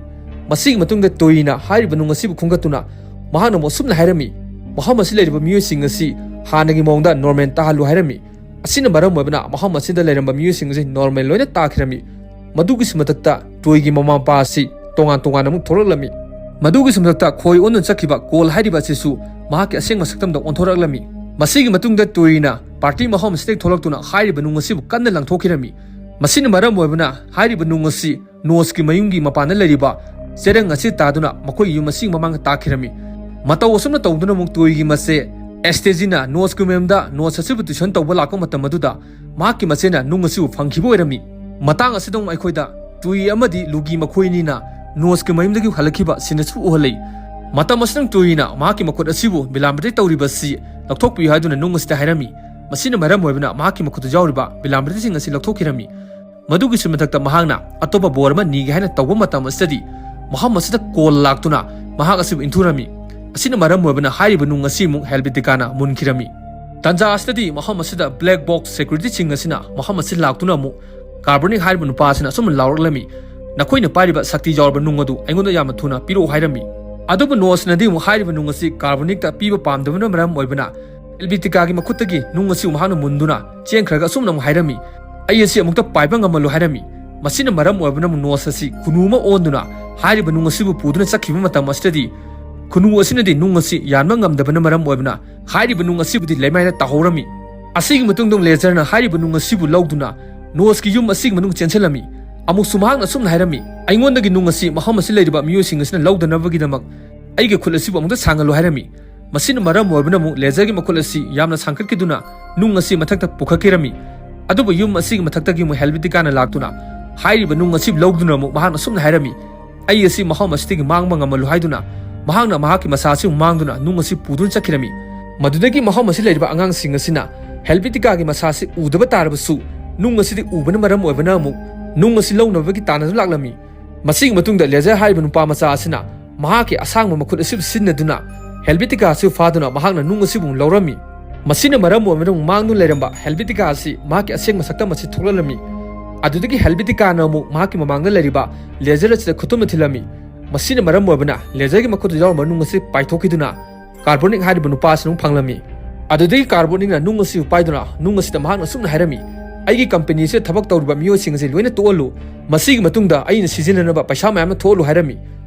ꯃꯁꯤꯒꯤ ꯃꯇꯨꯡꯗ ꯇꯣꯏꯅ ꯍꯥꯏꯔꯤꯕ ꯅꯨꯡ ꯑꯁꯤꯕꯨ ꯈꯨꯟꯒꯠꯇꯨꯅ ꯃꯍꯥꯛꯅ ꯑꯃꯨꯛ ꯑꯁꯨꯝꯅ ꯍꯥꯏꯔꯝꯃꯤ, "ꯃꯐꯝ ꯑꯁꯤ ꯂꯩꯔꯤꯕ ꯃꯤꯑꯣꯏꯁꯤꯡ ꯑꯁꯤ ꯍꯥꯟꯅꯒꯤ ꯃꯑꯣꯡꯗ ꯅꯣꯔꯃꯦꯜ ꯇꯥꯍꯜꯂꯨ" ꯍꯥꯏꯔꯝꯃꯤ꯫ ꯑꯁꯤꯅ ꯃꯔꯝ ꯑꯣꯏꯕꯅ ꯃꯐꯝ ꯑꯁꯤꯗ ꯂꯩꯔꯝꯕ ꯃꯤꯑꯣꯏꯁꯤꯡ ꯑꯁꯤ ꯅꯣꯔꯃꯦꯜ ꯂꯣꯏꯅ ꯇꯥꯈꯤꯔꯝꯃꯤ꯫ ꯃꯗꯨꯒꯤꯁꯨ ꯃꯊꯛꯇ ꯇꯣꯏꯒꯤ ꯃꯃꯥ ꯃꯄꯥ ꯑꯁꯤ ꯇꯣꯉꯥꯟ ꯇꯣꯉꯥꯟꯅ ꯑꯃꯨꯛ ꯊꯣꯛꯂꯛꯂꯝꯃꯤ꯫ ꯃꯗꯨꯒꯤꯁꯨ ꯃꯊꯛꯇ ꯈꯣꯏ ꯑꯣꯟꯗꯨꯅ ꯆꯠꯈꯤꯕ ꯀꯣꯜ ꯍꯥꯏꯔꯤꯕ ꯑꯁꯤꯁꯨ ꯃꯍꯥꯛꯀꯤ ꯑꯁꯦꯡꯕ ꯁꯛꯇꯝꯗ ꯑꯣꯟꯊꯣꯔꯛꯂꯝꯃꯤ꯫ ꯃꯁꯤꯒꯤ ꯃꯇꯨꯡꯗ ꯇꯨꯏꯅ ꯄꯥꯔꯇꯤ ꯃꯐꯝ ꯑꯁꯤꯗꯒꯤ ꯊꯣꯛꯂꯛꯇꯨꯅ ꯍꯥꯏꯔꯤꯕ ꯅꯨꯡ ꯑꯁꯤꯕꯨ ꯀꯟꯅ ꯂꯪꯊꯣꯛꯈꯤꯔꯝꯃꯤ꯫ ꯃꯁꯤꯅ ꯃꯔꯝ ꯑꯣꯏꯕꯅ ꯍꯥꯏꯔꯤꯕ ꯅꯨꯡ ꯑꯁꯤ ꯅꯣꯁꯀꯤ ꯃꯌꯨꯝꯒꯤ ꯃꯄꯥꯟꯗ ꯂꯩꯔꯤꯕ ꯆꯦꯔꯪ ꯑꯁꯤ ꯇꯥꯗꯨꯅ ꯃꯈꯣꯏꯒꯤ ꯌꯨꯝ ꯑꯁꯤꯒꯤ ꯃꯃꯥꯡꯗ ꯇꯥꯈꯤꯔꯝꯃꯤ꯫ ꯃꯇꯧ ꯑꯁꯨꯝꯅ ꯇꯧꯗꯨꯅ ꯑꯃꯨꯛ ꯇꯣꯏꯒꯤ ꯃꯆꯦ ꯑꯦꯁꯇꯦꯖꯤꯅ ꯅꯣꯁꯀꯤ ꯃꯌꯨꯝꯗ ꯅꯣꯁ ꯑꯁꯤꯕꯨ ꯇ꯭ꯌꯨꯁꯟ ꯇꯧꯕ ꯂꯥꯛꯄ ꯃꯇꯝ ꯑꯗꯨꯗ ꯃꯍꯥꯛꯀꯤ ꯃꯆꯦꯅ ꯅꯨꯡ ꯑꯁꯤꯕꯨ ꯐꯪꯈꯤꯕ ꯑꯣꯏꯔꯝꯃꯤ꯫ ꯃꯇꯥꯡ ꯑꯁꯤꯗ ꯑꯃꯨꯛ ꯑꯩꯈꯣꯏꯗ ꯇꯨꯏ ꯑꯃꯗꯤ ꯂꯨꯒꯤ ꯃꯈꯣꯏ ꯑꯅꯤꯅ ꯅꯣꯁꯀꯤ ꯃꯌꯨꯝꯗꯒꯤ ꯍꯜꯂꯛꯈꯤꯕ ꯁꯤꯟ ꯑꯁꯤ ꯎꯍꯜꯂꯤ꯫ ꯃꯇꯝ ꯑꯁꯤꯗ ꯇꯨꯏꯅ ꯃꯍꯥꯛꯀꯤ ꯃꯈꯨꯠ ꯑꯁꯤꯕꯨ ꯕꯤꯂꯥꯝꯕ꯭ꯔꯤꯇ ꯇꯧꯔꯤꯕ ꯑꯁꯤ ꯂꯧꯊꯣꯛꯄꯤꯌꯨ ꯍꯥꯏꯗꯨꯅ ꯅꯨꯡ ꯑꯁꯤꯗ ꯍꯥꯏꯔꯝꯃꯤ꯫ ꯃꯁꯤꯅ ꯃꯔꯝ ꯑꯣꯏꯕꯅ ꯃꯍꯥꯛꯀꯤ ꯃꯈꯨꯠꯇ ꯌꯥꯎꯔꯤꯕ ꯕꯤꯂꯥꯝꯕ꯭ꯔꯤꯇꯁꯤꯡ ꯑꯁꯤ ꯂꯧꯊꯣꯛꯈꯤꯔꯝꯃꯤ꯫ ꯃꯗꯨꯒꯤꯁꯨ ꯃꯊꯛꯇ ꯃꯍꯥꯛꯅ ꯑꯇꯣꯞꯄ ꯕꯣꯔ ꯑꯃ ꯅꯤꯒꯦ ꯍꯥꯏꯅ ꯇꯧꯕ ꯃꯇꯝ ꯑꯁꯤꯗꯗꯤ ꯃꯐꯝ ꯑꯁꯤꯗ ꯀꯣꯜ ꯂꯥꯛꯇꯨꯅ ꯃꯍꯥꯛ ꯑꯁꯤꯕꯨ ꯏꯟꯊꯨꯔꯝꯃꯤ꯫ ꯑꯁꯤꯅ ꯃꯔꯝ ꯑꯣꯏꯕꯅ ꯍꯥꯏꯔꯤꯕ ꯅꯨꯡ ꯑꯁꯤ ꯑꯃꯨꯛ ꯍꯦꯜꯕꯤꯇꯤꯀꯥꯅ ꯃꯨꯟꯈꯤꯔꯝꯃꯤ꯫ ꯇꯥꯟꯖꯥ ꯑꯁꯤꯗꯗꯤ ꯃꯐꯝ ꯑꯁꯤꯗ ꯕ꯭ꯂꯦꯛ ꯕꯣꯛꯁ ꯁꯦꯀ꯭ꯌꯨꯔꯤꯇꯤꯁꯤꯡ ꯑꯁꯤꯅ ꯃꯐꯝ ꯑꯁꯤ ꯂꯥꯛꯇꯨꯅ ꯑꯃꯨꯛ ꯀꯥꯔꯕꯣꯅꯤꯛ ꯍꯥꯏꯔꯤꯕ ꯅꯨꯄꯥ ꯑꯁꯤꯅ ꯑꯁꯨꯝꯅ ꯂꯥꯎꯔꯛꯂꯝꯃꯤ, "ꯅꯈꯣꯏꯅ ꯄꯥꯏꯔꯤꯕ ꯁꯛꯇꯤ ꯌꯥꯎꯔꯕ ꯅꯨꯡ ꯑꯗꯨ ꯑꯩꯉꯣꯟꯗ ꯌꯥꯝꯅ ꯊꯨꯅ ꯄꯤꯔꯛꯎ" ꯍꯥꯏꯔꯝꯃꯤ꯫ ꯑꯗꯨꯕꯨ ꯅꯣꯁꯅꯗꯤ ꯑꯃꯨꯛ ꯍꯥꯏꯔꯤꯕ ꯅꯨꯡ ꯑꯁꯤ ꯀꯥꯔꯕꯣꯅꯤꯛꯇ ꯄꯤꯕ ꯄꯥꯝꯗꯕꯅ ꯃꯔꯝ ꯑꯣꯏꯕꯅ ꯍꯦꯜꯕꯤꯇꯤꯀꯥꯒꯤ ꯃꯈꯨꯠꯇꯒꯤ ꯅꯨꯡ ꯑꯁꯤ ꯃꯍꯥꯛꯅ ꯃꯨꯟꯗꯨꯅ ꯆꯦꯟꯈ꯭ꯔꯒ ꯑꯁꯨꯝꯅ ꯑꯃꯨꯛ ꯍꯥꯏꯔꯝꯃꯤ, "ꯑꯩ ꯑꯁꯤ ꯑꯃꯨꯛꯇ ꯄꯥꯏꯕ ꯉꯝꯃꯜꯂꯨ" ꯍꯥꯏꯔꯝꯃꯤ꯫ ꯃꯁꯤꯅ ꯃꯔꯝ ꯑꯣꯏꯕꯅ ꯑꯃꯨꯛ ꯅꯣꯁ ꯑꯁꯤ ꯈꯨꯅꯨ ꯑꯃ ꯑꯣꯟꯗꯨꯅ ꯍꯥꯏꯔꯤꯕ ꯅꯨꯡ ꯑꯁꯤꯕꯨ ꯄꯨꯗꯨꯅ ꯆꯠꯈꯤꯕ ꯃꯇꯝ ꯑꯁꯤꯗꯗꯤ ꯈꯨꯅꯨ ꯑꯁꯤꯅꯗꯤ ꯅꯨꯡ ꯑꯁꯤ ꯌꯥꯟꯕ ꯉꯝꯗꯕꯅ ꯃꯔꯝ ꯑꯣꯏꯕꯅ ꯍꯥꯏꯔꯤꯕ ꯅꯨꯡ ꯑꯁꯤꯕꯨꯗꯤ ꯂꯩꯃꯥꯏꯗ ꯇꯥꯍꯧꯔꯝꯃꯤ꯫ ꯑꯁꯤꯒꯤ ꯃꯇꯨꯡꯗ ꯂꯦꯖꯔꯅ ꯍꯥꯏꯔꯤꯕ ꯅꯨꯡ ꯑꯁꯤꯕꯨ ꯂꯧꯗꯨꯅ ꯅꯣꯁꯀꯤ ꯌꯨꯝ ꯑꯁꯤꯒꯤ ꯃꯅꯨꯡ ꯆꯦꯟꯁꯤꯜꯂꯝꯃꯤ꯫ ꯑꯃꯨꯛꯁꯨ ꯃꯍꯥꯛꯅ ꯑꯁꯨꯝꯅ ꯍꯥꯏꯔꯝꯃꯤ, "ꯑꯩꯉꯣꯟꯗꯒꯤ ꯅꯨꯡ ꯑꯁꯤ ꯃꯐꯝ ꯑꯁꯤ ꯂꯩꯔꯤꯕ ꯃꯤꯑꯣꯏꯁꯤꯡ ꯑꯁꯤꯅ ꯂꯧꯗꯅꯕꯒꯤꯗꯃꯛ ꯑꯩꯒꯤ ꯈꯨꯠ ꯑꯁꯤꯕꯨ ꯑꯃꯨꯛꯇ ꯁꯥꯡꯍꯜꯂꯨ" ꯍꯥꯏꯔꯝꯃꯤ꯫ ꯃꯁꯤꯅ ꯃꯔꯝ ꯑꯣꯏꯕꯅ ꯑꯃꯨꯛ ꯂꯦꯖꯔꯒꯤ ꯃꯈꯨꯠ ꯑꯁꯤ ꯌꯥꯝꯅ ꯁꯥꯡꯈꯠꯈꯤꯗꯨꯅ ꯅꯨꯡ ꯑꯁꯤ ꯃꯊꯛꯇ ꯄꯨꯈꯠꯈꯤꯔꯝꯃꯤ꯫ ꯑꯗꯨꯕꯨ ꯌꯨꯝ ꯑꯁꯤꯒꯤ ꯃꯊꯛꯇꯒꯤ ꯑꯃꯨꯛ ꯍꯦꯜꯕꯤꯇꯤꯀꯥꯅ ꯂꯥꯛꯇꯨꯅ ꯍꯥꯏꯔꯤꯕ ꯅꯨꯡ ꯑꯁꯤ ꯂꯧꯗꯨꯅ ꯑꯃꯨꯛ ꯃꯍꯥꯛꯅ ꯑꯁꯨꯝꯅ ꯍꯥꯏꯔꯝꯃꯤ, "ꯑꯩ ꯑꯁꯤ ꯃꯐꯝ ꯑꯁꯤꯗꯒꯤ ꯃꯥꯡꯕ ꯉꯝꯃꯜꯂꯨ" ꯍꯥꯏꯗꯨꯅ ꯃꯍꯥꯛꯅ ꯃꯍꯥꯛꯀꯤ ꯃꯁꯥ ꯑꯁꯤ ꯃꯥꯡꯗꯨꯅ ꯅꯨꯡ ꯑꯁꯤ ꯄꯨꯗꯨꯅ ꯆꯠꯈꯤꯔꯝꯃꯤ꯫ ꯃꯗꯨꯗꯒꯤ ꯃꯐꯝ ꯑꯁꯤ ꯂꯩꯔꯤꯕ ꯑꯉꯥꯡꯁꯤꯡ ꯑꯁꯤꯅ ꯍꯦꯜꯕꯤꯇꯤꯀꯥꯒꯤ ꯃꯁꯥ ꯑꯁꯤ ꯎꯗꯕ ꯇꯥꯔꯕꯁꯨ ꯅꯨꯡ ꯑꯁꯤꯗꯤ ꯎꯕꯅ ꯃꯔꯝ ꯑꯣꯏꯕꯅ ꯑꯃꯨꯛ ꯅꯨꯡ ꯑꯁꯤ ꯂꯧꯅꯕꯒꯤ ꯇꯥꯟꯅꯗꯨꯅ ꯂꯥꯛꯂꯝꯃꯤ꯫ ꯃꯁꯤꯒꯤ ꯃꯇꯨꯡꯗ ꯂꯦꯖꯔ ꯍꯥꯏꯔꯤꯕ ꯅꯨꯄꯥ ꯃꯆꯥ ꯑꯁꯤꯅ ꯃꯍꯥꯛꯀꯤ ꯑꯁꯥꯡꯕ ꯃꯈꯨꯠ ꯑꯁꯤꯕꯨ ꯁꯤꯖꯤꯟꯅꯗꯨꯅ ꯍꯦꯜꯕꯤꯇꯤꯀꯥ ꯑꯁꯤꯕꯨ ꯐꯥꯗꯨꯅ ꯃꯍꯥꯛꯅ ꯅꯨꯡ ꯑꯁꯤꯕꯨ ꯂꯧꯔꯝꯃꯤ꯫ ꯃꯁꯤꯅ ꯃꯔꯝ ꯑꯣꯏꯔꯒ ꯃꯥꯡꯗꯨꯅ ꯂꯩꯔꯝꯕ ꯍꯦꯜꯕꯤꯇꯤꯀꯥ ꯑꯁꯤ ꯃꯍꯥꯛꯀꯤ ꯑꯁꯦꯡꯕ ꯁꯛꯇꯝ ꯑꯁꯤ ꯊꯣꯛꯂꯛꯂꯝꯃꯤ꯫ ꯑꯗꯨꯗꯒꯤ ꯍꯦꯜꯕꯤꯇꯤꯀꯥꯅ ꯑꯃꯨꯛ ꯃꯍꯥꯛꯀꯤ ꯃꯃꯥꯡꯗ ꯂꯩꯔꯤꯕ ꯂꯦꯖꯔ ꯑꯁꯤꯗ ꯈꯨꯇꯨꯝꯅ ꯊꯤꯜꯂꯝꯃꯤ꯫ ꯃꯁꯤꯅ ꯃꯔꯝ ꯑꯣꯏꯕꯅ ꯂꯦꯖꯔꯒꯤ ꯃꯈꯨꯠꯇ ꯌꯥꯎꯔꯝꯕ ꯅꯨꯡ ꯑꯁꯤ ꯄꯥꯏꯊꯣꯛꯈꯤꯗꯨꯅ ꯀꯥꯔꯕꯣꯅꯤꯛ ꯍꯥꯏꯔꯤꯕ ꯅꯨꯄꯥ ꯑꯁꯤ ꯑꯃꯨꯛ ꯐꯪꯂꯝꯃꯤ꯫ ꯑꯗꯨꯗꯒꯤ ꯀꯥꯔꯕꯣꯅꯤꯛꯅ ꯅꯨꯡ ꯑꯁꯤꯕꯨ ꯄꯥꯏꯗꯨꯅ ꯅꯨꯡ ꯑꯁꯤꯗ ꯃꯍꯥꯛꯅ ꯑꯁꯨꯝꯅ ꯍꯥꯏꯔꯝꯃꯤ, "ꯑꯩꯒꯤ ꯀꯝꯄꯦꯅꯤ ꯑꯁꯤꯗ ꯊꯕꯛ ꯇꯧꯔꯤꯕ ꯃꯤꯑꯣꯏꯁꯤꯡ ꯑꯁꯤ ꯂꯣꯏꯅ ꯇꯣꯛꯍꯜꯂꯨ꯫ ꯃꯁꯤꯒꯤ ꯃꯇꯨꯡꯗ ꯑꯩꯅ ꯁꯤꯖꯤꯟꯅꯅꯕ ꯄꯩꯁꯥ ꯃꯌꯥꯝ ꯑꯃ ꯊꯣꯛꯍꯜꯂꯨ" ꯍꯥꯏꯔꯝꯃꯤ꯫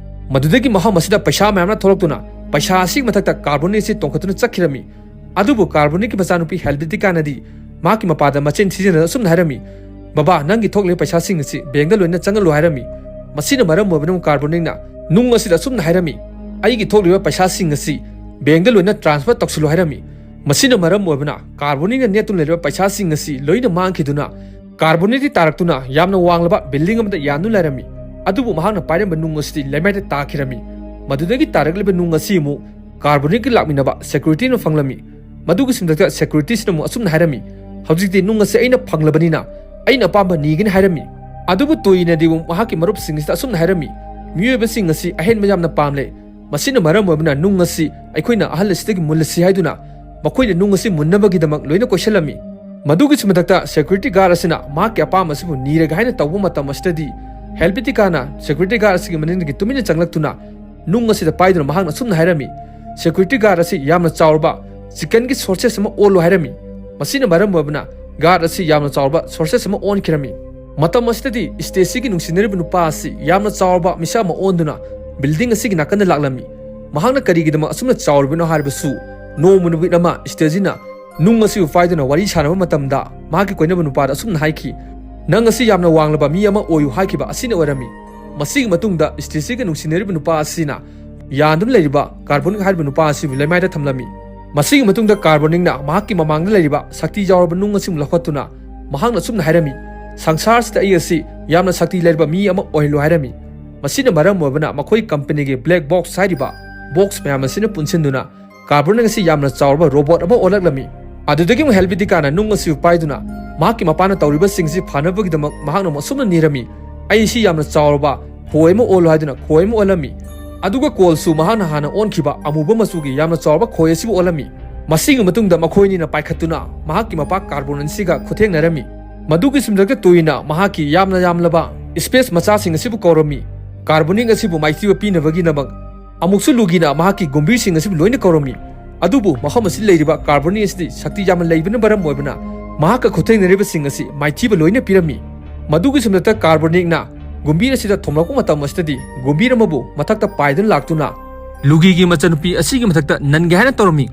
ꯃꯗꯨꯗꯒꯤ ꯃꯐꯝ ꯑꯁꯤꯗ ꯄꯩꯁꯥ ꯃꯌꯥꯝꯅ ꯊꯣꯛꯂꯛꯇꯨꯅ ꯄꯩꯁꯥ ꯑꯁꯤꯒꯤ ꯃꯊꯛꯇ ꯀꯥꯔꯕꯣꯅꯤꯛ ꯑꯁꯤ ꯇꯣꯡꯈꯠꯇꯨꯅ ꯆꯠꯈꯤꯔꯝꯃꯤ꯫ ꯑꯗꯨꯕꯨ ꯀꯥꯔꯕꯣꯅꯤꯛꯀꯤ ꯃꯆꯥꯅꯨꯄꯤ ꯍꯦꯜꯕꯦꯇꯤꯀꯥꯅꯗꯤ ꯃꯍꯥꯛꯀꯤ ꯃꯄꯥꯗ ꯃꯆꯤꯟ ꯊꯤꯖꯤꯟꯗꯨꯅ ꯑꯁꯨꯝꯅ ꯍꯥꯏꯔꯝꯃꯤ, "ꯕꯕꯥ, ꯅꯪꯒꯤ ꯊꯣꯛꯂꯤꯕ ꯄꯩꯁꯥꯁꯤꯡ ꯑꯁꯤ ꯕꯦꯡꯗ ꯂꯣꯏꯅ ꯆꯪꯍꯜꯂꯨ" ꯍꯥꯏꯔꯝꯃꯤ꯫ ꯃꯁꯤꯅ ꯃꯔꯝ ꯑꯣꯏꯕꯅ ꯀꯥꯔꯕꯣꯅꯤꯛꯅ ꯅꯨꯡ ꯑꯁꯤꯗ ꯑꯁꯨꯝꯅ ꯍꯥꯏꯔꯝꯃꯤ, "ꯑꯩꯒꯤ ꯊꯣꯛꯂꯤꯕ ꯄꯩꯁꯥꯁꯤꯡ ꯑꯁꯤ ꯕꯦꯡꯗ ꯂꯣꯏꯅ ꯇ꯭ꯔꯥꯟꯁꯐꯔ ꯇꯧꯁꯤꯜꯂꯨ" ꯍꯥꯏꯔꯝꯃꯤ꯫ ꯃꯁꯤꯅ ꯃꯔꯝ ꯑꯣꯏꯕꯅ ꯀꯥꯔꯕꯣꯅꯤꯛꯅ ꯅꯦꯠꯇꯨꯅ ꯂꯩꯔꯤꯕ ꯄꯩꯁꯥꯁꯤꯡ ꯑꯁꯤ ꯂꯣꯏꯅ ꯃꯥꯡꯈꯤꯗꯨꯅ ꯀꯥꯔꯕꯣꯅꯤꯛꯇꯤ ꯇꯥꯔꯛꯇꯨꯅ ꯌꯥꯝꯅ ꯋꯥꯡꯂꯕ ꯕꯤꯜꯗꯤꯡ ꯑꯃꯗ ꯌꯥꯟꯗꯨꯅ ꯂꯩꯔꯝꯃꯤ꯫ ꯑꯗꯨꯕꯨ ꯃꯍꯥꯛꯅ ꯄꯥꯏꯔꯝꯕ ꯅꯨꯡ ꯑꯁꯤꯗꯤ ꯂꯩꯃꯥꯏꯗ ꯇꯥꯈꯤꯔꯝꯃꯤ꯫ ꯃꯗꯨꯗꯒꯤ ꯇꯥꯔꯛꯂꯤꯕ ꯅꯨꯡ ꯑꯁꯤ ꯑꯃꯨꯛ ꯀꯥꯔꯕꯣꯅꯤꯛꯀꯤ ꯂꯥꯛꯃꯤꯟꯅꯕ ꯁꯦꯀ꯭ꯌꯨꯔꯤꯇꯤꯅ ꯐꯪꯂꯝꯃꯤ꯫ ꯃꯗꯨꯒꯤ ꯁꯤꯟꯊꯛꯇ ꯁꯦꯀ꯭ꯌꯨꯔꯤꯇꯤꯁꯤꯅ ꯑꯃꯨꯛ ꯑꯁꯨꯝꯅ ꯍꯥꯏꯔꯝꯃꯤ, "ꯍꯧꯖꯤꯛꯇꯤ ꯅꯨꯡ ꯑꯁꯤ ꯑꯩꯅ ꯐꯪꯂꯕꯅꯤꯅ ꯑꯩꯅ ꯑꯄꯥꯝꯕ ꯅꯤꯒꯅꯤ" ꯍꯥꯏꯔꯝꯃꯤ꯫ ꯑꯗꯨꯕꯨ ꯇꯣꯏꯅꯗꯤ ꯑꯃꯨꯛ ꯃꯍꯥꯛꯀꯤ ꯃꯔꯨꯞꯁꯤꯡ ꯑꯁꯤꯗ ꯑꯁꯨꯝꯅ ꯍꯥꯏꯔꯝꯃꯤ, "ꯃꯤꯑꯣꯏꯕꯁꯤꯡ ꯑꯁꯤ ꯑꯍꯦꯟꯕ ꯌꯥꯝꯅ ꯄꯥꯝꯂꯦ꯫ ꯃꯁꯤꯅ ꯃꯔꯝ ꯑꯣꯏꯕꯅ ꯅꯨꯡ ꯑꯁꯤ ꯑꯩꯈꯣꯏꯅ ꯑꯍꯜ ꯑꯁꯤꯗꯒꯤ ꯃꯨꯜꯂꯁꯤ" ꯍꯥꯏꯗꯨꯅ ꯃꯈꯣꯏꯅ ꯅꯨꯡ ꯑꯁꯤ ꯃꯨꯟꯅꯕꯒꯤꯗꯃꯛ ꯂꯣꯏꯅ ꯀꯣꯏꯁꯤꯜꯂꯝꯃꯤ꯫ ꯃꯗꯨꯒꯤꯁꯨ ꯃꯊꯛꯇ ꯁꯦꯀ꯭ꯌꯨꯔꯤꯇꯤ ꯒꯥꯔꯗ ꯑꯁꯤꯅ ꯃꯍꯥꯛꯀꯤ ꯑꯄꯥꯝꯕ ꯑꯁꯤꯕꯨ ꯅꯤꯔꯒꯦ ꯍꯥꯏꯅ ꯇꯧꯕ ꯃꯇꯝ ꯑꯁꯤꯗꯗꯤ ꯍꯦꯜꯕꯦꯇꯤꯀꯥꯅ ꯁꯦꯀ꯭ꯌꯨꯔꯤꯇꯤ ꯒꯥꯔꯗ ꯑꯁꯤꯒꯤ ꯃꯅꯤꯡꯗꯒꯤ ꯇꯨꯃꯤꯟꯅ ꯆꯪꯂꯛꯇꯨꯅ ꯅꯨꯡ ꯑꯁꯤꯗ ꯄꯥꯏꯗꯨꯅ ꯃꯍꯥꯛꯅ ꯑꯁꯨꯝꯅ ꯍꯥꯏꯔꯝꯃꯤ, "ꯁꯦꯀ꯭ꯌꯨꯔꯤꯇꯤ ꯒꯥꯔꯗ ꯑꯁꯤ ꯌꯥꯝꯅ ꯆꯥꯎꯔꯕ ꯆꯤꯀꯟꯒꯤ ꯁꯣꯁꯦꯁ ꯑꯃ ꯑꯣꯜꯂꯨ" ꯍꯥꯏꯔꯝꯃꯤ꯫ ꯃꯁꯤꯅ ꯃꯔꯝ ꯑꯣꯏꯕꯅ ꯒꯥꯔꯗ ꯑꯁꯤ ꯌꯥꯝꯅ ꯆꯥꯎꯔꯕ ꯁꯣꯁꯦꯁ ꯑꯃ ꯑꯣꯟꯈꯤꯔꯝꯃꯤ꯫ ꯃꯇꯝ ꯑꯁꯤꯗꯗꯤ ꯁ꯭ꯇꯦꯁꯤꯒꯤ ꯅꯨꯡꯁꯤꯅꯔꯤꯕ ꯅꯨꯄꯥ ꯑꯁꯤ ꯌꯥꯝꯅ ꯆꯥꯎꯔꯕ ꯃꯤꯁꯛ ꯑꯃ ꯑꯣꯟꯗꯨꯅ ꯕꯤꯜꯗꯤꯡ ꯑꯁꯤꯒꯤ ꯅꯥꯀꯟꯗ ꯂꯥꯛꯂꯝꯃꯤ꯫ ꯃꯍꯥꯛꯅ ꯀꯔꯤꯒꯤꯗꯃꯛ ꯑꯁꯨꯝꯅ ꯆꯥꯎꯔꯤꯕꯅꯣ ꯍꯥꯏꯔꯕꯁꯨ, ꯅꯣꯡꯃ ꯅꯨꯃꯤꯠ ꯑꯃ ꯁ꯭ꯇꯦꯁꯤꯅ ꯅꯨꯡ ꯑꯁꯤꯕꯨ ꯄꯥꯏꯗꯨꯅ ꯋꯥꯔꯤ ꯁꯥꯟꯅꯕ ꯃꯇꯝꯗ ꯃꯍꯥꯛꯀꯤ ꯀꯣꯏꯅꯕ ꯅꯨꯄꯥꯗ ꯑꯁꯨꯝꯅ ꯍꯥꯏꯈꯤ, "ꯅꯪ ꯑꯁꯤ ꯌꯥꯝꯅ ꯋꯥꯡꯂꯕ ꯃꯤ ꯑꯃ ꯑꯣꯏꯌꯨ" ꯍꯥꯏꯈꯤꯕ ꯑꯁꯤꯅ ꯑꯣꯏꯔꯝꯃꯤ꯫ ꯃꯁꯤꯒꯤ ꯃꯇꯨꯡꯗ ꯁ꯭ꯇꯦꯁꯤꯒ ꯅꯨꯡꯁꯤꯅꯔꯤꯕ ꯅꯨꯄꯥ ꯑꯁꯤꯅ ꯌꯥꯟꯗꯨꯅ ꯂꯩꯔꯤꯕ ꯀꯥꯔꯕꯣꯅꯤꯛ ꯍꯥꯏꯔꯤꯕ ꯅꯨꯄꯥ ꯑꯁꯤꯕꯨ ꯂꯩꯃꯥꯏꯗ ꯊꯝꯂꯝꯃꯤ꯫ ꯃꯁꯤꯒꯤ ꯃꯇꯨꯡꯗ ꯀꯥꯔꯕꯣꯅꯤꯛꯅ ꯃꯍꯥꯛꯀꯤ ꯃꯃꯥꯡꯗ ꯂꯩꯔꯤꯕ ꯁꯛꯇꯤ ꯌꯥꯎꯔꯕ ꯅꯨꯡ ꯑꯁꯤꯕꯨ ꯂꯧꯈꯠꯇꯨꯅ ꯃꯍꯥꯛꯅ ꯑꯁꯨꯝꯅ ꯍꯥꯏꯔꯝꯃꯤ, "ꯁꯪꯁꯥꯔꯁꯤꯗ ꯑꯩ ꯑꯁꯤ ꯌꯥꯝꯅ ꯁꯛꯇꯤ ꯂꯩꯔꯕ ꯃꯤ ꯑꯃ ꯑꯣꯏꯍꯜꯂꯨ" ꯍꯥꯏꯔꯝꯃꯤ꯫ ꯃꯁꯤꯅ ꯃꯔꯝ ꯑꯣꯏꯕꯅ ꯃꯈꯣꯏ ꯀꯝꯄꯅꯤꯒꯤ ꯕ꯭ꯂꯦꯛ ꯕꯣꯛꯁ ꯍꯥꯏꯔꯤꯕ ꯕꯣꯛꯁ ꯃꯌꯥꯝ ꯑꯁꯤꯅ ꯄꯨꯟꯁꯤꯟꯗꯨꯅ ꯀꯥꯔꯕꯣꯅꯤꯛ ꯑꯁꯤ ꯌꯥꯝꯅ ꯆꯥꯎꯔꯕ ꯔꯣꯕꯣꯠ ꯑꯃ ꯑꯣꯜꯂꯛꯂꯝꯃꯤ꯫ ꯑꯗꯨꯗꯒꯤ ꯑꯃꯨꯛ ꯍꯦꯜꯕꯦꯇꯤꯀꯥꯅ ꯅꯨꯡ ꯑꯁꯤꯕꯨ ꯄꯥꯏꯗꯨꯅ ꯃꯍꯥꯛꯀꯤ ꯃꯄꯥꯅ ꯇꯧꯔꯤꯕꯁꯤꯡꯁꯤ ꯐꯅꯕꯒꯤꯗꯃꯛ ꯃꯍꯥꯛꯅ ꯑꯃꯨꯛ ꯑꯁꯨꯝꯅ ꯅꯤꯔꯝꯃꯤ, "ꯑꯩ ꯁꯤ ꯌꯥꯝꯅ ꯆꯥꯎꯔꯕ ꯈꯣꯏ ꯑꯃ ꯑꯣꯜꯂꯨ" ꯍꯥꯏꯗꯨꯅ ꯈꯣꯏ ꯑꯃ ꯑꯣꯜꯂꯝꯃꯤ꯫ ꯑꯗꯨꯒ ꯀꯣꯜꯁꯨ ꯃꯍꯥꯛꯅ ꯍꯥꯟꯅ ꯑꯣꯟꯈꯤꯕ ꯑꯃꯨꯕ ꯃꯆꯨꯒꯤ ꯌꯥꯝꯅ ꯆꯥꯎꯔꯕ ꯈꯣꯏ ꯑꯁꯤꯕꯨ ꯑꯣꯜꯂꯝꯃꯤ꯫ ꯃꯁꯤꯒꯤ ꯃꯇꯨꯡꯗ ꯃꯈꯣꯏ ꯑꯅꯤꯅ ꯄꯥꯏꯈꯠꯇꯨꯅ ꯃꯍꯥꯛꯀꯤ ꯃꯄꯥ ꯀꯥꯔꯕꯣꯅꯤꯛꯁꯤꯒ ꯈꯨꯊꯦꯡꯅꯔꯝꯃꯤ꯫ ꯃꯗꯨꯒꯤ ꯁꯤꯟꯊꯛꯇ ꯇꯣꯏꯅ ꯃꯍꯥꯛꯀꯤ ꯌꯥꯝꯅ ꯌꯥꯝꯂꯕ ꯁ꯭ꯄꯦꯁ ꯃꯆꯥꯁꯤꯡ ꯑꯁꯤꯕꯨ ꯀꯧꯔꯝꯃꯤ꯫ ꯀꯥꯔꯕꯣꯅꯤꯛ ꯑꯁꯤꯕꯨ ꯃꯥꯏꯊꯤꯕ ꯄꯤꯅꯕꯒꯤꯗꯃꯛ ꯑꯃꯨꯛꯁꯨ ꯂꯨꯒꯤꯅ ꯃꯍꯥꯛꯀꯤ ꯒꯨꯝꯕꯤꯔꯁꯤꯡ ꯑꯁꯤꯕꯨ ꯂꯣꯏꯅ ꯀꯧꯔꯝꯃꯤ꯫ ꯑꯗꯨꯕꯨ ꯃꯐꯝ ꯑꯁꯤꯗ ꯂꯩꯔꯤꯕ ꯀꯥꯔꯕꯣꯅꯤꯛ ꯑꯁꯤꯗꯤ ꯁꯛꯇꯤ ꯌꯥꯝꯅ ꯂꯩꯕꯅ ꯃꯔꯝ ꯑꯣꯏꯕꯅ ꯃꯍꯥꯛꯀ ꯈꯨꯊꯦꯡꯅꯔꯤꯕꯁꯤꯡ ꯑꯁꯤ ꯃꯥꯏꯊꯤꯕ ꯂꯣꯏꯅ ꯄꯤꯔꯝꯃꯤ꯫ ꯃꯗꯨꯒꯤ ꯁꯤꯟꯊꯛꯇ ꯀꯥꯔꯕꯣꯅꯤꯛꯅ ꯒꯨꯝꯕꯤꯔ ꯑꯁꯤꯗ ꯊꯣꯝꯂꯛꯄ ꯃꯇꯝ ꯑꯁꯤꯗꯗꯤ ꯒꯨꯝꯕꯤꯔ ꯑꯃꯕꯨ ꯃꯊꯛꯇ ꯄꯥꯏꯗꯨꯅ ꯂꯥꯛꯇꯨꯅ ꯂꯨꯒꯤꯒꯤ ꯃꯆꯟꯅꯨꯄꯤ ꯑꯁꯤꯒꯤ ꯃꯊꯛꯇ ꯅꯟꯒꯦ ꯍꯥꯏꯅ ꯇꯧꯔꯝꯃꯤ꯫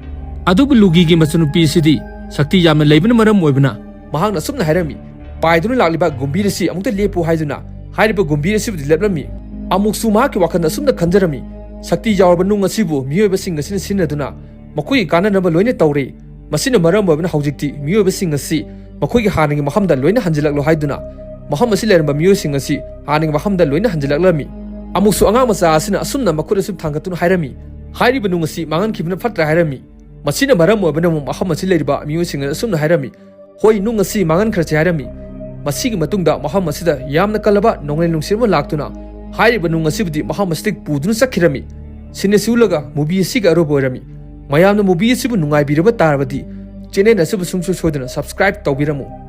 ꯑꯗꯨꯕꯨ ꯂꯨꯒꯤꯒꯤ ꯃꯆꯟꯅꯨꯄꯤ ꯑꯁꯤꯗꯤ ꯁꯛꯇꯤ ꯌꯥꯝꯅ ꯂꯩꯕꯅ ꯃꯔꯝ ꯑꯣꯏꯕꯅ ꯃꯍꯥꯛꯅ ꯑꯁꯨꯝꯅ ꯍꯥꯏꯔꯝꯃꯤ, "ꯄꯥꯏꯗꯨꯅ ꯂꯥꯛꯂꯤꯕ ꯒꯨꯝꯕꯤꯔ ꯑꯁꯤ ꯑꯃꯨꯛꯇ ꯂꯦꯞꯄꯨ" ꯍꯥꯏꯗꯨꯅ ꯍꯥꯏꯔꯤꯕ ꯒꯨꯝꯕꯤꯔ ꯑꯁꯤꯕꯨꯗꯤ ꯂꯦꯞꯂꯝꯃꯤ꯫ ꯑꯃꯨꯛꯁꯨ ꯃꯍꯥꯛꯀꯤ ꯋꯥꯈꯜꯗ ꯑꯁꯨꯝꯅ ꯈꯟꯖꯔꯝꯃꯤ, "ꯁꯛꯇꯤ ꯌꯥꯎꯔꯕ ꯅꯨꯡ ꯑꯁꯤꯕꯨ ꯃꯤꯑꯣꯏꯕꯁꯤꯡ ꯑꯁꯤꯅ ꯁꯤꯖꯤꯟꯅꯗꯨꯅ ꯃꯈꯣꯏꯒꯤ ꯀꯥꯟꯅꯅꯕ ꯂꯣꯏꯅ ꯇꯧꯔꯦ꯫ ꯃꯁꯤꯅ ꯃꯔꯝ ꯑꯣꯏꯕꯅ ꯍꯧꯖꯤꯛꯇꯤ ꯃꯤꯑꯣꯏꯕꯁꯤꯡ ꯑꯁꯤ ꯃꯈꯣꯏꯒꯤ ꯍꯥꯟꯅꯒꯤ ꯃꯐꯝꯗ ꯂꯣꯏꯅ ꯍꯟꯖꯤꯜꯂꯛꯂꯣ" ꯍꯥꯏꯗꯨꯅ ꯃꯐꯝ ꯑꯁꯤ ꯂꯩꯔꯝꯕ ꯃꯤꯑꯣꯏꯁꯤꯡ ꯑꯁꯤ ꯍꯥꯟꯅꯒꯤ ꯃꯐꯝꯗ ꯂꯣꯏꯅ ꯍꯟꯖꯤꯜꯂꯛꯂꯝꯃꯤ꯫ ꯑꯃꯨꯛꯁꯨ ꯑꯉꯥꯡ ꯃꯆꯥ ꯑꯁꯤꯅ ꯑꯁꯨꯝꯅ ꯃꯈꯨꯠ ꯑꯁꯤ ꯊꯥꯡꯒꯠꯇꯨꯅ ꯍꯥꯏꯔꯝꯃꯤ, "ꯍꯥꯏꯔꯤꯕ ꯅꯨꯡ ꯑꯁꯤ ꯃꯥꯡꯍꯟꯈꯤꯕꯅ ꯐꯠꯇ꯭ꯔꯥ" ꯍꯥꯏꯔꯝꯃꯤ꯫ ꯃꯁꯤꯅ ꯃꯔꯝ ꯑꯣꯏꯕꯅ ꯑꯃꯨꯛ ꯃꯐꯝ ꯑꯁꯤ ꯂꯩꯔꯤꯕ ꯃꯤꯑꯣꯏꯁꯤꯡ ꯑꯁꯤ ꯑꯁꯨꯝꯅ ꯍꯥꯏꯔꯝꯃꯤ, "ꯍꯣꯏ, ꯅꯨꯡ ꯑꯁꯤ ꯃꯥꯡꯍꯟꯈ꯭ꯔꯁꯤ" ꯍꯥꯏꯔꯝꯃꯤ꯫ ꯃꯁꯤꯒꯤ ꯃꯇꯨꯡꯗ ꯃꯐꯝ ꯑꯁꯤꯗ ꯌꯥꯝꯅ ꯀꯜꯂꯕ ꯅꯣꯡꯂꯩ ꯅꯨꯡꯁꯤꯠ ꯑꯃ ꯂꯥꯛꯇꯨꯅ ꯍꯥꯏꯔꯤꯕ ꯅꯨꯡ ꯑꯁꯤꯕꯨꯗꯤ ꯃꯐꯝ ꯑꯁꯤꯗꯒꯤ ꯄꯨꯗꯨꯅ ꯆꯠꯈꯤꯔꯝꯃꯤ꯫ ꯁꯤꯅ ꯁꯤꯎꯂꯒ movie ꯑꯁꯤꯒꯤ ꯑꯔꯣꯏꯕ ꯑꯣꯏꯔꯝꯃꯤ꯫ ꯃꯌꯥꯝꯅ movie ꯑꯁꯤꯕꯨ ꯅꯨꯡꯉꯥꯏꯕꯤꯔꯕ ꯇꯥꯔꯕꯗꯤ channel ꯑꯁꯤꯕꯨ ꯁꯨꯡꯁꯣꯏ ꯁꯣꯏꯗꯅ subscribe ꯇꯧꯕꯤꯔꯝꯃꯨ꯫